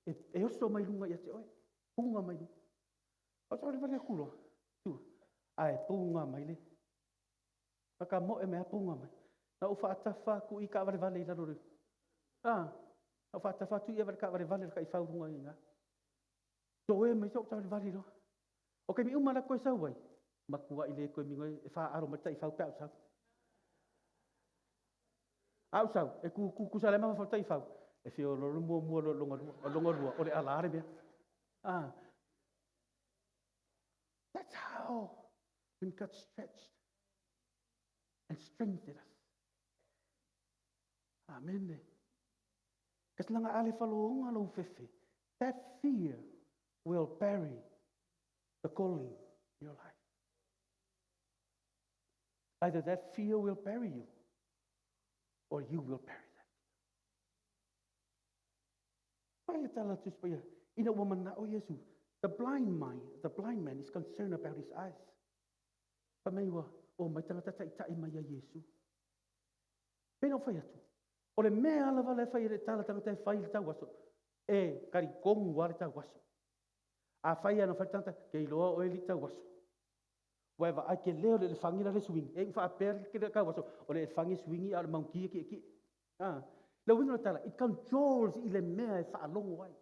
e, e oso mai lunga ia te oe, punga mai lunga. O savalevali le kuloa, tua, a e punga mai le. Ka mo e mea punga mai. Na u whaatafa ku i ka vale vale i lalo le. A, na u whaatafa tu i e vale ka vale vale le ka i whau lunga i ngā. Tō e mai so vale vale lo. O ke mi uma la koe sau ai. Makua i le koe mingo e wha aro mai tai whau pe au sau. Au sau, e ku, ku, ku sa le mafa tai whau. E whio lo mua mua lo longa lua, o longa lua, o le ala are mea. A. That's how when God stretched and strengthened us. Amen. Kasi langa ale faloonga lo fefe. That fear will bury the calling in your life. Either that fear will bury you, or you will bury that fear. Why tell us this? Ina woman na, oh Yesu, the blind mind, the blind man is concerned about his eyes. Pa mai ua, o mai tangata tai tai mai a Yesu. Pena whai atu. O le mea lava le whai le tala tangata e whai le tau aso. E, kari kongu wa le tau aso. A whai ana whai tangata, kei loa o e li tau aso. Wai va ai ke leo le whangi la le swing. E wha apea ke le kau aso. O le whangi swingi a le maungi ki ki. Ah. Le winga le tala, it controls i le mea e whaalongo ai.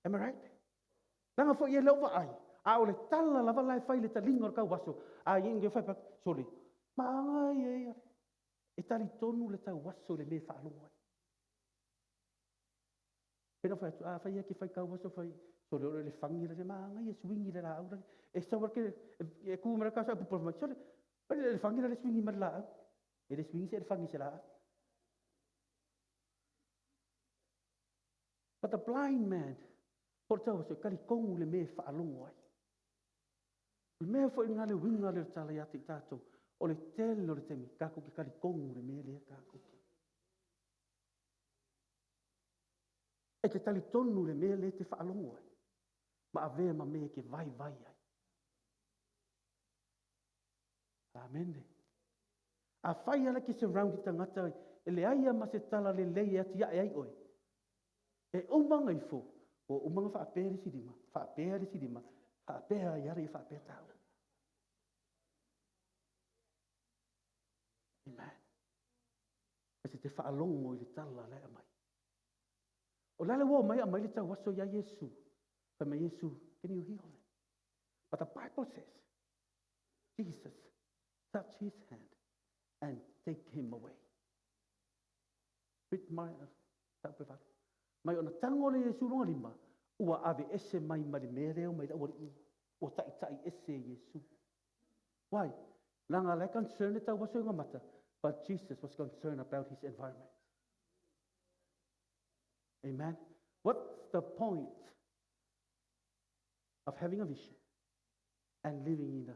Am I right? Langa fo i e leo ai. A o le tala lava lai whai le talinga o le kau aso. A i nge whai pa, sorry. Maanga i e. E tali tonu le tau aso le mea whaalongo ai. Pena whai atu, a whai e ke whai kau aso whai. Sorry, o le whangi le maanga i e swingi le la au. E sawa ke, e ku mara kasa pupu mai. Sorry, le whangi le swingi mar la au. E le swingi se le whangi se la au. But the blind man, o tau aso, kari kongu le mea whaalongo ai. Le mea fo i ngā le winga le tala ia te tātou. O le tele o le temi, kako ki kari kongu le mea lea kako ki. E te tali tonu le mea le te whaalongo ai. Ma avea ma mea ke vai vai ai. Amen. A whai ala ki se raundi tangata, e le aia ma se tala le lei ati ia e ai oe. E umanga ifo, o umanga whaapea le sirima, whaapea le sirima, whaapea iara i whaapea tau. Amen. Kasi te whaalongo i le tala le amai. O lale wo mai amai le tau aso ia Yesu. Whai mai Yesu, can you heal me? But the Bible says, Jesus touched his hand and take him away. With my, mai ona tango le Yesu longa lima, ua ave ese mai mari mereo mai ua i, ua tai tai ese Yesu. Why? Langa le concerned le tau aso ngā mata, but Jesus was concerned about his environment. Amen. What's the point of having a vision and living in the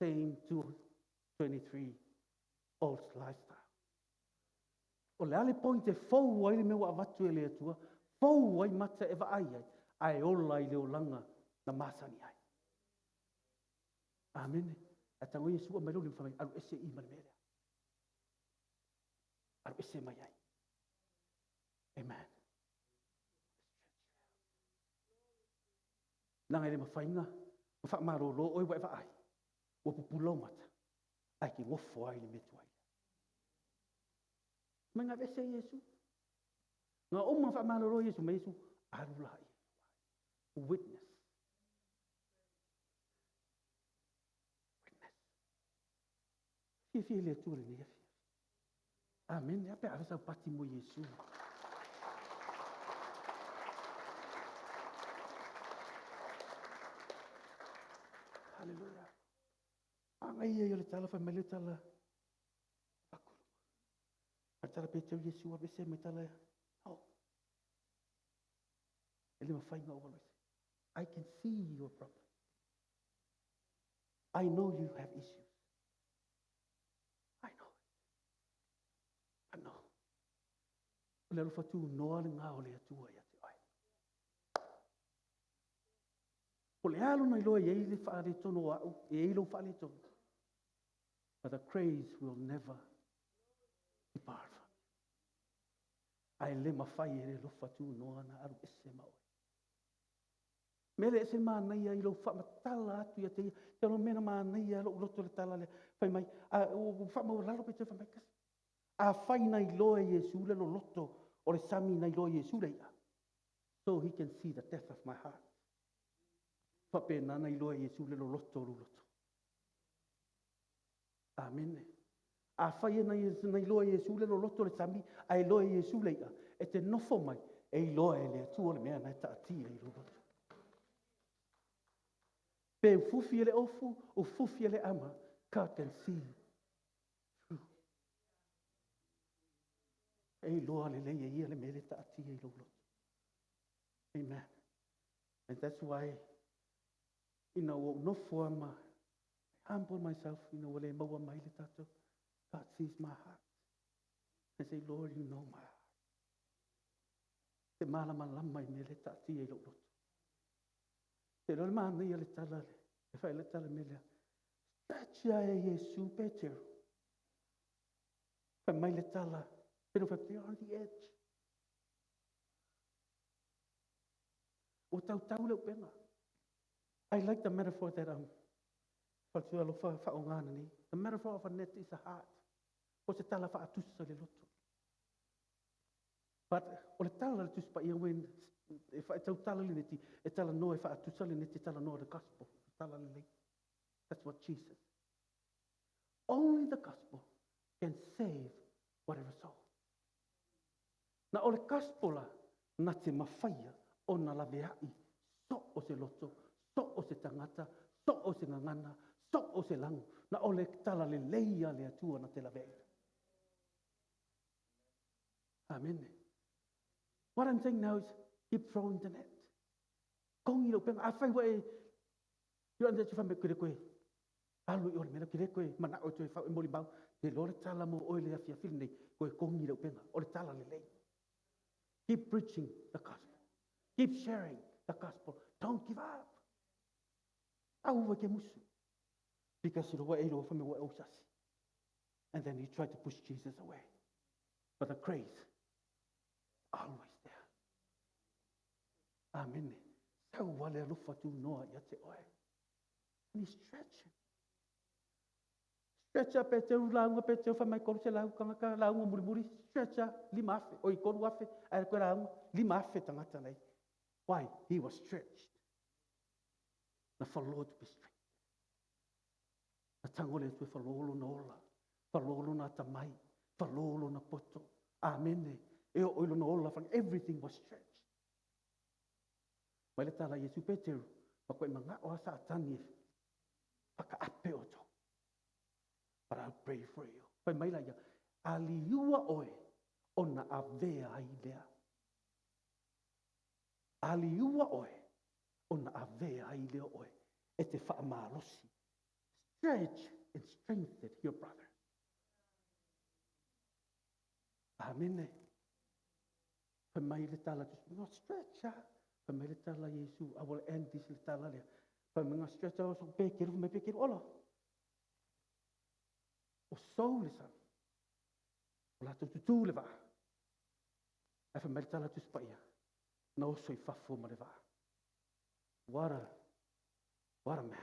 same 223 old lifestyle? O le ale point e fau ai le mea ua avatu e le atua, fau ai mata e vaai ai, ae ola i le olanga na masani ai. Amen. A tango Yesu a mai lo le whamai, alu ese i ma le mea lea. Alu ese mai ai. Amen. Nanga ele mawhainga, ma wha marolo oi wa e vaai. Ua pupulau mata, ai ki ngofo ai le metu ai. Mai ngā vese Yesu. Ngā oma wha marolo Yesu, mai Yesu, aru la i. Witness. Witness. Fia fia le atua le nei fia. Amen. Ape awesa pati mo Yesu. Hallelujah. Anga ia i le tala whai mai le tala. Pakuru. A tala pe tau Yesu a bese mai tala. No. E le mawhai ngā owalo ese. I can see your problem. I know you have issues. I know it. I know. O le alofa tū noa le ngā o le atua ia te ai. O le alo nei loa i le whaale tono au, e ei lo whaale tono. But the grace will never depart from you. Ai le mawhai e le lofa tū noa na aru ese maoi. Mele ese mānei ai lo whamatala atu ia te ia, te alo mena mānei ai lo uloto le tala le, whai mai, a o whamau lalo pe te whai mai kasi. A whai nei loa Yesu le lo loto, o le sami nei loa Yesu le ia. So he can see the depth of my heart. Whape nana i loa Yesu le lo loto lo loto. Amen. A whai nei loa Yesu le lo loto le sami, ai loa Yesu le ia. E te nofo mai, e i loa e le atua le mea nai taatia i lo loto. Pe ufufi e le ofu, ufufi e le ama, God can see through. E iloa lelei e ia le mea le taatia i lou loto. Amen. And that's why, ina ua ou nofo lava ma humble myself, ina ua le maua mai le tatou, God sees my heart. I say, Lord, you know my heart. Te malamalama i mea le taatia i lou loto. Te iloa le manaia le tala, e fai le tala mea lea. Stretch ia e Iesu Peteru. Fai mai le tala, Peteru fai, you're on the edge. Ua tautau le upega. I like the metaphor that faletua alofa faaaoga nei. The metaphor of a net is a heart. O se tala faatusa le loto. But o le tala le Tusi Paia when e faatautala le neti, e talanoa e faatusa le neti, e talanoa the gospel. Tala lelei. That's what Jesus. Only the gospel can save whatever soul. Na o le gospel la, na te mafaia ona laveai so o se loto, so o se tagata, so o se gagana, so o se lago. Na o le tala lelei a le Atua na te laveai. Amen. What I'm saying now is keep throwing the net. Kongi le upega. Afai ua e Io ande te whambe kere koe. Alu i ole mea kere koe mana o toe whau e moli mau. Te lo le tala mo oe le afi afi nei. Koe kongi le upega. O le tala lelei. Keep preaching the gospel. Keep sharing the gospel. Don't give up. Au ua ke musu. Because ro e ro whambe ua osasi. And then he tried to push Jesus away. But the grace, always there. Amen. Sau wale alofa tu noa ia te oe. And he stretched him. Stretch up e te lauga pe te whamai kolu se lau kangaka lauga muri muri. Stretch up, 5,000. Oi, 3,000. Ae koe lauga, 5,000 tangata nei. Why? He was stretched. Na whaloa to be strengthened. Na tango le atu e whaloa lona ola. Whaloa lona atamai. Whaloa lona poto. Amen. E o oi lona ola. Everything was stretched. Mai le tala Iesu Peteru. Ma koe manga o asa atani e whakaape o tō. But I'll pray for you. Pai mai la ia, aliua oe ona avea ai lea. Aliua oe ona avea ai lea oe. E te whaamalosi. Stretch and strengthen your brother. Amen. Pai mai le tala, no stretch ah. Pai mai le tala Iesu, I will end this le tala lea. Pai mai ngā stretch ah, so pekeru, mai pekeru, ola. O sou le sami. O lātou tutu le vaa. Ai wha mai le tala Tusi Paia. Na oso i fafo ma le vaa. What a man.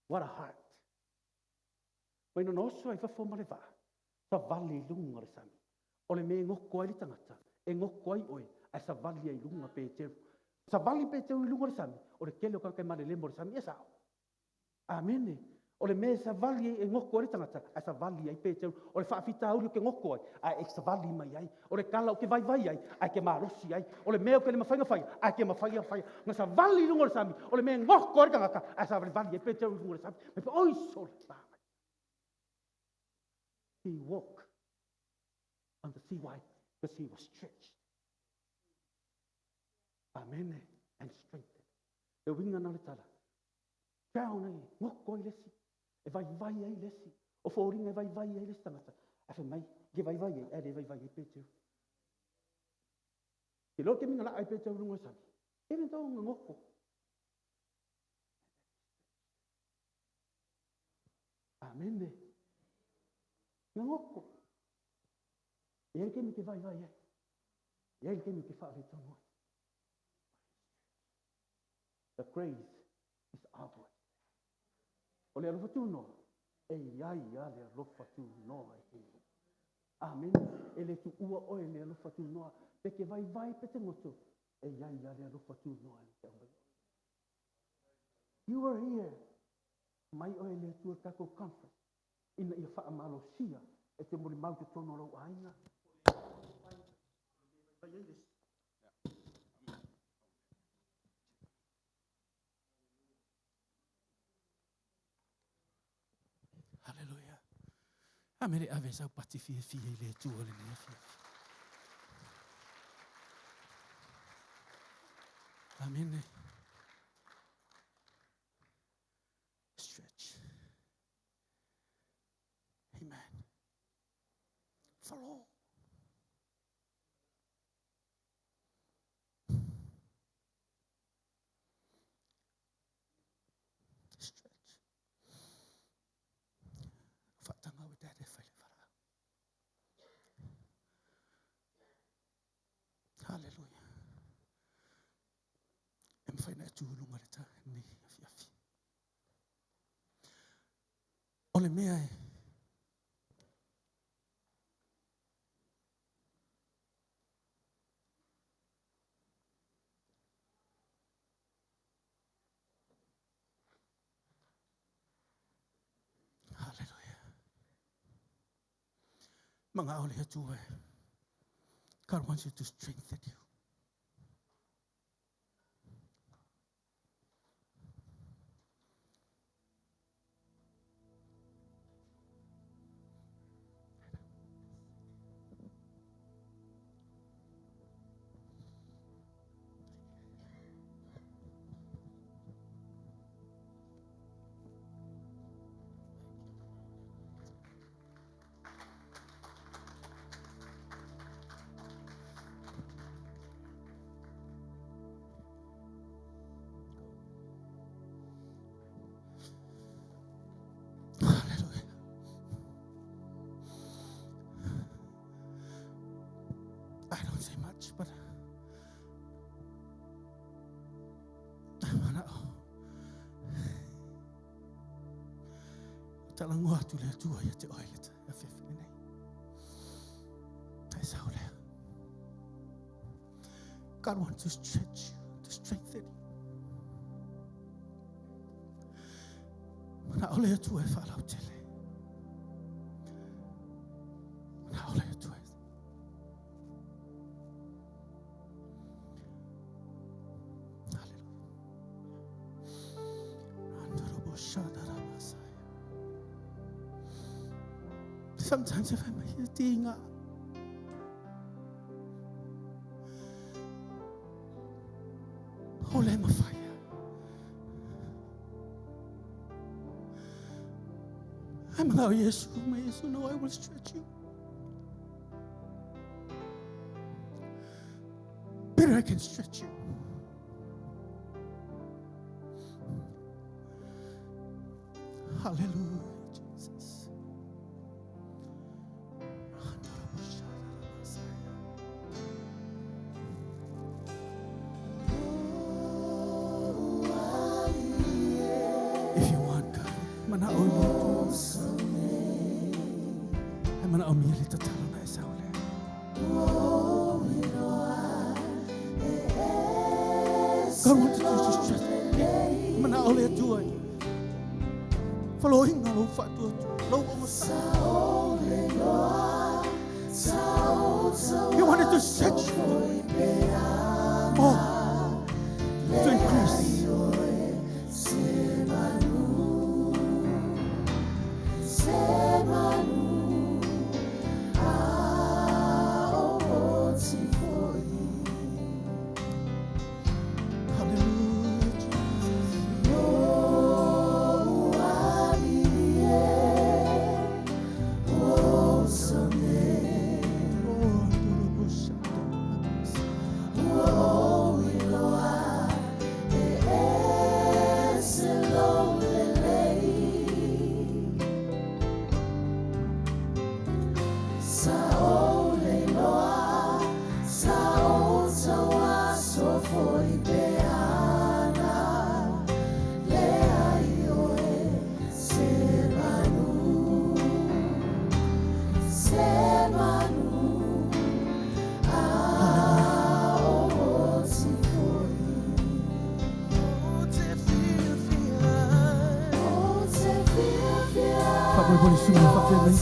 What a heart. Mai na oso i fafo ma le vaa. Sa vali i lunga le sami. O le me ngoko ai le tangata. E ngoko ai oe. Ai sa vali ai lunga pe teru. Sa vali pe teru i lunga le sami. O le kele o kaka mare le mo le sami. E sao. Amen. O le mea sa vali e ngoko ai le tangata, ai sa vali ai pe teru. O le whaafita auri o ke ngoko ai, ai e sa vali mai ai. O le kala o ke vaivai ai, ai ke marosi ai. O le mea o ke le mawhainga whai, ai ke mawhainga whai. Nga sa vali lunga le sami, o le mea ngoko ai le tangata, ai sa vali ai pe teru lunga le sami. Me pe oi so le tā. He walked on the sea. Why? Because he was stretched. Amen. And strengthened. Le winga na le tala. Drown ai, ngoko ai lesi. E vai vai ai lesi. O fōringa e vai vai ai lesi tangata. A whai mai, ke vai vai ai, e re vai vai ai Peteru. Ke loa ke minga la ai Peteru lunga sami. E le tau ngoko. Amen. Ngoko. E ele ke mi ke vai vai ai. E ele ke mi ke whaare tonu ai. The grace is outward. O le alofa tū noa, e iai ia le alofa tū noa e te. Amen. E le tu ua oe le alofa tū noa, pe ke vai vai pe te ngoto, e iai ia le alofa tū noa e te au. You are here. Mai oe le atua tako conference. Ina ia whaamalosia e te muri mau te tono lau ainga. A mele ave sau pati fia fia i le tua le nea fia. Amen. Stretch. Amen. Follow. Stretch. Whaatanga o tate whaile whara. Hallelujah. E mwhai na e tūlunga le tā nei afi afi. O le mea e Hallelujah. Mga ole atua. God wants you to strengthen you. Hallelujah. I don't say much, but mana'o. Talangoa atu le atua ia te oe le afiafi lenei. Ai sau lea. God wants to stretch you, to strengthen you. Mana'o le atua e faalautele. Mana'o le atua e Hallelujah. Sometimes if I'm here dinga, ole mafaya. I'm allow Yesu, my Yesu, no, I will stretch you. Better I can stretch you. Hallelujah, Jesus. If you want God, manao ni Ai manao mi le tatalo na e saule. God wants you to stretch. Manao le atua. Faloinga lo whaatua tu. Lo o sa. He wanted to stretch you. Oh, to increase. Hallelujah, Jesus. Faamolemole sui usufono faapea mai.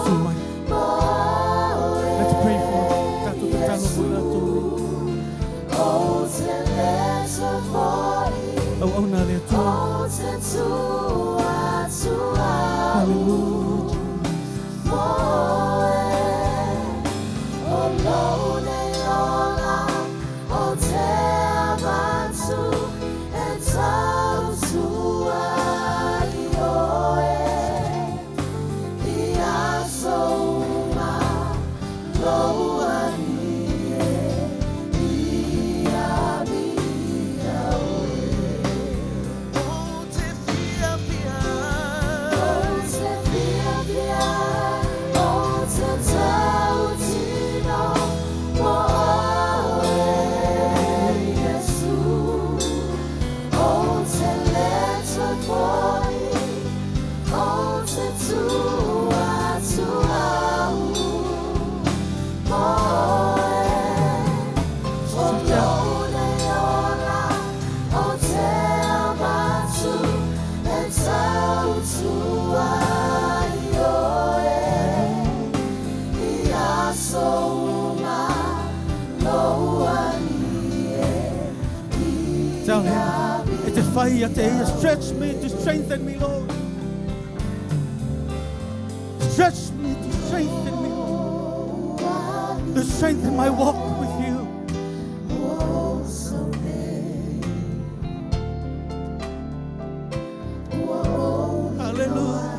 Susu mai. Let's pray for tatou tatalo mo i latou nei. Auauna a le Atua. Hallelujah. Tell him, e te whai a te ia, stretch me to strengthen me, Lord. Stretch me to strengthen me, Lord. To strengthen my walk with you. Hallelujah.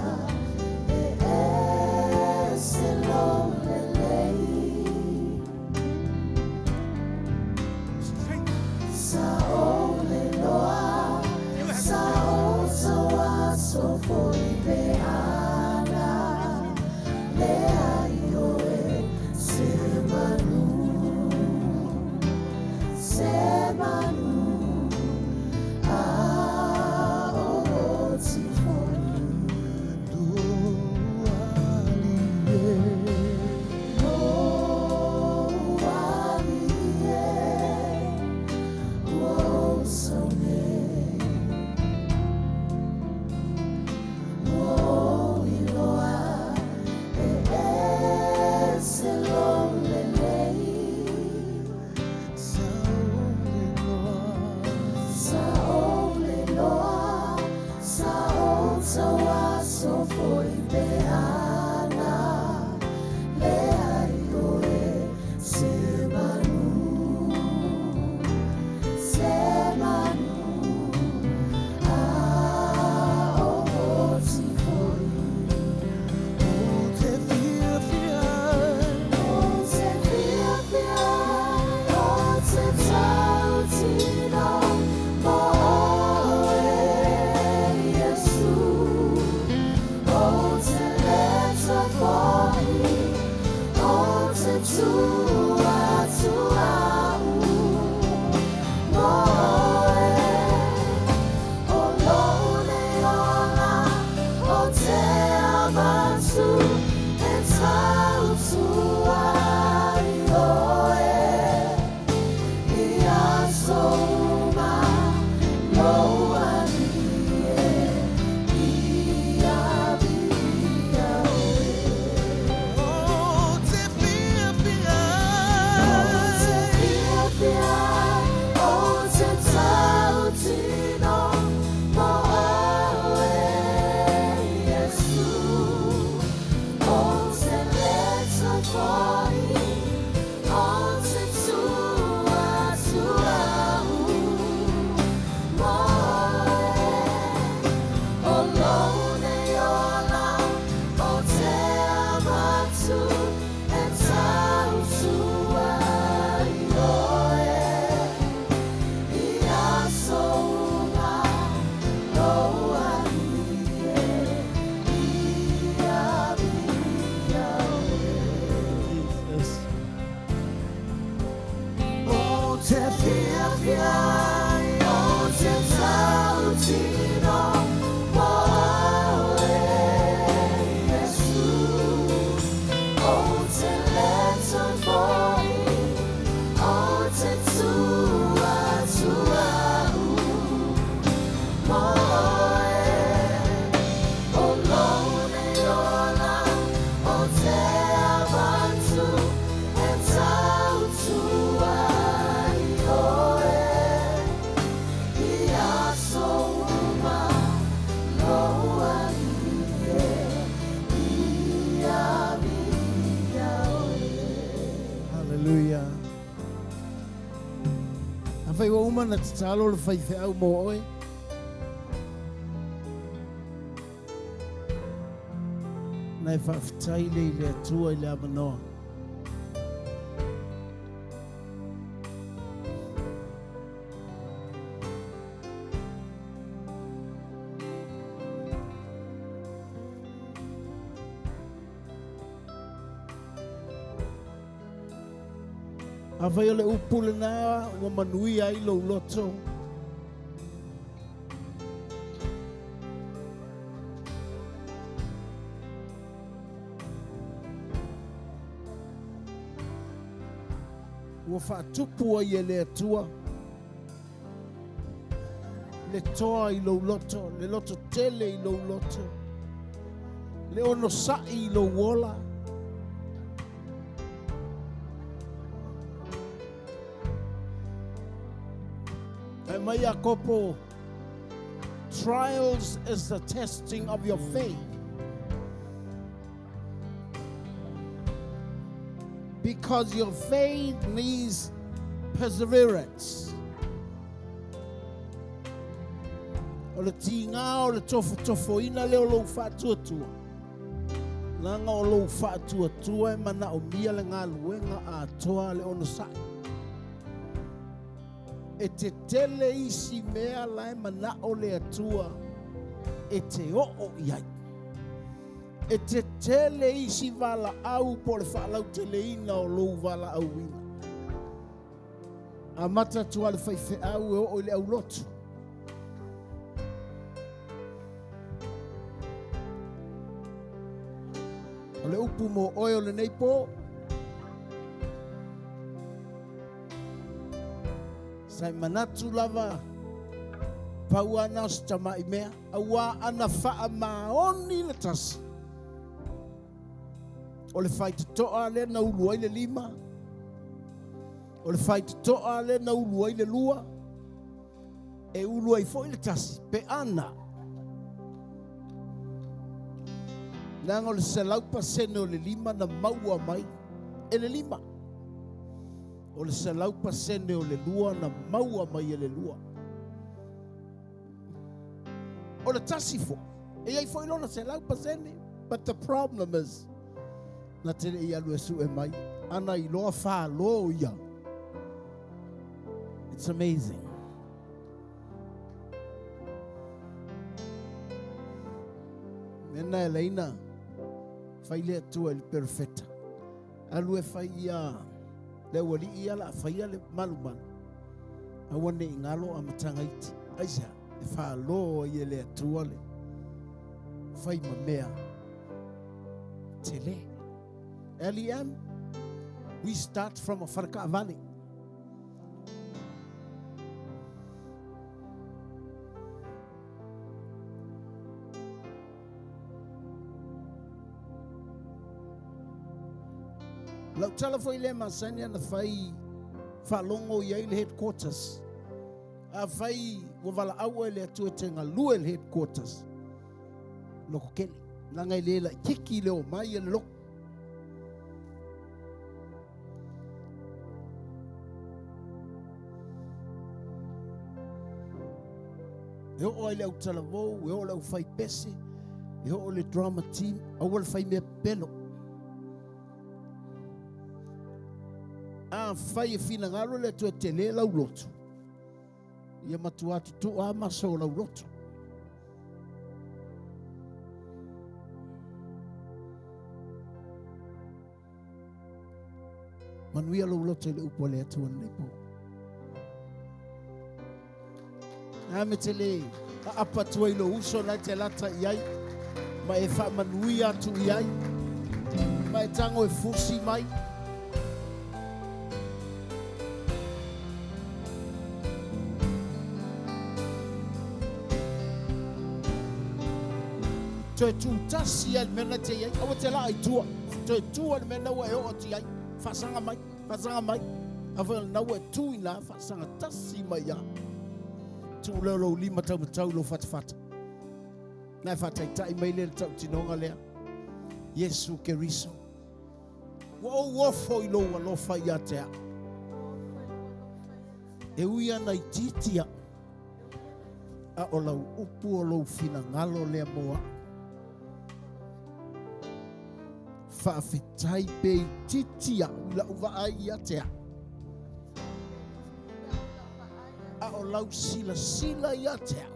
Hallelujah. Afai ua uma na tatalo le faifeau mo oe. Na e faafetai le i le Atua i le avanoa. Afai o le upu lena ua manuia ai lou loto. Ua faatupu ai e le Atua le toa i lou loto, le loto tele i lou loto, le onosai i lou ola. Fai mai Iakopo, Trials is the testing of your faith. Because your faith needs perseverance. O le tīgā o le tofotofoina lea o lou faatuatua. Leaga o lou faatuatua e manaomia le galuega atoa a le onosai. E tetele isi mea la e manao le Atua e te oo i ai. E tetele isi valaau po o le faalauteleina o lou valaauina. Amata atu lava le faifeau e oo i le aulotu. O le upu mo oe o lenei pō, sa e manatu lava pau lava na o se tamai mea, auā ana faamaoni le tasi, o le faitotoa lea na ulu ai le lima, o le faitotoa lea na ulu ai le lua, e ulu ai foi le tasi, pe ana. Leaga o le 100% o le lima na maua mai e le lima. O le 100% o le lua na maua mai e le lua. O le tasi foi, e i ai foi lona 100%, but the problem is, na te le i alu e sue mai, ana iloa falo ia. It's amazing. Mena e leina, fai le Atua i le perofeta. Alu e fai ia le aualii ia la a faia le malumalu. Aua ne i galo amataga iti. Aisea? E falo ai e le Atua le fai ma mea tele. LEM, we start from a falekaavale. Lau tala foi lea masani ana fai faalogo i ai le headquarters. A fai ua valaau oe le Atua e te galue le headquarters. Loko kele. Langa e le laititi le o mai e le loko. E oo ai le au talavou, e oo le au fai pese, e oo le drama team, aua le fai mea pepelo. A fai e finagalo le Atua e tele lau lotu, ia matua tutuu lava maso o lau lotu. Manuia lou loto i le upu a le Atua lenei po. A me te le aapa atu ai lou uso na e te lata i ai, ma e faamanuia atu i ai, ma e tago e fusi mai. Toe tūtasi ai le mea na te i ai, aua te laa i tua. Toe tu ai le mea na ua e oo atu i ai. Faasaga mai, faasaga mai. Afai o lena ua e tu i ina, faasaga tasi mai ia. Tuu lea o lou lima taumatau i lou fatafata. Na e faataitai mai lea i le tautinoga lea. Iesu Keriso. Ua ou ofo i lou alofa ia te au. E ui ana itiiti au, a o lau upu o lou finagalo lea mo au. Faafetai pe itiiti au i lau vaai ia te au. A o lau silasila ia te au.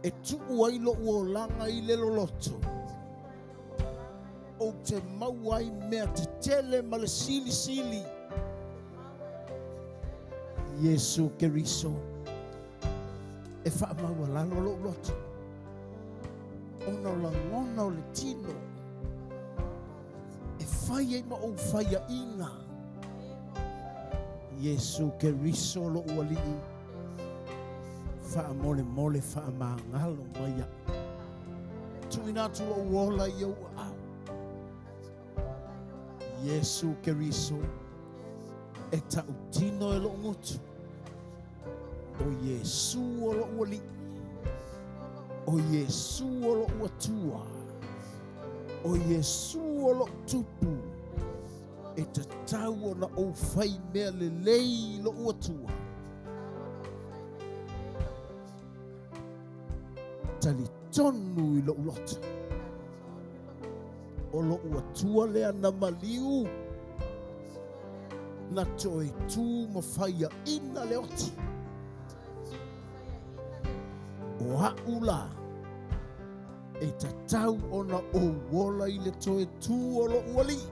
E tuu ai lou olaga i le loloto. Ou te maua ai mea tetele ma le silisili. Iesu Keriso, e faamaualalo lou loto, ona o lagona o le tino e fai ai ma ou faiaʻiga. Iesu Keriso lou Alii, faamolemole faamagalo mai aʻu. Tuuina atu lou ola i ou aao. Iesu Keriso, e tautino e lou gutu. O Iesu o lo'u Alii, o Iesu o lo'u Atua, o Iesu o lo'u Tupu, e tatau ona ou fai mea lelei i lo'u Atua. Talitonu i lo'u loto, o lo'u Atua lea na maliu, na toe tu ma faiaʻina le oti. O a'u la, e tatau ona ou ola i le toe tu o lo'u Alii.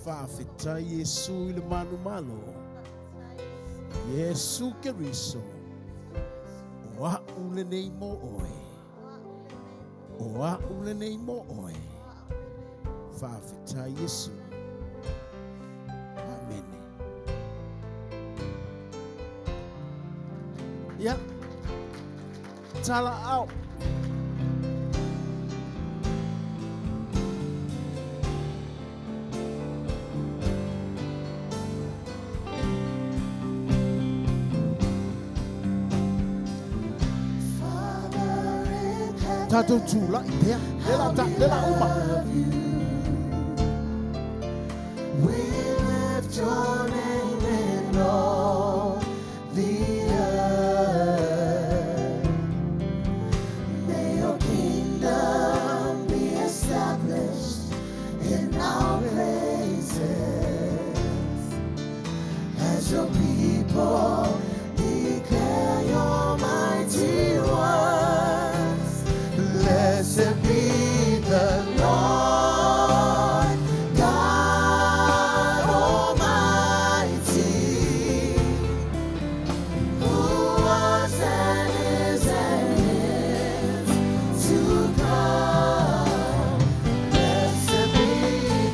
Faafetai Iesu i le manumalo. Iesu Keriso, o a'u lenei mo oe. O a'u lenei mo oe. Faafetai Iesu. Amene. Ia. Tala ao. Tatou tula'i pea. Le la ta, le la uma. We lift your name in all the earth. May your kingdom be established in our praises. As your people declare your mighty works. Blessed be the Lord God Almighty, who was and is to come. Blessed be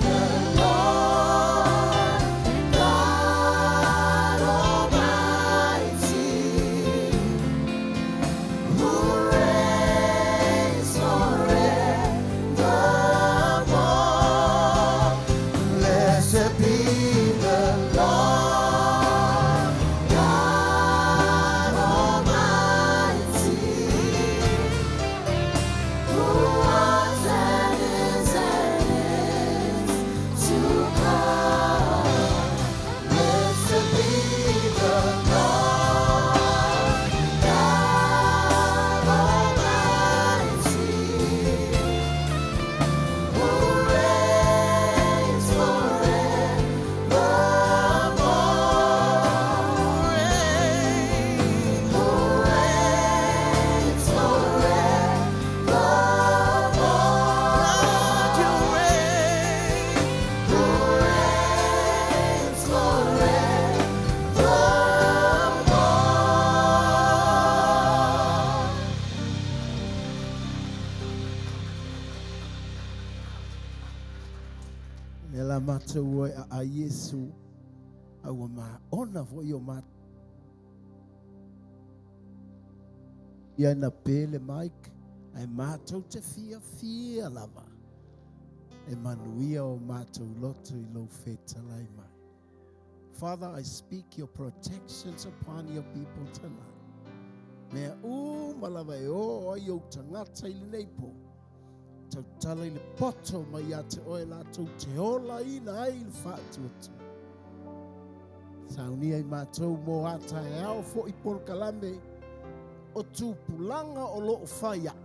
the Lord God Almighty, who reigns forevermore. Blessed be the Lord God Almighty, who was and is to come. Blessed be the Lord God Almighty, who reigns forevermore. Who reigns forevermore. You reign, who reigns forevermore. Le la matou e a Iesu a ua maona fo'i o ma ia na pele Mike ae matou te fiafia lava e manuia o matou loto i lou fetalai mai. Father, I speak your protections upon your people tonight. Mea uma lava e o ai ou tagata i lenei po. Tautala i le poto mai ia te oe latou te olaina ai i le faatuatua. Saunia i matou mo a taeao fo'i polokalame o tupulaga o loo fai ae.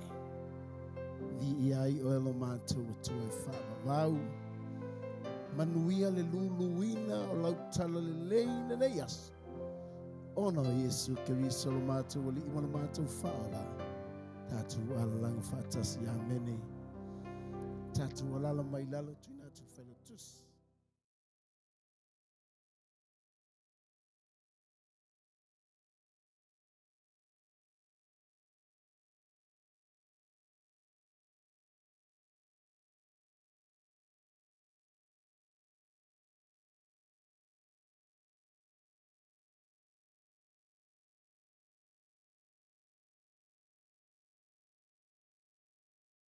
Viia ai oe lo matou Atua e faavavau. Manuia le luluina o lau talalelei i lenei aso. Ona o Iesu Keriso lo matou Alii ma lo matou Faaola. Tatou alalaga faatasi. Amene. Tatou alala mai lalo.